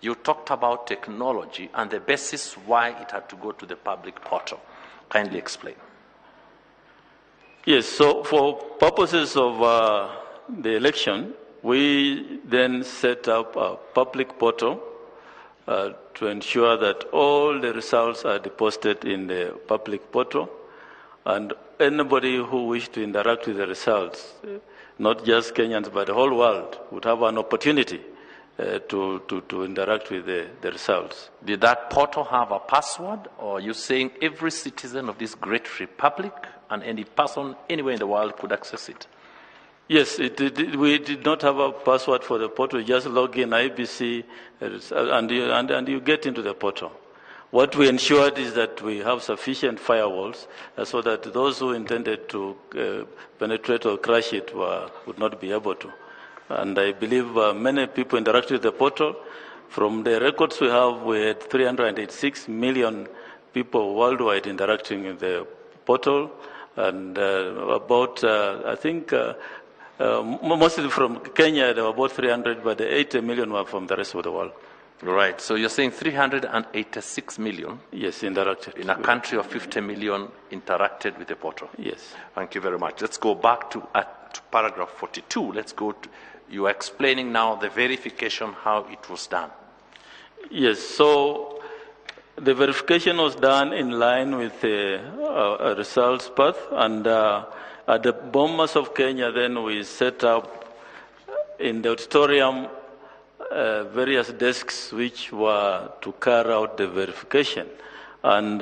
you talked about technology and the basis why it had to go to the public portal. Kindly explain. Yes, so for purposes of the election, we then set up a public portal to ensure that all the results are deposited in the public portal, and anybody who wished to interact with the results, not just Kenyans but the whole world, would have an opportunity to interact with the results. Did that portal have a password, or are you saying every citizen of this great republic and any person anywhere in the world could access it? Yes, we did not have a password for the portal. You just log in IEBC and you get into the portal. What we ensured is that we have sufficient firewalls so that those who intended to penetrate or crash it would not be able to. And I believe many people interacted with the portal. From the records we have, we had 386 million people worldwide interacting with the portal, and about, I think, mostly from Kenya, there were about 300, but the 80 million were from the rest of the world. Right. So you're saying 386 million? Yes, interacted. In a country of 50 million interacted with the portal? Yes. Thank you very much. Let's go back to paragraph 42. Let's go to, you are explaining now the verification, how it was done. Yes. So the verification was done in line with the results path, and at the Bomas of Kenya, then we set up in the auditorium various desks which were to carry out the verification. And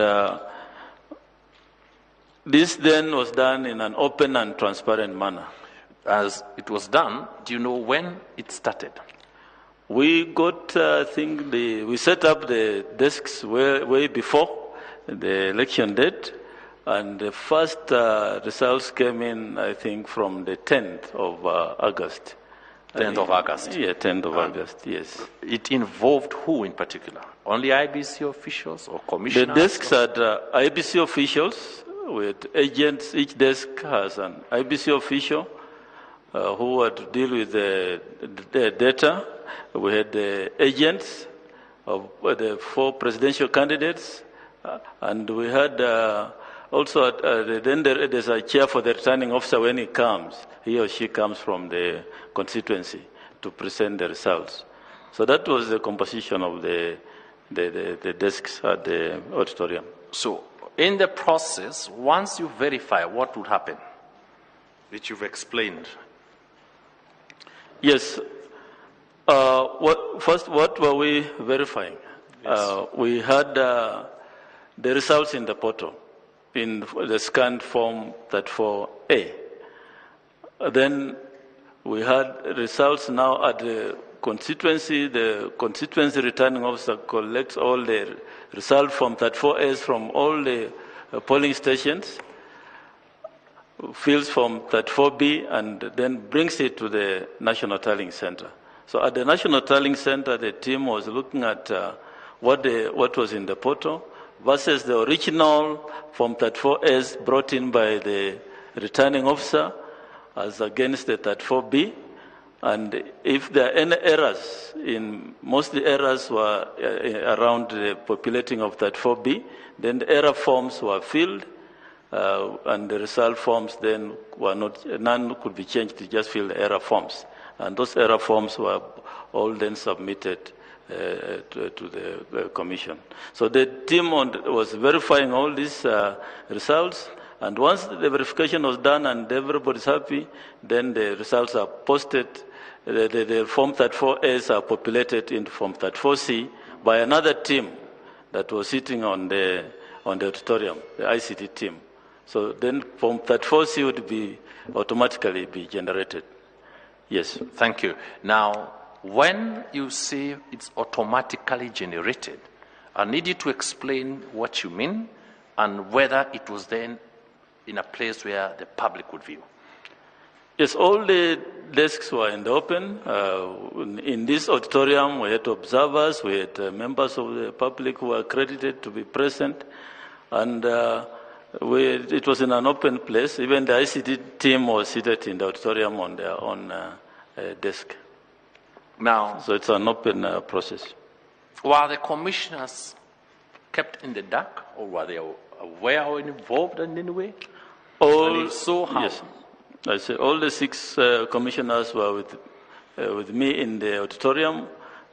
this then was done in an open and transparent manner. As it was done, do you know when it started? We got, I think, we set up the desks way before the election date, and the first results came in, I think, from the 10th of August. 10th of August. Yeah, 10th of August, yes. It involved who in particular? Only IEBC officials or commissioners? The desks had IEBC officials with agents. Each desk has an IEBC official who had to deal with the data. We had the agents of the 4 presidential candidates, and we had also then there's a chair for the returning officer when he comes. He or she comes from the constituency to present the results. So that was the composition of the desks at the auditorium. So in the process, once you verify, what would happen, which you've explained? Yes. First, what were we verifying? Yes. We had the results in the portal, in the scanned form 34A. Then we had results now at the constituency. The constituency returning officer collects all the results from 34As from all the polling stations, fills from 34B, and then brings it to the National Tallying Center. So at the National Tallying Center, the team was looking at what was in the portal versus the original Form 34S brought in by the returning officer as against the 34B. And if there are any errors, most of the errors were around the populating of 34B, then the error forms were filled, and the result forms then were not, none could be changed to just fill the error forms. And those error forms were all then submitted to the commission. So the team was verifying all these results, and once the verification was done and everybody's happy, then the results are posted. The Form 34As are populated into Form 34C by another team that was sitting on the auditorium, the ICT team. So then Form 34C would be automatically be generated. Yes. Thank you. Now, when you say it's automatically generated, I need you to explain what you mean and whether it was then in a place where the public would view. Yes, all the desks were in the open. In this auditorium, we had observers, we had members of the public who were accredited to be present, and it was in an open place. Even the ICT team was seated in the auditorium on their own desk. Now, so it's an open process. Were the commissioners kept in the dark, or were they aware or involved in any way? All, and if so, how? Yes. I say all the 6 commissioners were with me in the auditorium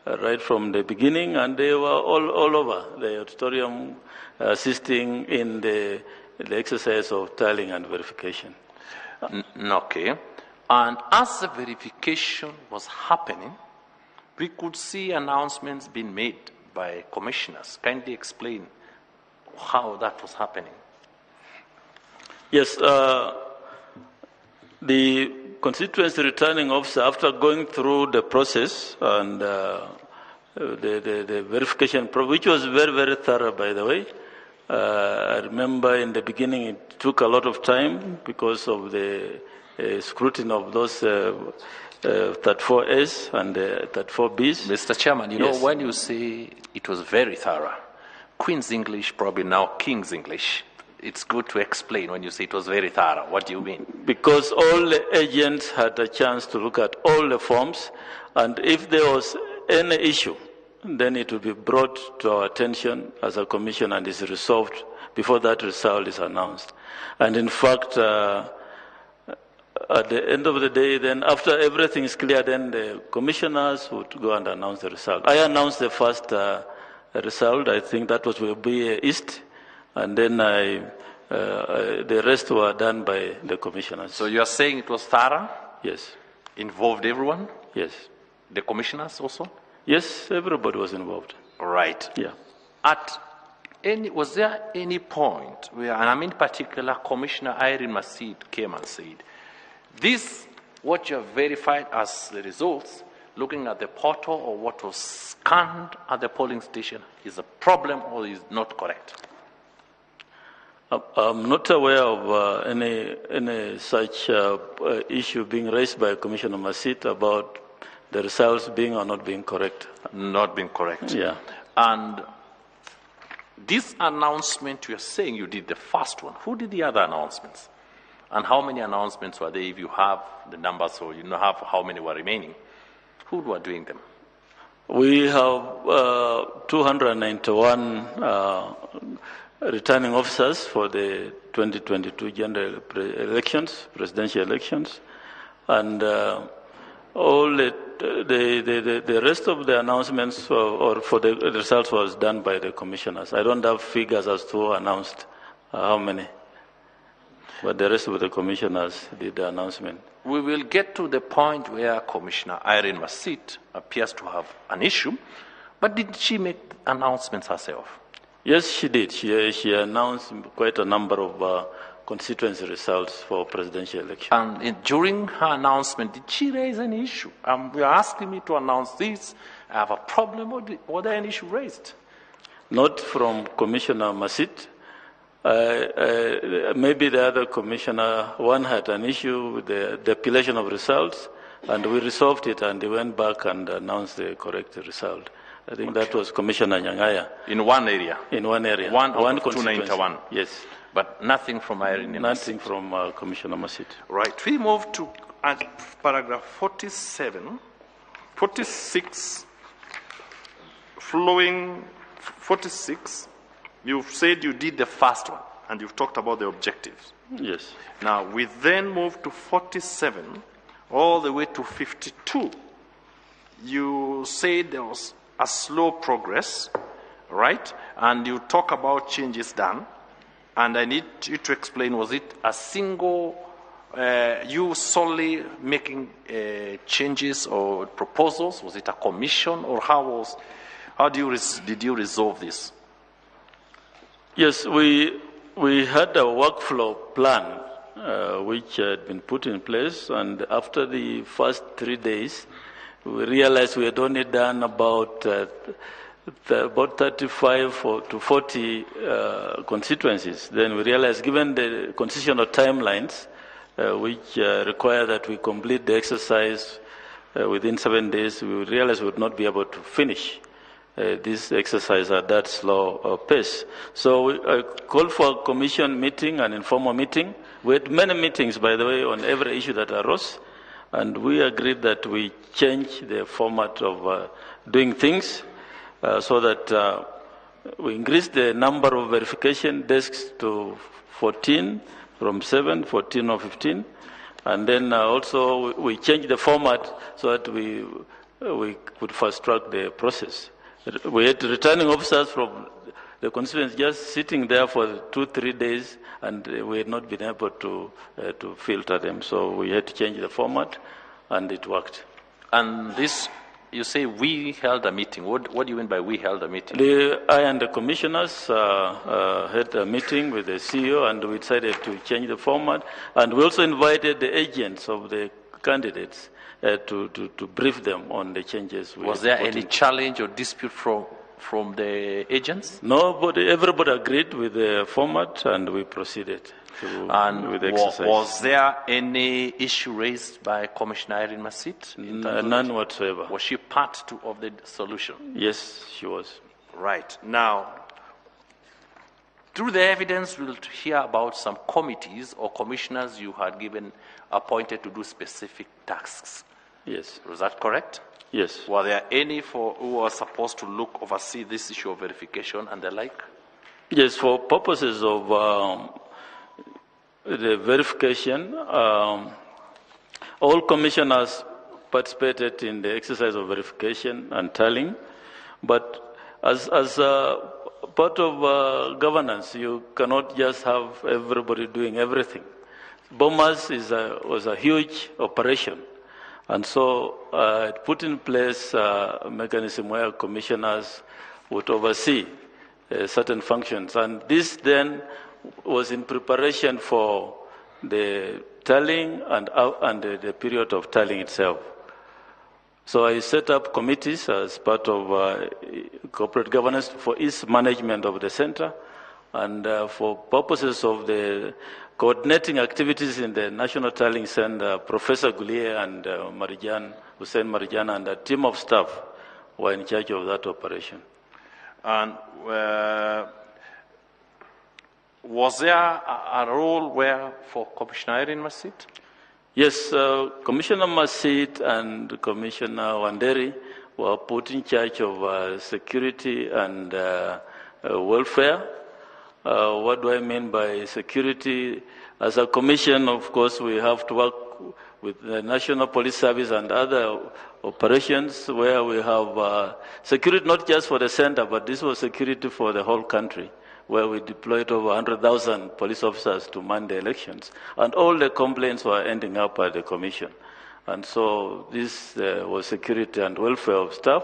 right from the beginning, and they were all over the auditorium assisting in the exercise of tallying and verification. Okay. And as the verification was happening, We could see announcements being made by commissioners. Kindly explain how that was happening. Yes, the constituency returning officer, after going through the process and the verification, which was very, very thorough, by the way. I remember in the beginning it took a lot of time because of the scrutiny of those 34S and 34Bs. Mr. Chairman, you know, when you say it was very thorough, Queen's English, probably now King's English, it's good to explain when you say it was very thorough. What do you mean? Because all the agents had a chance to look at all the forms, and if there was any issue, then it will be brought to our attention as a commission and is resolved before that result is announced. And in fact, at the end of the day, then after everything is clear, then the commissioners would go and announce the result. I announced the first result. I think that was Webuye East, and then the rest were done by the commissioners. So you are saying it was thorough? Yes. Involved everyone? Yes. The commissioners also? Yes, everybody was involved. Right. Yeah. Was there any point where, and I'm in particular, Commissioner Irene Masit came and said, this, what you have verified as the results, looking at the portal or what was scanned at the polling station is a problem or is not correct? I'm not aware of any such issue being raised by Commissioner Masit about the results being or not being correct. Not being correct. Yeah. And this announcement, you are saying you did the first one. Who did the other announcements? And how many announcements were there, if you have the numbers or you know have how many were remaining? Who were doing them? We have 291 returning officers for the 2022 general elections, presidential elections, and all the rest of the announcements or for the results was done by the commissioners. I don't have figures as to who announced how many, but the rest of the commissioners did the announcement. We will get to the point where Commissioner Irene Masit appears to have an issue, but did she make announcements herself? Yes, she did. She announced quite a number of constituency results for presidential election. And during her announcement, did she raise any issue? You are asking me to announce this. I have a problem. Or was there any issue raised? Not from Commissioner Masit. Maybe the other commissioner, one had an issue with the depilation of results, and we resolved it, and they went back and announced the correct result. I think that was Commissioner Nyang'aya. In one area? In one area. One out of 291. Yes. But nothing from Irene Masit. Nothing from Commissioner Masit. Right. We move to paragraph 47, 46, flowing 46. You've said you did the first one, and you've talked about the objectives. Yes. Now, we then move to 47, all the way to 52. You said there was a slow progress, right? And you talk about changes done. And I need you to explain, was it a single, you solely making changes or proposals? Was it a commission, or how did you resolve this? Yes, we had a workflow plan which had been put in place, and after the first 3 days, we realized we had only done about 35 to 40 constituencies. Then we realized, given the constitutional timelines, which require that we complete the exercise within 7 days, we realized we would not be able to finish this exercise at that slow pace. So we called for a commission meeting, an informal meeting. We had many meetings, by the way, on every issue that arose, and we agreed that we change the format of doing things so that we increased the number of verification desks to 14 from 7, 14 or 15. And then also we changed the format so that we could fast track the process. We had returning officers from the constituents just sitting there for 2-3 days, and we had not been able to filter them. So we had to change the format, and it worked. And this You say we held a meeting. What do you mean by we held a meeting? I and the commissioners had a meeting with the CEO, and we decided to change the format. And we also invited the agents of the candidates to brief them on the changes. Was there any challenge or dispute from the agents? No, but everybody agreed with the format, and we proceeded with the exercise. Was there any issue raised by Commissioner Irene Masit? None whatsoever. Was she part of the solution? Yes, she was. Right. Now, through the evidence, we'll hear about some committees or commissioners you had appointed to do specific tasks. Yes. Was that correct? Yes. Were there any who were supposed to oversee this issue of verification and the like? Yes, for purposes of the verification, all commissioners participated in the exercise of verification and tallying, but as a part of governance, you cannot just have everybody doing everything. Bomas was a huge operation. And so it put in place a mechanism where commissioners would oversee certain functions. And this then was in preparation for the tallying and the period of tallying itself. So I set up committees as part of corporate governance for its management of the center and for purposes of the coordinating activities in the National Tallying Center, Professor Gulier and Marijan, Hussein Marijan, and a team of staff were in charge of that operation. And was there a role where for Commissioner Irene Masit? Yes, Commissioner Masit and Commissioner Wanderi were put in charge of security and welfare. What do I mean by security? As a commission, of course, we have to work with the National Police Service and other operations where we have security not just for the center, but this was security for the whole country, where we deployed over 100,000 police officers to man the elections. And all the complaints were ending up at the commission. And so this was security and welfare of staff.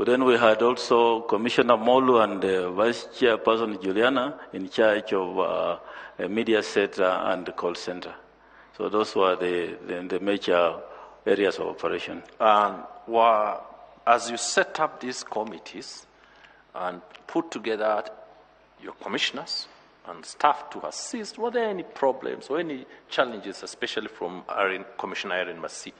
Then we had also Commissioner Molu and Vice Chairperson Juliana in charge of a media center and the call center. So those were the major areas of operation. And as you set up these committees and put together your commissioners and staff to assist, were there any problems or any challenges, especially from Commissioner Irene Masit?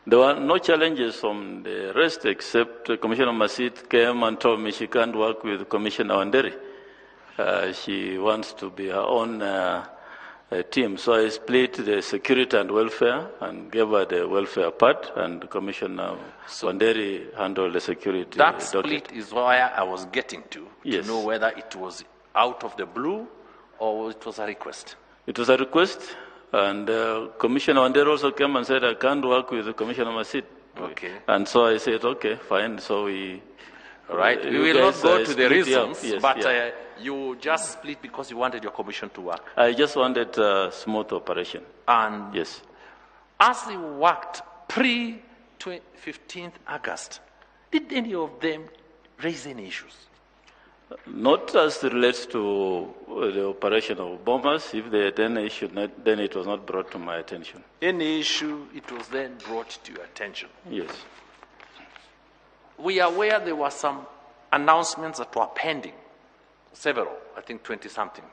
There were no challenges from the rest, except Commissioner Masit came and told me she can't work with Commissioner Wanderi. She wants to be her own team. So I split the security and welfare and gave her the welfare part, and Commissioner Wanderi handled the security. That split is where I was getting to, yes, to know whether it was out of the blue or it was a request. It was a request. And Commissioner Wanderi also came and said, I can't work with Commissioner Masit. Okay. And so I said, okay, fine. So we... All right. We will not go to the reasons, yes, but yeah. You just split because you wanted your commission to work. I just wanted a smooth operation. And yes, as they worked pre-15th August, did any of them raise any issues? Not as it relates to the operation of bombers. If they had any issue, then it was not brought to my attention. Any issue, it was then brought to your attention. Yes. We are aware there were some announcements that were pending, several, I think 20-something,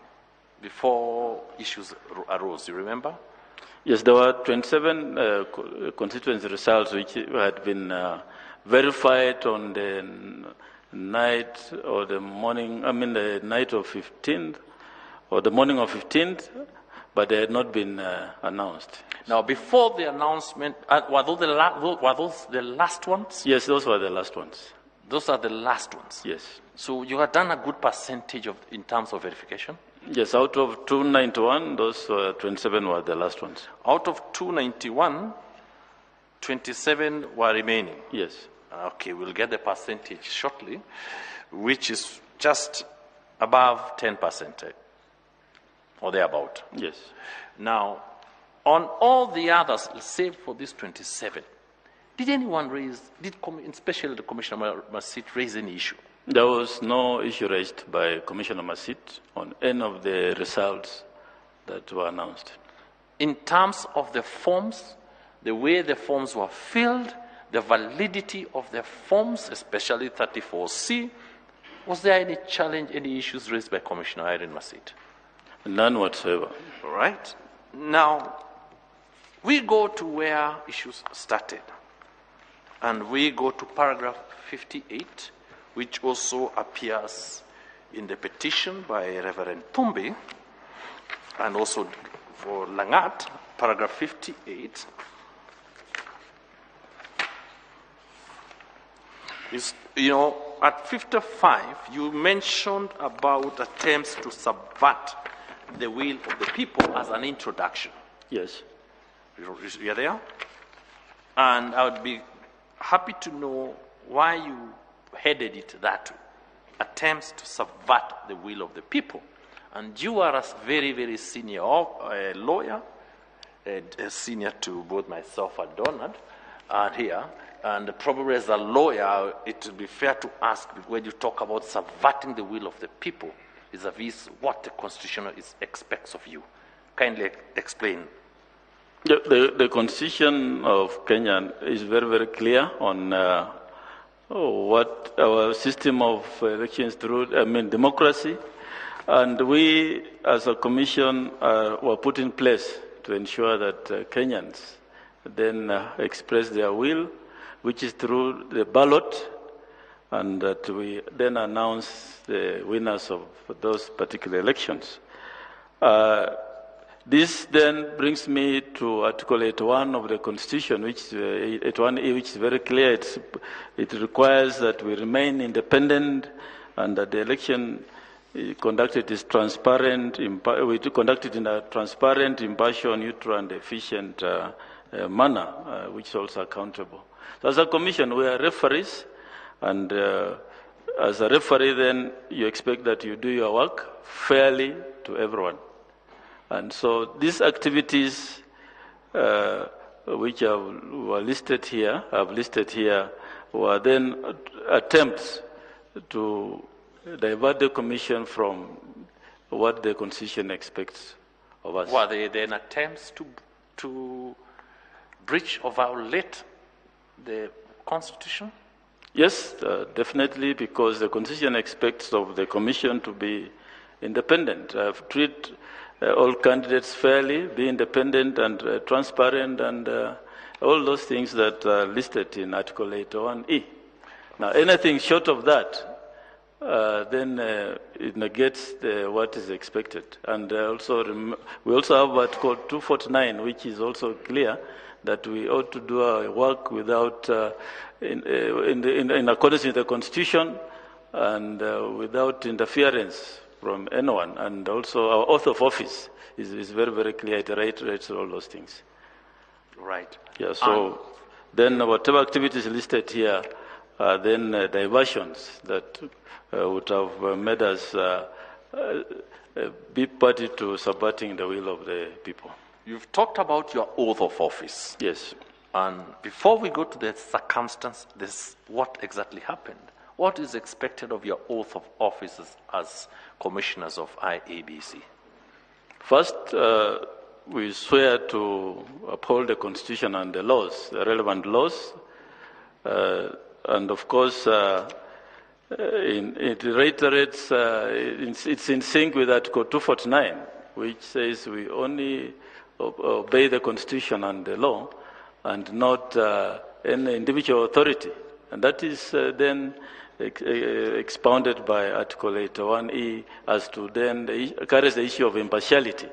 before issues arose. You remember? Yes, there were 27 constituency results which had been verified on the night or the morning, I mean the night of 15th or the morning of 15th, but they had not been announced. Now, before the announcement, were those the last ones? Yes, those were the last ones. Those are the last ones? Yes. So you had done a good percentage in terms of verification? Yes, out of 291, those 27 were the last ones. Out of 291, 27 were remaining? Yes. Okay, we'll get the percentage shortly, which is just above 10% or thereabout. Yes. Now, on all the others, save for this 27, Did anyone raise, especially the Commissioner Masit, raise any issue? There was no issue raised by Commissioner Masit on any of the results that were announced. In terms of the forms, the way the forms were filled, the validity of the forms, especially 34C, was there any challenge, any issues raised by Commissioner Irene Masit? None whatsoever. All right. Now, we go to where issues started. And we go to paragraph 58, which also appears in the petition by Reverend Thumbi, and also for Langat, paragraph 58. Is, you know, at 55, you mentioned about attempts to subvert the will of the people as an introduction. Yes. You're there? And I would be happy to know why you headed it that way. Attempts to subvert the will of the people. And you are a very, very senior lawyer, senior to both myself and Donald here. And probably as a lawyer, it would be fair to ask, when you talk about subverting the will of the people, vis-a-vis what the Constitution expects of you. Kindly explain. The Constitution of Kenya is very, very clear on what our system of elections through, democracy. And we, as a commission, were put in place to ensure that Kenyans then express their will, which is through the ballot, and that we then announce the winners of those particular elections. This then brings me to Article 81 of the Constitution, which 81A, which is very clear. It requires that we remain independent and that the election conducted is transparent. We conduct it in a transparent, impartial, neutral, and efficient manner, which is also accountable. So as a commission, we are referees, and as a referee, then you expect that you do your work fairly to everyone. And so these activities, which were listed here, I've listed here, were then attempts to divert the commission from what the Constitution expects of us. Were they then attempts to breach or violate the Constitution? Yes, definitely, because the Constitution expects of the commission to be independent, treat all candidates fairly, be independent and transparent, and all those things that are listed in Article 81E. Now, anything short of that, then it negates what is expected. And also, we also have Article 249, which is also clear that we ought to do our work without, in accordance with the Constitution and without interference from anyone. And also our oath of office is very, very clear. It reiterates all those things. Right. Yeah, so then whatever activities listed here are then diversions that would have made us be party to subverting the will of the people. You've talked about your oath of office. Yes. And before we go to the circumstance, this what exactly happened, what is expected of your oath of office as commissioners of IEBC? First, we swear to uphold the Constitution and the laws, the relevant laws. And of course, it reiterates, it's in sync with Article 249, which says we only obey the Constitution and the law and not any individual authority. And that is then expounded by Article 81E as to then carries the issue of impartiality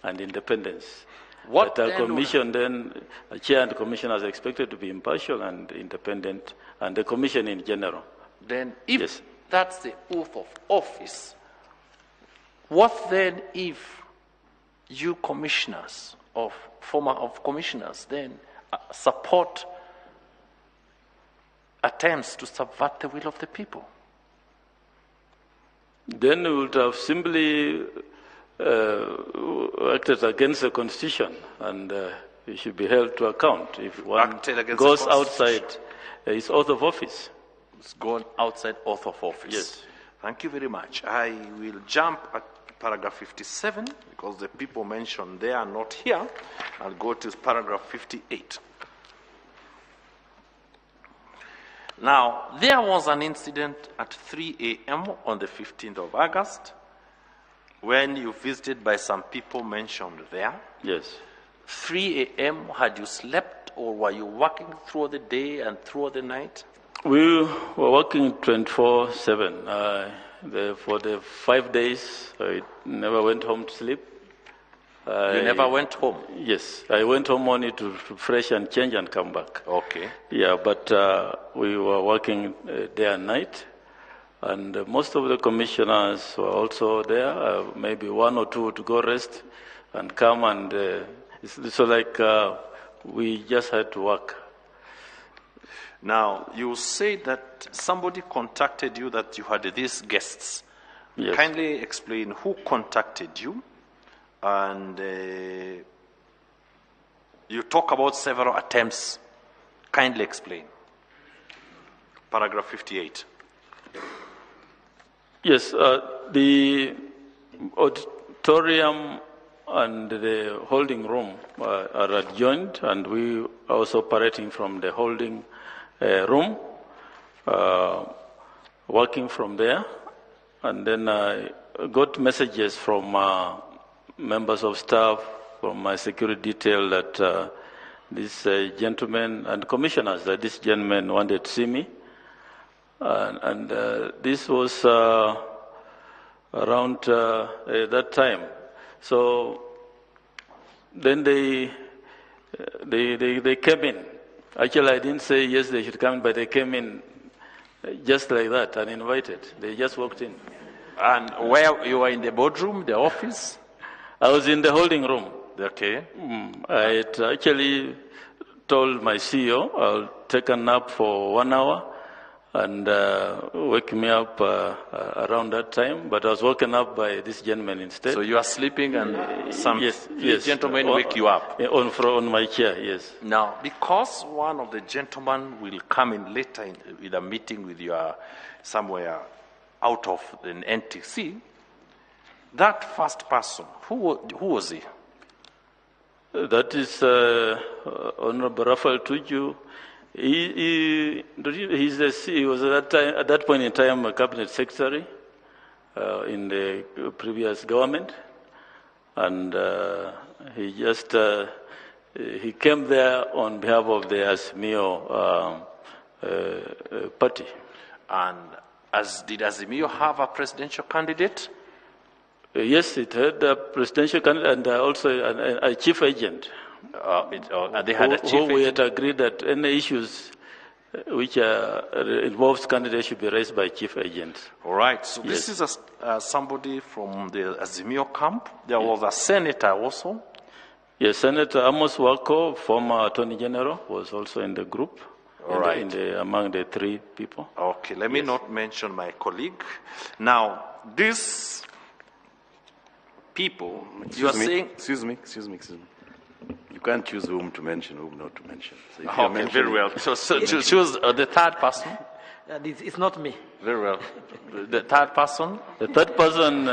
and independence. What that a commission then, a chair and commissioner is expected to be impartial and independent, and the commission in general. Then if yes, that's the oath of office, what then if you commissioners of former of commissioners then support attempts to subvert the will of the people? Then we would have simply acted against the Constitution, and He should be held to account if one Acted against the goes Constitution. outside his oath of office. It's gone outside oath of office. Yes. Thank you very much. I will jump at paragraph 57 because the people mentioned there are not here. I'll go to paragraph 58. Now, there was an incident at 3 a.m. on the 15th of August when you visited by some people mentioned there. Yes. 3 a.m., had you slept or were you working through the day and through the night? We were working 24/7. For the 5 days, I never went home to sleep. You never went home? Yes. I went home only to refresh and change and come back. Okay. Yeah, but we were working day and night. And most of the commissioners were also there, maybe one or two to go rest and come. And so like we just had to work. Now, you say that somebody contacted you that you had these guests. Yes. Kindly explain who contacted you. And you talk about several attempts. Kindly explain. Paragraph 58. Yes, the auditorium and the holding room are adjoined, and we are also operating from the holding room, working from there. And then I got messages from members of staff, from my security detail, that this gentleman and commissioners, that this gentleman wanted to see me. And this was around that time. So then they came in. Actually, I didn't say yes, they should come in, but they came in just like that, uninvited. They just walked in. And where you were in the boardroom, the office? I was in the holding room. Okay. I had actually told my CEO I'll take a nap for 1 hour and wake me up around that time. But I was woken up by this gentleman instead. So you are sleeping and some yes. gentlemen wake you up? On my chair, yes. Now, because one of the gentlemen will come in later with a meeting with you somewhere out of the NTC, that first person, who was he? That is Honorable Raphael Tuju. He was at that point in time a cabinet secretary in the previous government, and he just he came there on behalf of the Azimio party. And did Azimio have a presidential candidate? Yes, it had a presidential candidate and also a chief agent. They had a chief agent. We had agreed that any issues which involves candidates should be raised by chief agents. All right. So this is somebody from the Azimio camp. There was a senator also. Yes, Senator Amos Wako, former Attorney General, was also in the group. All right. Among the three people. Okay. Let me not mention my colleague. Now, this people, you are saying... Excuse me. You can't choose whom to mention, whom not to mention. So if okay, very well. So choose the third person. It's not me. Very well. The third person? The third person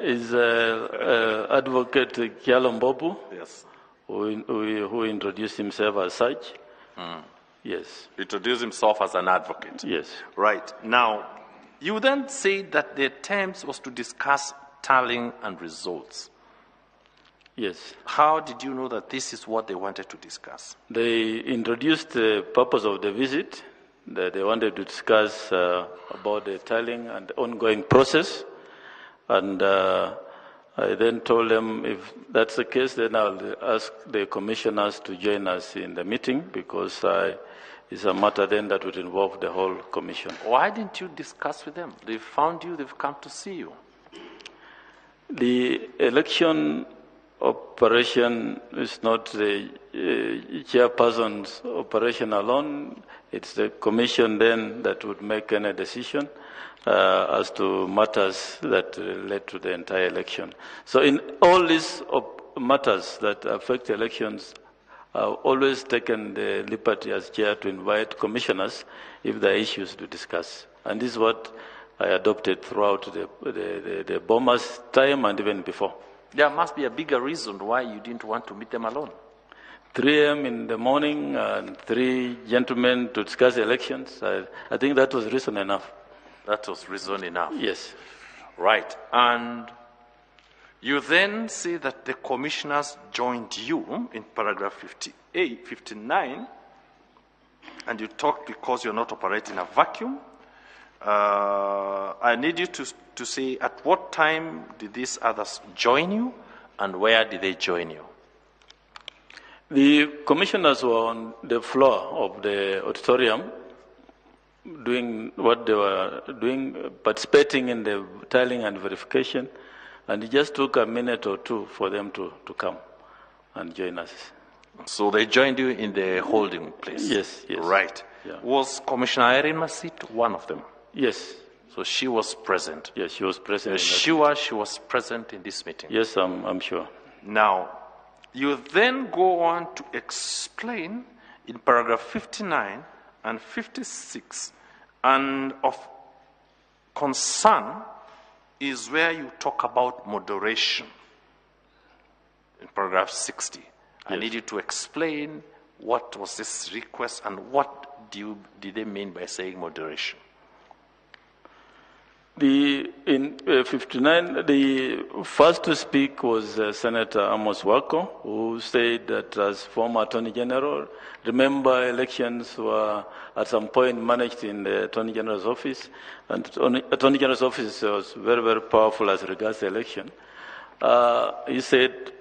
is Advocate Kyalo Mbobu. Yes. Who introduced himself as such. Mm. Yes. Introduced himself as an advocate. Yes. Right. Now, you then say that the attempt was to discuss tallying and results. Yes. How did you know that this is what they wanted to discuss? They introduced the purpose of the visit, that they wanted to discuss about the tallying and ongoing process. And I then told them if that's the case, then I'll ask the commissioners to join us in the meeting, because it's a matter then that would involve the whole commission. Why didn't you discuss with them? They found you, they've come to see you. The election operation is not the chairperson's operation alone. It's the commission then that would make any decision as to matters that relate to the entire election. So in all these matters that affect elections, I've always taken the liberty as chair to invite commissioners if there are issues to discuss. And this is what I adopted throughout the Bomas time and even before. There must be a bigger reason why you didn't want to meet them alone. 3 a.m. in the morning and three gentlemen to discuss elections. I think that was reason enough. That was reason enough. Yes. Right. And you then say that the commissioners joined you in paragraph 59, and you talked because you're not operating in a vacuum. I need you to say at what time did these others join you and where did they join you? The commissioners were on the floor of the auditorium doing what they were doing, participating in the tallying and verification, and it just took a minute or two for them to come and join us. So they joined you in the holding place? Yes, yes. Right. Yeah. Was Commissioner Irene Masit one of them? Yes. So she was present? Yes, she was present. You're sure she was present in this meeting? Yes, I'm sure. Now, you then go on to explain in paragraph 59 and 56, and of concern is where you talk about moderation in paragraph 60. Yes. I need you to explain what was this request and what did they mean by saying moderation? In 59, the first to speak was Senator Amos Wako, who said that as former Attorney General, remember elections were at some point managed in the Attorney General's office, and Attorney General's office was very, very powerful as regards the election. He said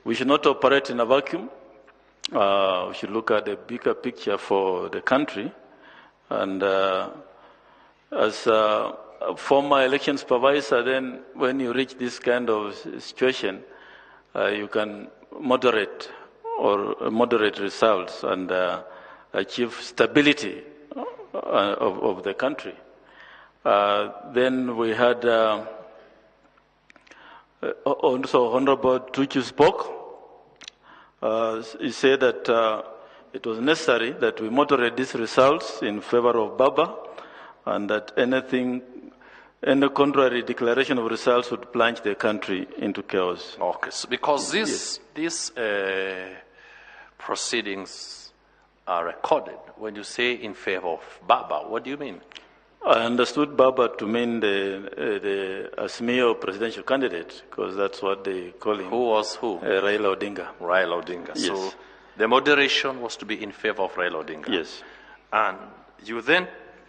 we should not operate in a vacuum. We should look at the bigger picture for the country, and as former election supervisor, then when you reach this kind of situation, you can moderate results and achieve stability of the country. Then we had also Honorable Tuju spoke. He said that it was necessary that we moderate these results in favor of Baba, and that any contrary declaration of results would plunge the country into chaos. Okay, so because these proceedings are recorded, when you say in favor of Baba, what do you mean? I understood Baba to mean the Azimio presidential candidate, because that's what they call him. Who was who? Raila Odinga. Raila Odinga. Yes. So the moderation was to be in favor of Raila Odinga. Yes. And you then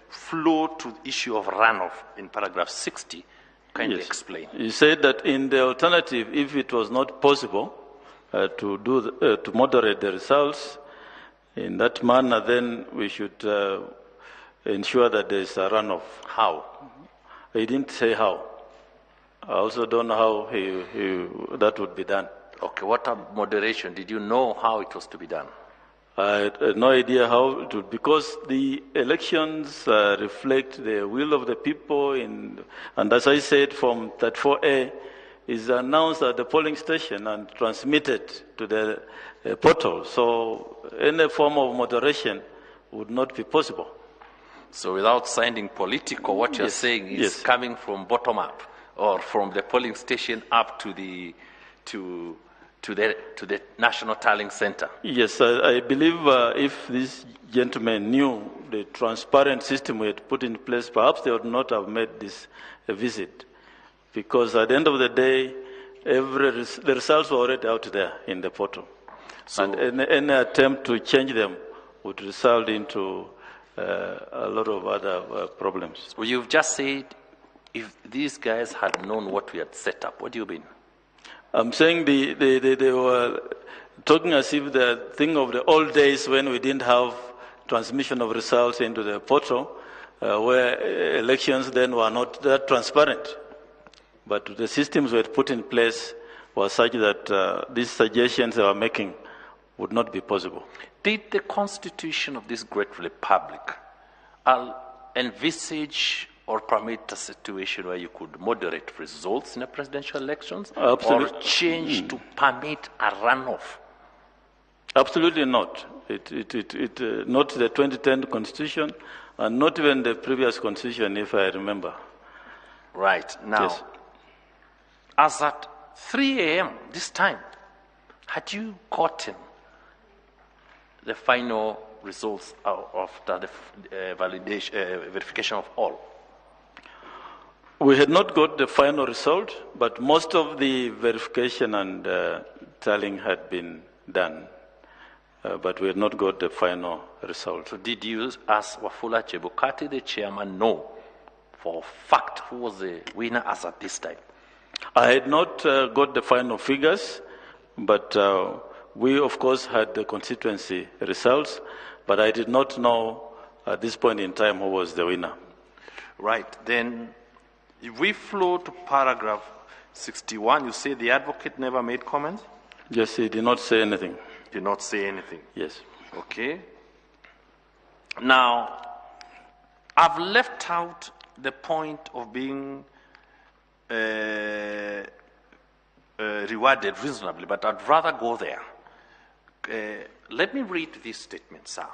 flow to the issue of runoff in paragraph 60. Kindly explain. You said that in the alternative, if it was not possible to moderate the results in that manner, then we should ensure that there is a runoff. How? He didn't say how. I also don't know how that would be done. Okay, what moderation? Did you know how it was to be done? I had no idea how it would, because the elections reflect the will of the people, and as I said, from 34A is announced at the polling station and transmitted to the portal. So any form of moderation would not be possible. So without sounding political, what you're saying is coming from bottom up, or from the polling station up to the National Tallying Center. Yes, I believe if these gentlemen knew the transparent system we had put in place, perhaps they would not have made this visit. Because at the end of the day, the results were already out there in the portal. So, and any attempt to change them would result into a lot of other problems. Well, you've just said if these guys had known what we had set up, what do you mean? I'm saying they were talking as if the thing of the old days when we didn't have transmission of results into the portal, where elections then were not that transparent. But the systems we had put in place were such that these suggestions they were making would not be possible. Did the constitution of this great republic envisage or permit a situation where you could moderate results in a presidential elections? Absolutely. Or change to permit a runoff? Absolutely not. Not the 2010 Constitution, and not even the previous Constitution, if I remember. Right. Now, yes. As at 3 a.m. this time, had you gotten the final results after the validation, verification of all? We had not got the final result, but most of the verification and tallying had been done. But we had not got the final result. So did you ask Wafula Chebukati, the chairman, know for fact who was the winner as at this time? I had not got the final figures, but we, of course, had the constituency results, but I did not know at this point in time who was the winner. Right. Then if we flow to paragraph 61, you say the advocate never made comments? Yes, he did not say anything. Did not say anything? Yes. Okay. Now, I've left out the point of being rewarded reasonably, but I'd rather go there. Let me read this statement, sir.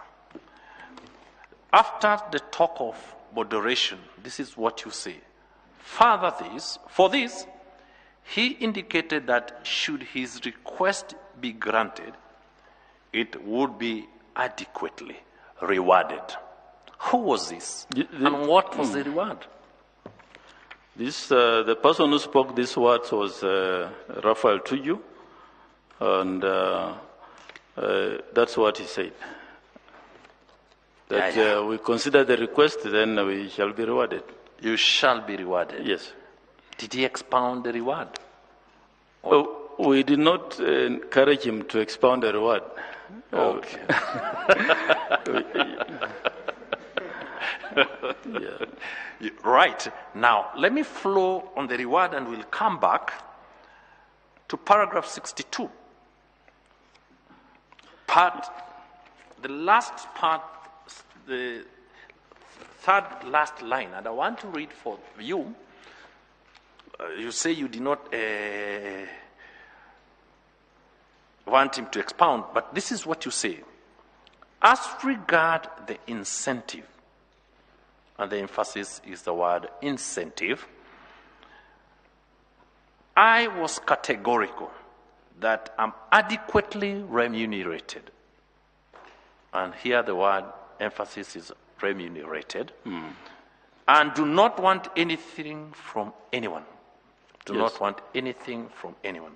After the talk of moderation, this is what you say. Further this, for this, he indicated that should his request be granted, it would be adequately rewarded. Who was this? And what was the reward? This, the person who spoke these words was Raphael Tuju, and that's what he said. That we consider the request, then we shall be rewarded. You shall be rewarded? Yes. Did he expound the reward? Oh, we did not encourage him to expound the reward. Okay. Yeah. Right. Now, let me flow on the reward and we'll come back to paragraph 62. Part, the last part, the third last line, and I want to read for you. You say you did not want him to expound, but this is what you say. As regard the incentive, and the emphasis is the word incentive, I was categorical that I'm adequately remunerated. And here the word emphasis is remunerated. And do not want anything from anyone. Do not want anything from anyone.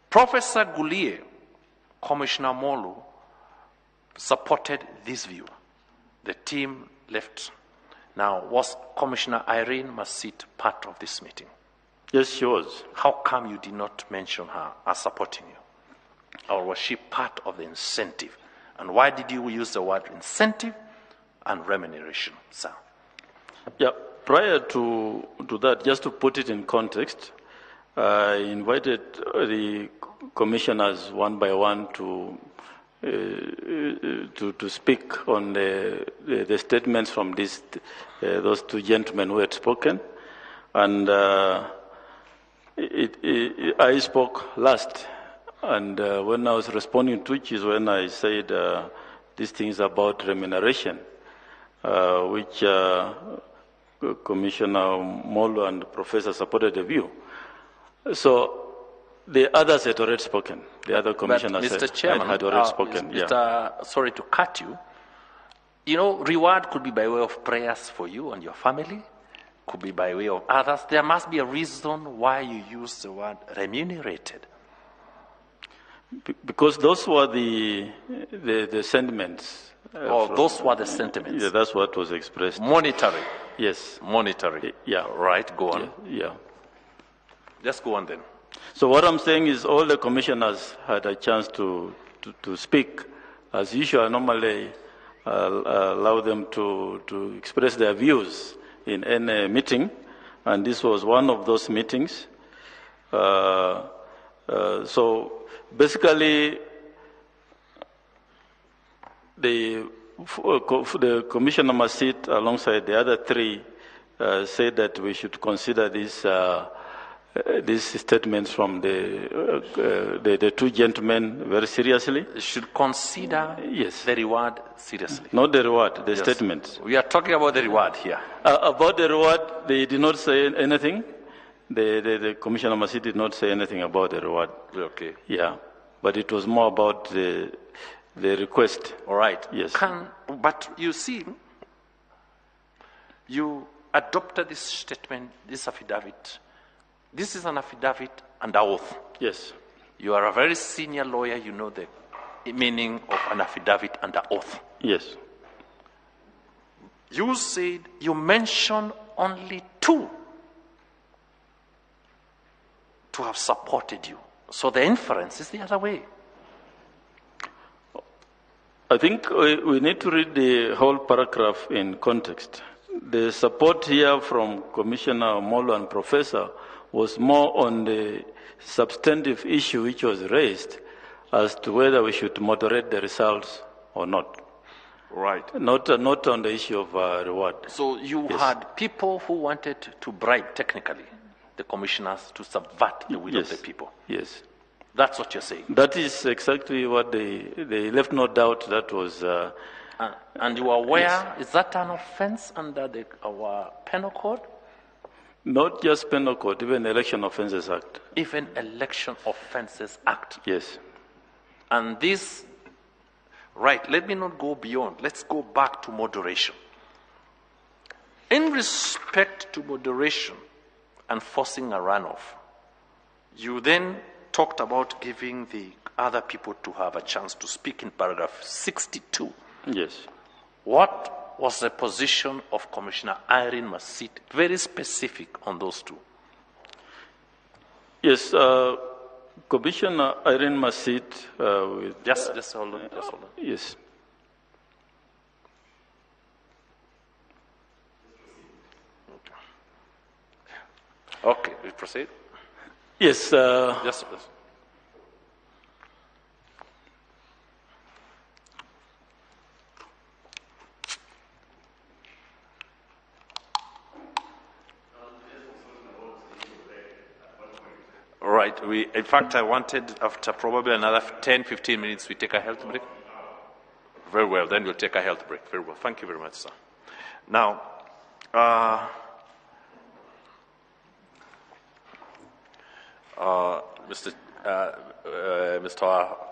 Professor Guliye, Commissioner Molu, supported this view. The team left. Now, was Commissioner Irene Masit part of this meeting? Yes, she was. How come you did not mention her as supporting you? Or was she part of the incentive? And why did you use the word incentive and remuneration, sir? Yeah, prior to that, just to put it in context, I invited the commissioners one by one to speak on the statements from these, those two gentlemen who had spoken. And I spoke last. And when I was responding to it is when I said these things about remuneration, which Commissioner Molu and the Professor supported the view. So the others had already spoken. The other commissioners Mr. Chairman, had already spoken. Sorry to cut you. You know, reward could be by way of prayers for you and your family, could be by way of others. There must be a reason why you use the word remunerated. Because those were the sentiments. Those were the sentiments. Yeah, that's what was expressed. Monetary. Yes. Monetary. Yeah. Right, go on. Yeah. Just go on then. So what I'm saying is all the commissioners had a chance to speak. As usual, I normally allow them to express their views in any meeting, and this was one of those meetings. So basically, the Commissioner Masit, alongside the other three, said that we should consider these statements from the two gentlemen very seriously. Should consider the reward seriously. Not the reward, the statements. We are talking about the reward here. About the reward, they did not say anything. The Commissioner Masit did not say anything about the reward. Okay. Yeah, but it was more about the request. All right. Yes. But you see, you adopted this statement, this affidavit. This is an affidavit under oath. Yes. You are a very senior lawyer. You know the meaning of an affidavit under oath. Yes. You said you mentioned only two to have supported you. So the inference is the other way. I think we need to read the whole paragraph in context. The support here from Commissioner Omollo and Professor was more on the substantive issue which was raised as to whether we should moderate the results or not. Right. Not on the issue of reward. So you had people who wanted to bribe, technically, the commissioners to subvert the will of the people. Yes. That's what you're saying. That is exactly what they left no doubt that was... and you are aware, is that an offense under our penal code? Not just penal code, even Election Offences Act. Even Election Offences Act. Yes. And this, right, let me not go beyond. Let's go back to moderation. In respect to moderation and forcing a runoff, you then talked about giving the other people to have a chance to speak in paragraph 62. Yes. What was the position of Commissioner Irene Masit, very specific on those two? Yes, Commissioner Irene Masit... Just hold on, just hold on. Yes. Okay, we proceed? Yes. Yes, please. Right. In fact, I wanted, after probably another 10, 15 minutes, we take a health break. Very well. Then we'll take a health break. Very well. Thank you very much, sir. Now, Mr.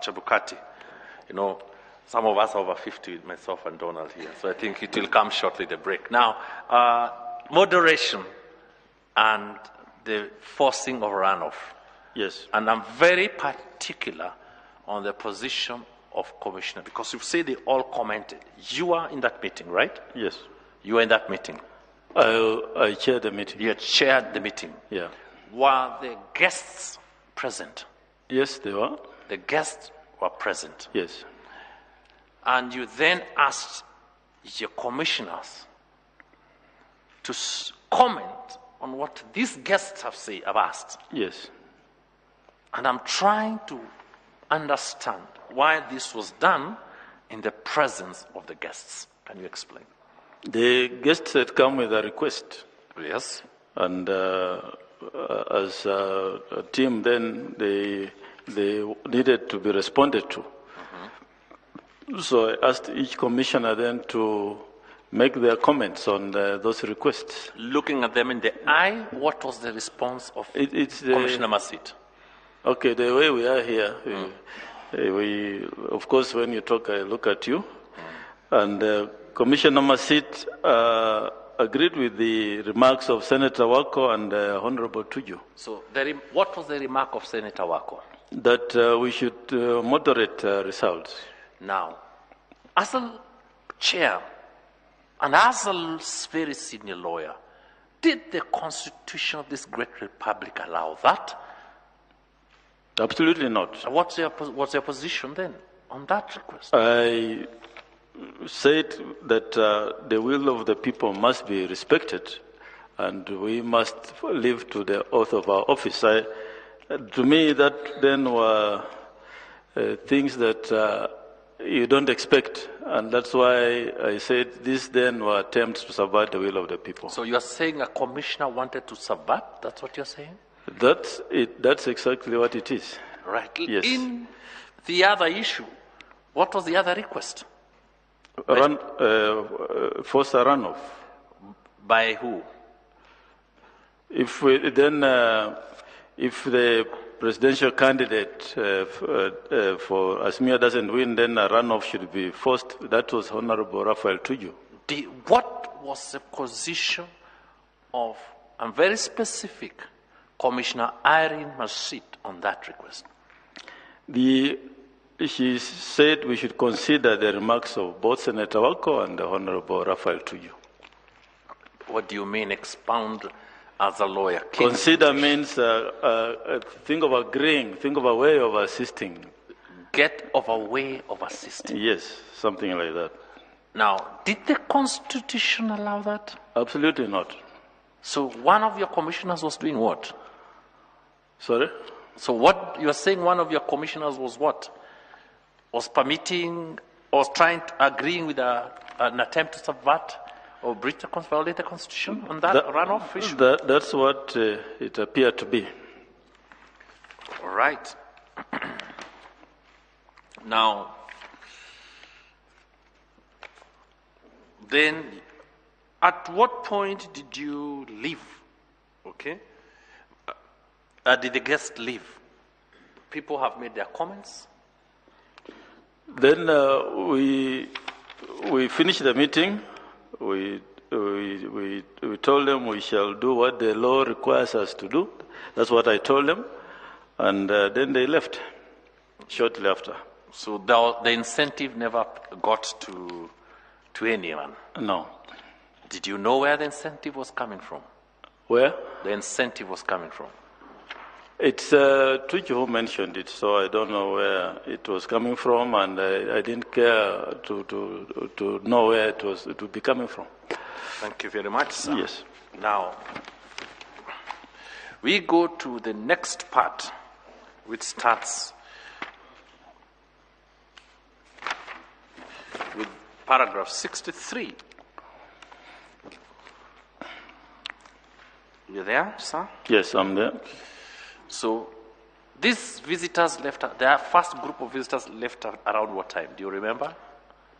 Chebukati, you know, some of us are over 50, myself and Donald here, so I think it will come shortly, the break. Now, moderation and the forcing of runoff. Yes. And I'm very particular on the position of commissioner, because you say they all commented. You are in that meeting, right? Yes. You were in that meeting. I chaired the meeting. You chaired the meeting. Yeah. Were the guests present? Yes, they were. The guests were present. Yes. And you then asked your commissioners to comment on what these guests have asked. Yes. And I'm trying to understand why this was done in the presence of the guests. Can you explain? The guests had come with a request. Yes. And as a team, then they needed to be responded to. Mm-hmm. So I asked each commissioner then to make their comments on those requests. Looking at them in the eye, what was the response of Commissioner Masit? Okay, the way we are here, we of course, when you talk, I look at you. And Commissioner Masit agreed with the remarks of Senator Wako and Honorable Tuju. So what was the remark of Senator Wako? That we should moderate results. Now, as a chair and as a very senior lawyer, did the constitution of this great republic allow that? Absolutely not. What's your position then on that request? I said that the will of the people must be respected and we must live to the oath of our office. To me, that then were things that you don't expect And that's why I said these then were attempts to subvert the will of the people. So you are saying a commissioner wanted to subvert? That's what you're saying? That's it. That's exactly what it is. Right. Yes. In the other issue, what was the other request? Force a runoff. By who? If we, then, if the presidential candidate for Azimio doesn't win, then a runoff should be forced. That was Honorable Raphael Tuju. What was the position of, I'm very specific, Commissioner Irene Masit on that request? She said we should consider the remarks of both Senator Wako and the Honorable Raphael Tuju. What do you mean, expound as a lawyer? Consider means think of agreeing, think of a way of assisting. Get of a way of assisting. Yes, something like that. Now, did the Constitution allow that? Absolutely not. So one of your commissioners was doing what? Sorry? So what you're saying, one of your commissioners was what? Was permitting or trying to, agreeing with an attempt to subvert or breach the, violate the Constitution on that runoff issue? That's what it appeared to be. All right. Now, then, at what point did you leave? Okay. Did the guests leave? People have made their comments. Then we finished the meeting. We told them we shall do what the law requires us to do. That's what I told them. And then they left shortly after. So the incentive never got to anyone? No. Did you know where the incentive was coming from? Where? The incentive was coming from. It's Tuju who mentioned it, so I don't know where it was coming from, and I didn't care to know where it would be coming from. Thank you very much, sir. Yes. Now, we go to the next part, which starts with paragraph 63. You there, sir? Yes, I'm there. So, these visitors left, their first group of visitors left around what time? Do you remember?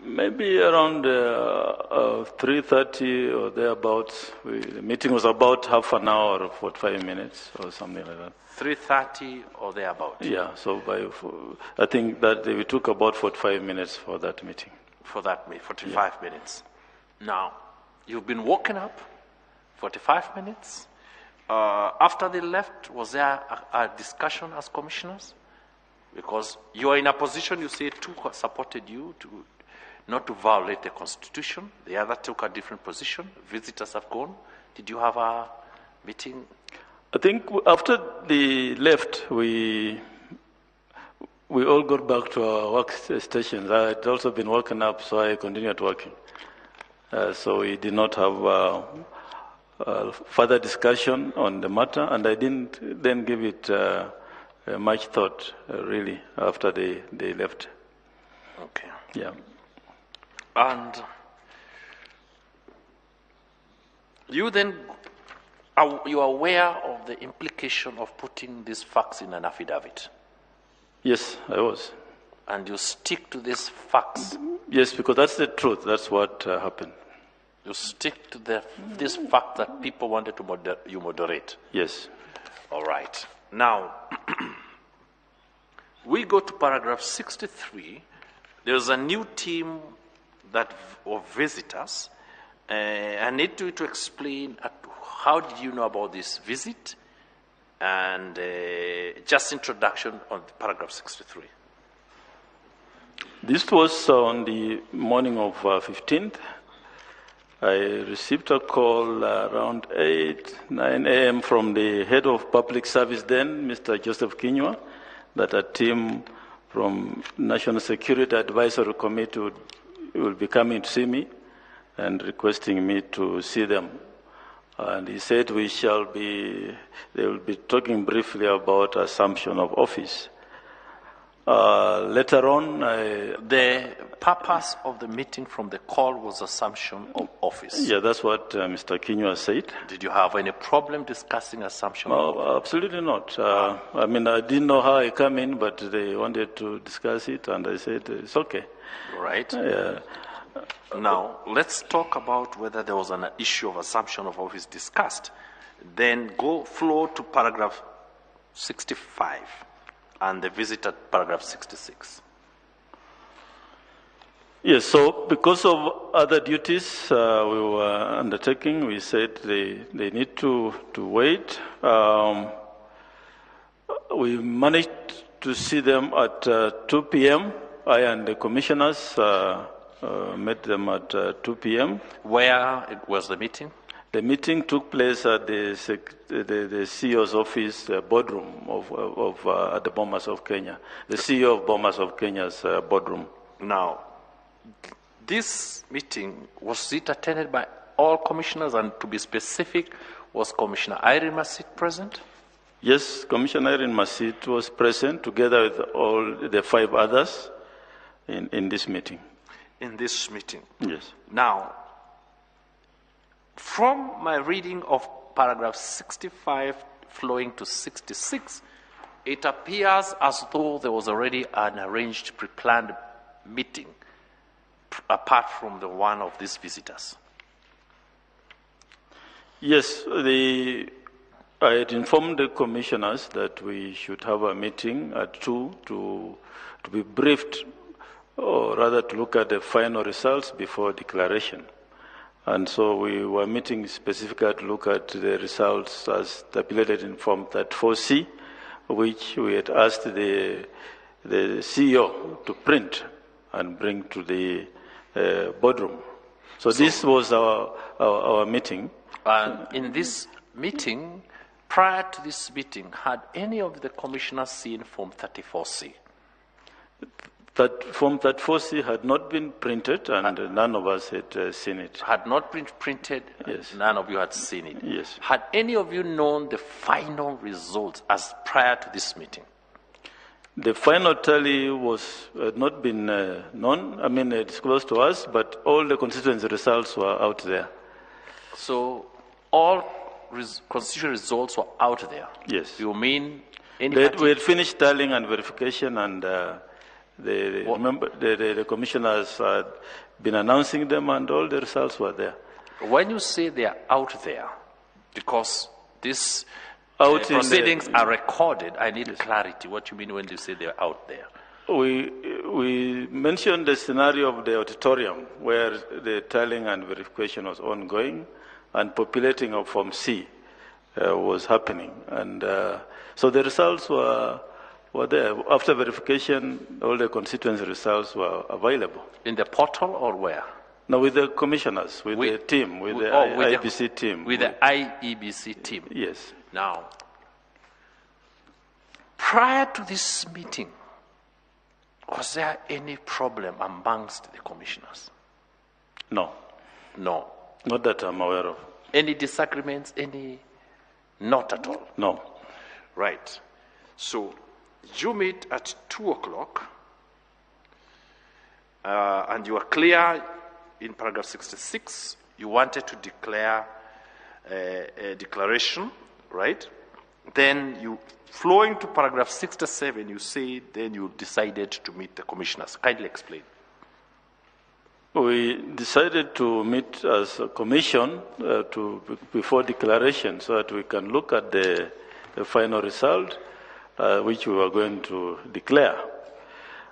Maybe around 3:30 or thereabouts. The meeting was about half an hour or 45 minutes or something like that. 3:30 or thereabouts? Yeah, so by, I think that we took about 45 minutes for that meeting. For that meeting, 45 minutes. Now, you've been woken up, 45 minutes. After they left, was there a discussion as commissioners? Because you are in a position, you say two supported you to not to violate the Constitution. The other took a different position. Visitors have gone. Did you have a meeting? I think after they left, we all got back to our work stations. I had also been woken up, so I continued working. So we did not have further discussion on the matter, and I didn't then give it much thought, really, after they left. Okay. Yeah. And you then, you are aware of the implication of putting these facts in an affidavit? Yes, I was. And you stick to these facts? Yes, because that's the truth. That's what happened. You stick to this fact that people wanted to you moderate? Yes. All right. Now, we go to paragraph 63. There's a new team of visitors. I need you to explain how did you know about this visit, and just introduction on paragraph 63. This was on the morning of 15th. I received a call around 8, 9 a.m. from the head of public service then, Mr. Joseph Kinyua, that a team from National Security Advisory Committee will be coming to see me and requesting me to see them. And he said they will be talking briefly about assumption of office. Later on, the purpose of the meeting from the call was assumption of office. Yeah, that's what Mr. Kinyua said. Did you have any problem discussing assumption? No, absolutely not. I mean, I didn't know how I come in, but they wanted to discuss it, and I said, it's okay. Right. Yeah. Now, let's talk about whether there was an issue of assumption of office discussed. Then go flow to paragraph 65 and the visit at paragraph 66. Yes, so because of other duties we were undertaking, we said they need to wait. We managed to see them at 2 p.m. I and the commissioners met them at 2 p.m. Where it was the meeting? The meeting took place at the CEO's office boardroom of at the Bomas of Kenya, the CEO of Bomas of Kenya's boardroom. Now, this meeting, was it attended by all commissioners? And to be specific, was Commissioner Irene Masit present? Yes, Commissioner Irene Masit was present together with all the 5 others in this meeting. In this meeting? Yes. Now, from my reading of paragraph 65 flowing to 66, it appears as though there was already an arranged, pre-planned meeting apart from the one of these visitors. Yes, I had informed the commissioners that we should have a meeting at 2 to be briefed, or rather to look at the final results before declaration. And so we were meeting specifically to look at the results as stipulated in Form 34C, which we had asked the CEO to print and bring to the boardroom. So this was our meeting. And in this meeting, prior to this meeting, had any of the commissioners seen Form 34C? That Form 34C had not been printed, and none of us had seen it. Had not been printed, yes. None of you had seen it. Yes. Had any of you known the final results as prior to this meeting? The final tally was not been known, I mean, disclosed to us, but all the constituency results were out there. So all constituency results were out there? Yes. You mean any we had finished tallying and verification, and the commissioners had been announcing them, and all the results were there. When you say they are out there, because these proceedings are recorded, I need clarity. What you mean when you say they are out there? We mentioned the scenario of the auditorium where the tallying and verification was ongoing, and populating of Form C was happening. And so the results were there. After verification, all the constituency results were available. In the portal or where? No, with the commissioners, with the team, with the IEBC team. With the IEBC team? Yes. Now, prior to this meeting, was there any problem amongst the commissioners? No. No. Not that I'm aware of. Any disagreements? Any? Not at all? No. Right. So, you meet at 2 o'clock, and you are clear in paragraph 66, you wanted to declare a declaration, right? Then you, flowing to paragraph 67, you say then you decided to meet the commissioners. Kindly explain. We decided to meet as a commission before declaration so that we can look at the final result, which we were going to declare.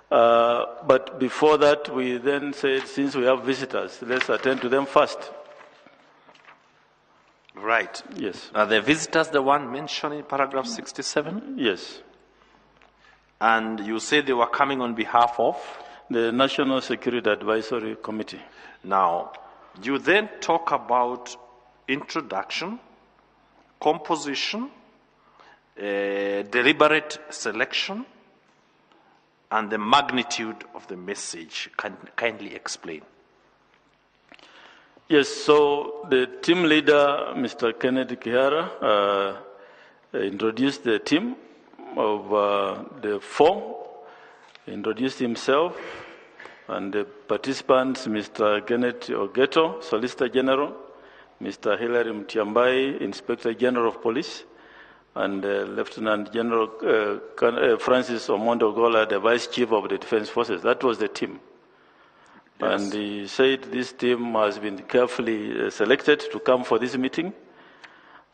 But before that, we then said, since we have visitors, let's attend to them first. Right. Yes. Are the visitors the one mentioned in paragraph 67? Yes. And you say they were coming on behalf of? The National Security Advisory Committee. Now, you then talk about introduction, composition, deliberate selection, and the magnitude of the message. Can kindly explain. Yes, so the team leader, Mr. Kennedy Kihara, introduced the team of the four. He introduced himself and the participants, Mr. Kenneth Ogeto, Solicitor General, Mr. Hilary Mutyambai, Inspector General of Police, and Lieutenant General Francis Omondo Ogolla, the Vice Chief of the Defense Forces. That was the team. Yes. And he said this team has been carefully selected to come for this meeting.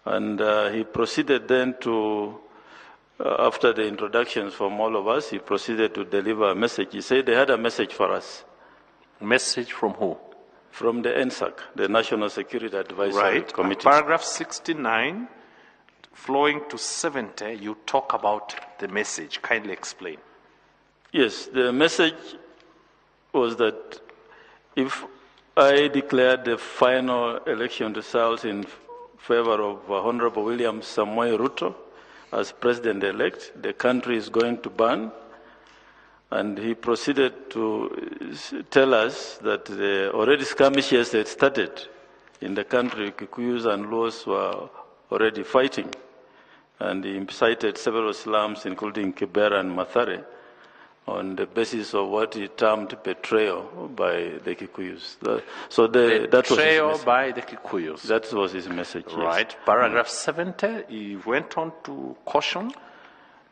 And he proceeded then to, after the introductions from all of us, he proceeded to deliver a message. He said they had a message for us. Message from who? From the NSAC, the National Security Advisory Committee. Paragraph 69, flowing to 70, you talk about the message. Kindly explain. Yes, the message was that if I declared the final election results in favor of Honorable William Samoei Ruto as president-elect, the country is going to burn. And he proceeded to tell us that the already skirmishes had started in the country. Kikuyus and Luos were already fighting. And he cited several slums, including Kibera and Mathare, on the basis of what he termed betrayal by the Kikuyus. So that was his message. By the Kikuyus. That was his message, yes. Right. Paragraph 70, he went on to caution.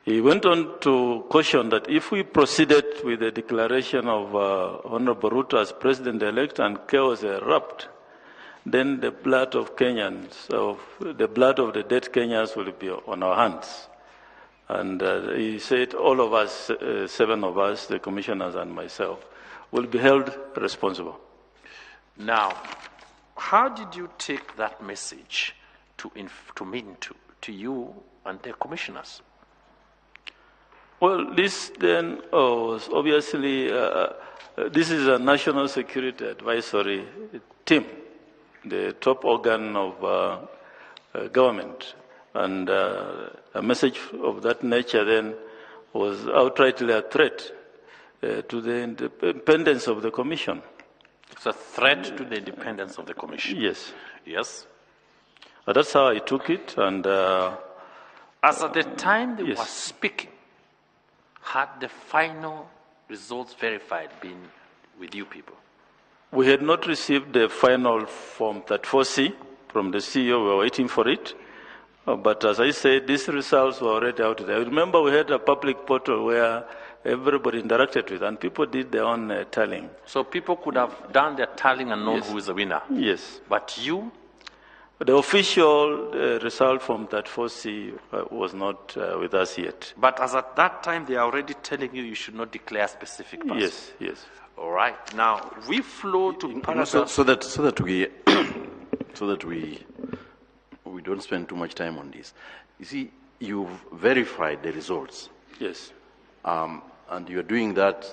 He went on to caution that if we proceeded with the declaration of Honorable Ruto as president-elect and chaos erupt, then the blood of Kenyans, of the blood of the dead Kenyans will be on our hands. And he said all of us, 7 of us, the commissioners and myself, will be held responsible. Now, how did you take that message to mean to you and the commissioners? Well, this then was obviously, this is a National Security Advisory team, the top organ of government. And a message of that nature then was outrightly a threat to the independence of the Commission. It's a threat to the independence of the Commission. Yes. Yes. That's how I took it. And as at the time they yes. were speaking, had the final results verified been with you people? We had not received the final Form 34C from the CEO. We were waiting for it. But as I said, these results were already out there. Remember, we had a public portal where everybody interacted with, and people did their own tallying. So people could have done their tallying and known yes. who is the winner? Yes. But you? The official result from 34C was not with us yet. But as at that time, they are already telling you you should not declare a specific person. Yes, yes. All right. Now, we flow to paragraph... So that we don't spend too much time on this. You see, you've verified the results. Yes. And you're doing that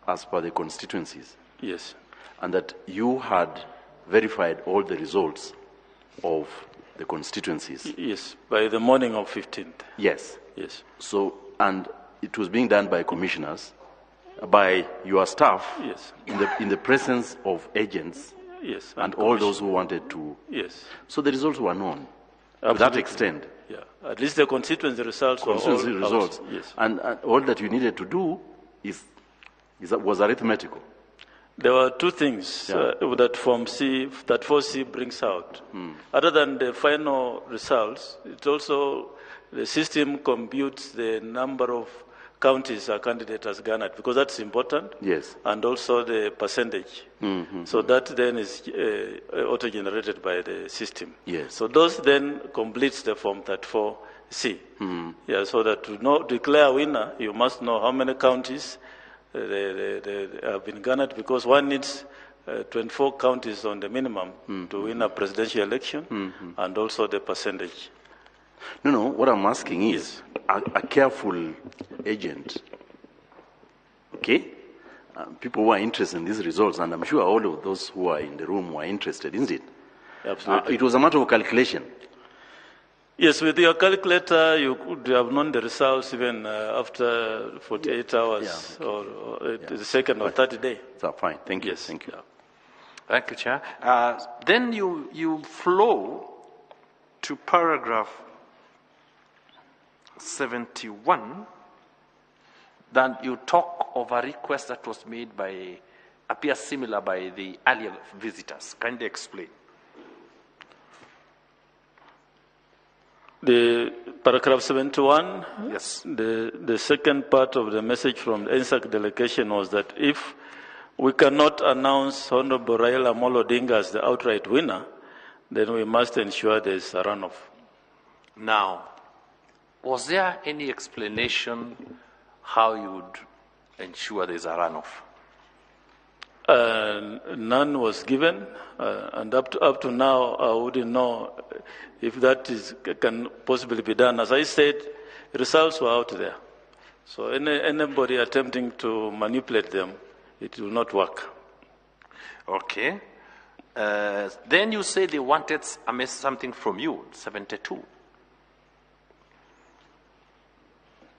as per the constituencies. Yes. And that you had verified all the results of the constituencies. Yes, by the morning of 15th. Yes. Yes. So, and it was being done by commissioners, by your staff. Yes. In the presence of agents. Yes. And all those who wanted to. Yes. So the results were known. Absolutely. To that extent. Yeah. At least the constituency results were all results. Out. Yes. And all that you needed to do was arithmetical. There were two things that Form C, that 4C brings out. Other than the final results, it also, the system computes the number of counties a candidate has garnered, because that's important. Yes. And also the percentage. Mm-hmm. So that then is auto-generated by the system. Yes. So those then completes the Form 34C. Mm-hmm. Yeah, so that to declare a winner, you must know how many counties they have been garnered, because one needs 24 counties on the minimum to win a presidential election, and also the percentage. No, what I'm asking is, a careful agent, okay? People who are interested in these results, and I'm sure all of those who are in the room were interested, isn't it? Absolutely. It was a matter of calculation. Yes, with your calculator, you could have known the results even after 48 hours or the second or third day. So fine, thank you. Yes. Thank you. Yeah. Thank you, Chair. Then you flow to paragraph 71, Then you talk of a request that was made by, appears similar by the earlier visitors. Kindly explain. The paragraph 71, yes. The second part of the message from the NSAC delegation was that if we cannot announce Honorable Raila Amolo Odinga as the outright winner, then we must ensure there is a runoff. Now, was there any explanation how you would ensure there is a runoff? None was given, and up to now, I wouldn't know if that can possibly be done. As I said, results were out there. So anybody attempting to manipulate them, it will not work. Okay. Then you say they wanted something from you, 72.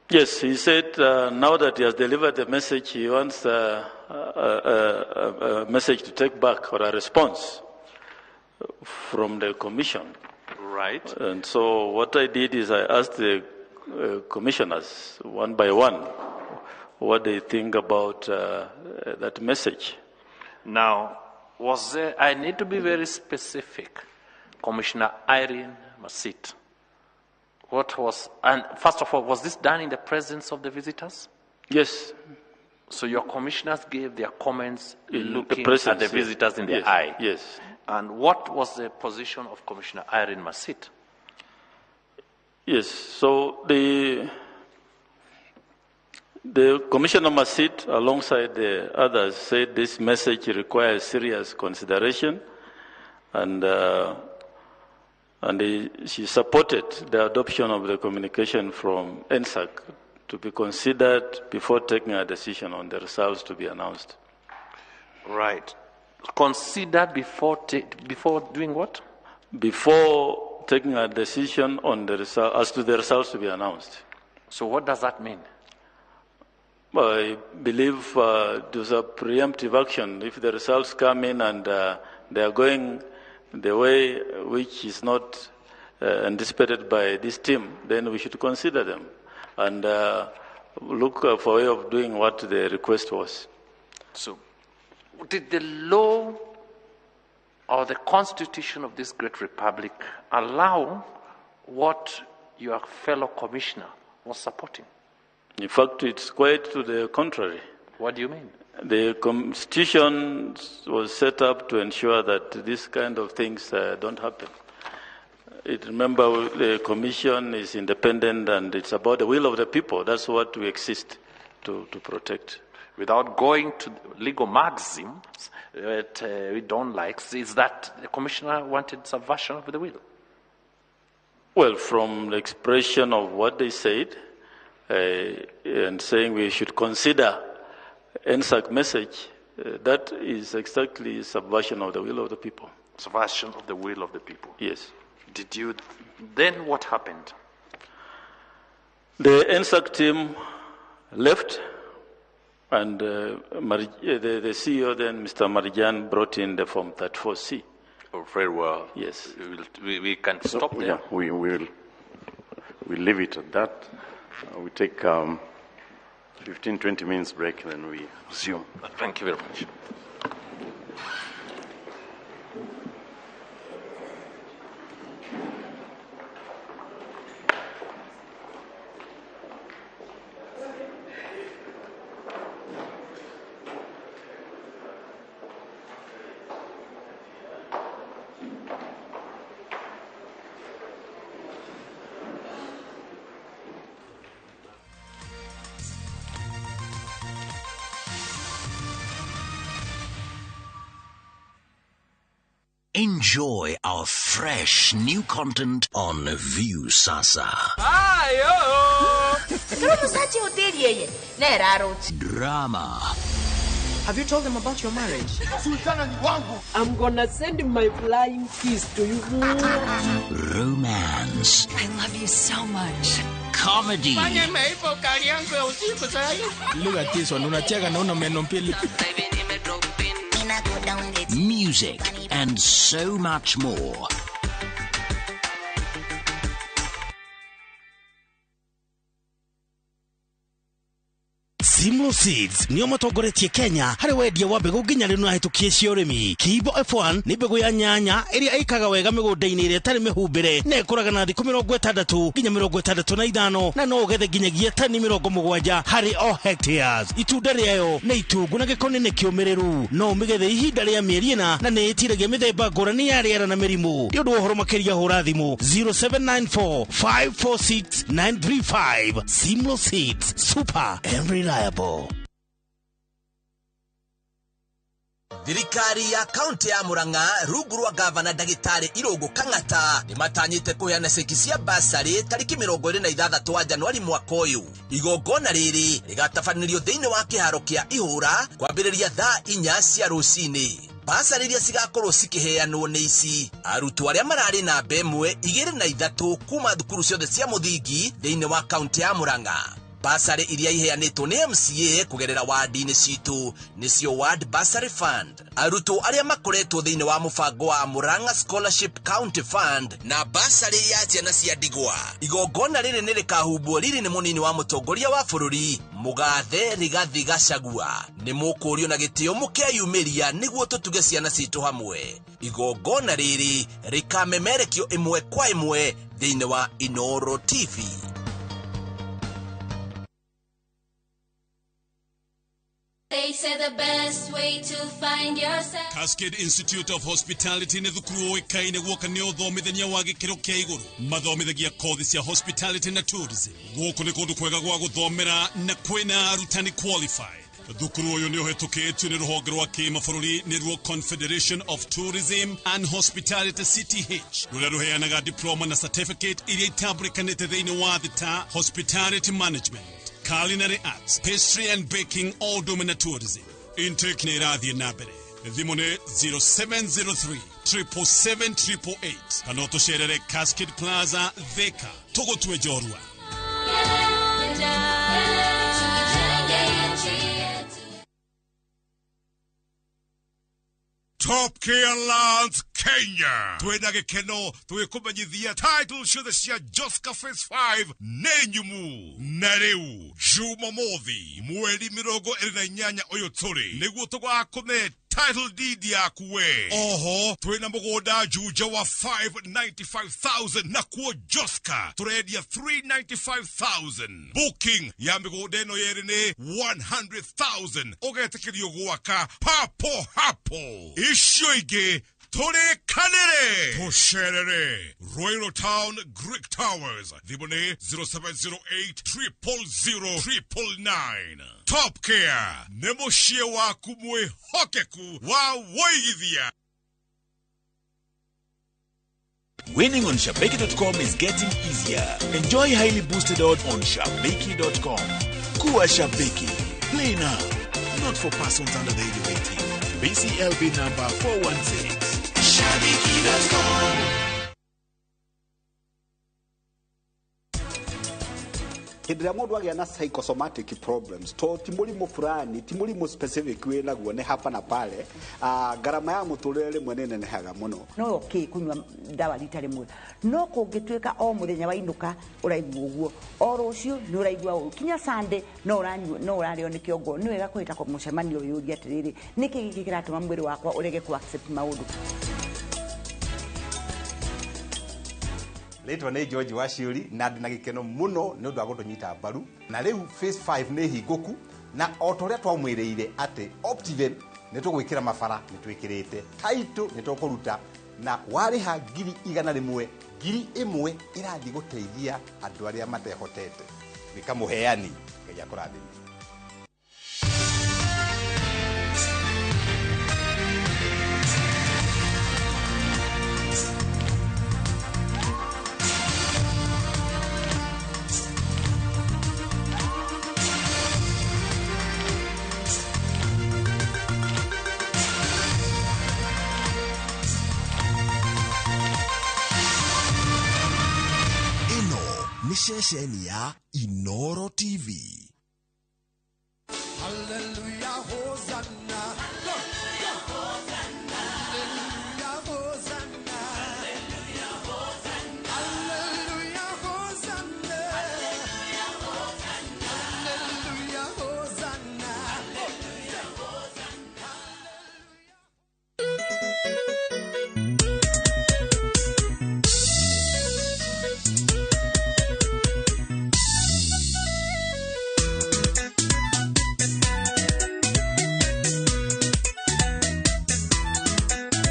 Yes, he said now that he has delivered the message, he wants a message to take back or a response from the commission. Right. And so what I did is I asked the commissioners, one by one, what they think about that message. Now, was there, I need to be very specific, Commissioner Irene Masit. What was, and first of all, was this done in the presence of the visitors? Yes. So your commissioners gave their comments in looking the presence, at the visitors in the eye? Yes. And what was the position of Commissioner Irene Masit? Yes, so the Commissioner Masit, alongside the others, said this message requires serious consideration, and she supported the adoption of the communication from NSAC to be considered before taking a decision on the results to be announced. Right. Considered before doing what? Before taking a decision on the result, as to the results to be announced. So what does that mean? I believe there's a preemptive action. If the results come in and they are going the way which is not anticipated by this team, then we should consider them and look for a way of doing what the request was. So, did the law or the constitution of this great republic allow what your fellow commissioner was supporting? In fact, it's quite to the contrary. What do you mean? The constitution was set up to ensure that these kind of things don't happen. Remember, the commission is independent and it's about the will of the people. That's what we exist to protect. Without going to legal maxims that we don't like, is that the commissioner wanted subversion of the will? Well, from the expression of what they said, and saying we should consider NSAC message, that is exactly subversion of the will of the people. Subversion of the will of the people. Yes. Did you, then what happened? The NSAC team left, and the CEO then, Mr. Marijan, brought in the Form 34C. Oh, very well. Yes. We can stop there. Yeah, we'll leave it at that. We take 15, 20 minutes break, then we resume. Thank you very much. Enjoy our fresh new content on Viusasa. Drama. Have you told them about your marriage? I'm gonna send my flying kiss to you. Romance. I love you so much. Comedy. Look at this one. Unacheka na una meno mbili. Music and so much more. Simlo Seeds nĩo matongoretie Kenya harĩ wendia wa mbegũ nginyanĩru na hĩtũkie cia ũrĩmi. Kibo F1 nĩ mbegũ ya nyanya ĩrĩa ĩkaga wega mĩgũnda-inĩ ĩrĩa ĩtarĩ mĩhumbĩre na ĩkũraga na thikũ 60 nginya 65 na no ũgethe nginyagia tani 70 harĩ o hectares. Itunda rĩayo nĩ itungu na gĩkoni nĩ kĩũmĩrĩru, no ũmĩgethe ihinda rĩa mĩeri 4 na nĩ ĩtiragia mĩthemba ngũrani ya rĩera na mĩrimũ. Nĩ ũndũ wa ũhoro makĩria hũra thimũ 0794 546 935. Simlo Seeds, super and reliable. Thirikari ya kaunti ya Murang'a rungu rwa gavana ndagĩtarĩ Irũngũ Kang'ata nĩ matanyĩte kũheana ceki cia basarĩ tarĩki 26 wa Januari mwaka ũyũ. Igongona rĩrĩ rĩgatabanĩrio thĩinĩ wa kĩharo kĩa Ihũra kwambĩrĩria thaa 4 cia rũcinĩ. Basarĩ iria cigakorwo cikĩheanwo nĩ ici: arutwo arĩa mararĩ namba 1, 2 na 3 kuma thukuru ciothe cia mũthingi thĩinĩ wa kaunti ya Murang'a. Basarĩ iria iheanĩtwo nĩ MCA kũgerera wadi-inĩ citũ nĩcio Ward Bursary Fund. Arutwo arĩa makoretwo thĩinĩ wa mũbango wa Murang'a Scholarship County Fund na basarĩ ya ciana cia ndigwa. Igongona rĩrĩ nĩ rĩkahumbwo riri nĩ mũnini wa mũtongoria wa bũrũri Mũgathe Rigathi Gachagua. Nĩ mũkũrio na gĩtĩo mũkeyumĩria nĩguo tũtuge ciana citũ hamwe. Igongona rĩrĩ rĩkamemerekio ĩmwe kwa ĩmwe thĩinĩ wa Inoro TV. They say the best way to find yourself. Cascade Institute of Hospitality nĩ thukuru ũĩkaine guoka nĩ ũthomithania wa gĩkĩro kĩa igũrũ. Mathomithagia kothi cia hospitality na tourism. Gũkũ nĩ kũndũ kwega gwa gũthomera na kwĩna arutani qualified. Thukuru ũyũ nĩ ũhetũkĩtio nĩ rũhonge rwa kĩmabũrũri nĩruo Confederation of Tourism and Hospitality CTH, rũrĩa rũheanaga diploma na certificate iria itambũrĩkanĩte thĩinĩ wa thĩ ta hospitality management, culinary arts, pastry and baking, all domain tourism. Intake nĩ ĩrathiĩ na mbere. Thimũ nĩ 0703 777 888 kana ũtũcerere Cascade Plaza, Thika. Tũgũtue njorua. Top Care Lands Kenya twina gikeno twikumenyithia title ciothe cia Joska Phase 5 nĩ nyumu. Na rĩu Jumamothi mweri 28 ũyũ tũrĩ nĩguo tũgakũne title deed yaku we. Oho twina mũgũnda Juja wa 595,000 na kuo Joska tũrendia 395,000. Booking ya mĩgũnda ĩno yerĩ nĩ 100,000 ũgetĩkĩrio gwaka papo hapo. Icio ingĩ tũrĩkanĩre tũcerere Royal Town Greek Towers. Thimũ nĩ 0708 000 999. Top Care nĩ mũciĩ waku mwĩhokeku wa wũigithia. Winning on Shabiki.com is getting easier. Enjoy highly boosted odds on Shabiki.com. Kuwa Shabiki. Play now. Not for persons under the age of 18. BCLB number 416. Shabiki.com. Hĩndĩ ĩrĩa mũndũ agĩa na psychosomatic problems, to ti mũrimũ fulani, ti mũrimũ specific wĩ naguo, nĩ hapa na pale, ngarama ya mũtũrĩre rĩmwe nĩ nenehaga mũno. No okay kunyua ndawa rita rĩmwe, no kũngĩtuĩka o mũthenya wainũka ũraigua ũguo, o rũciũ nĩ ũraigua ũru, kinya Sunday no ũranyua, no ũrarĩo nĩ kĩongo, nĩ wega kũhĩta mũcemanio wĩyũrie atĩrĩrĩ, nĩkĩ gĩkĩ kĩratũma mwĩrĩ wakwa ũrege ku accept maũndũ. Rĩtwa nĩ George Waciũri na ndĩ na gĩkeno mũno nĩ ũndũ wa gũtũnyita mbaru. Na rĩu Phase 5 nĩ hingũku, na o ta ũrĩa twamwĩrĩire atĩ Optiven nĩ tũgwĩkĩra mabara, nĩ twĩkĩrĩte title nĩ tũkũruta, na warĩha 100,000, 1,000 ĩrathiĩ gũteithia andũ arĩa matehotete. Nĩ kamũheani, Ngai akũrathime. Ceceni ya Inoro TV. Hallelujah.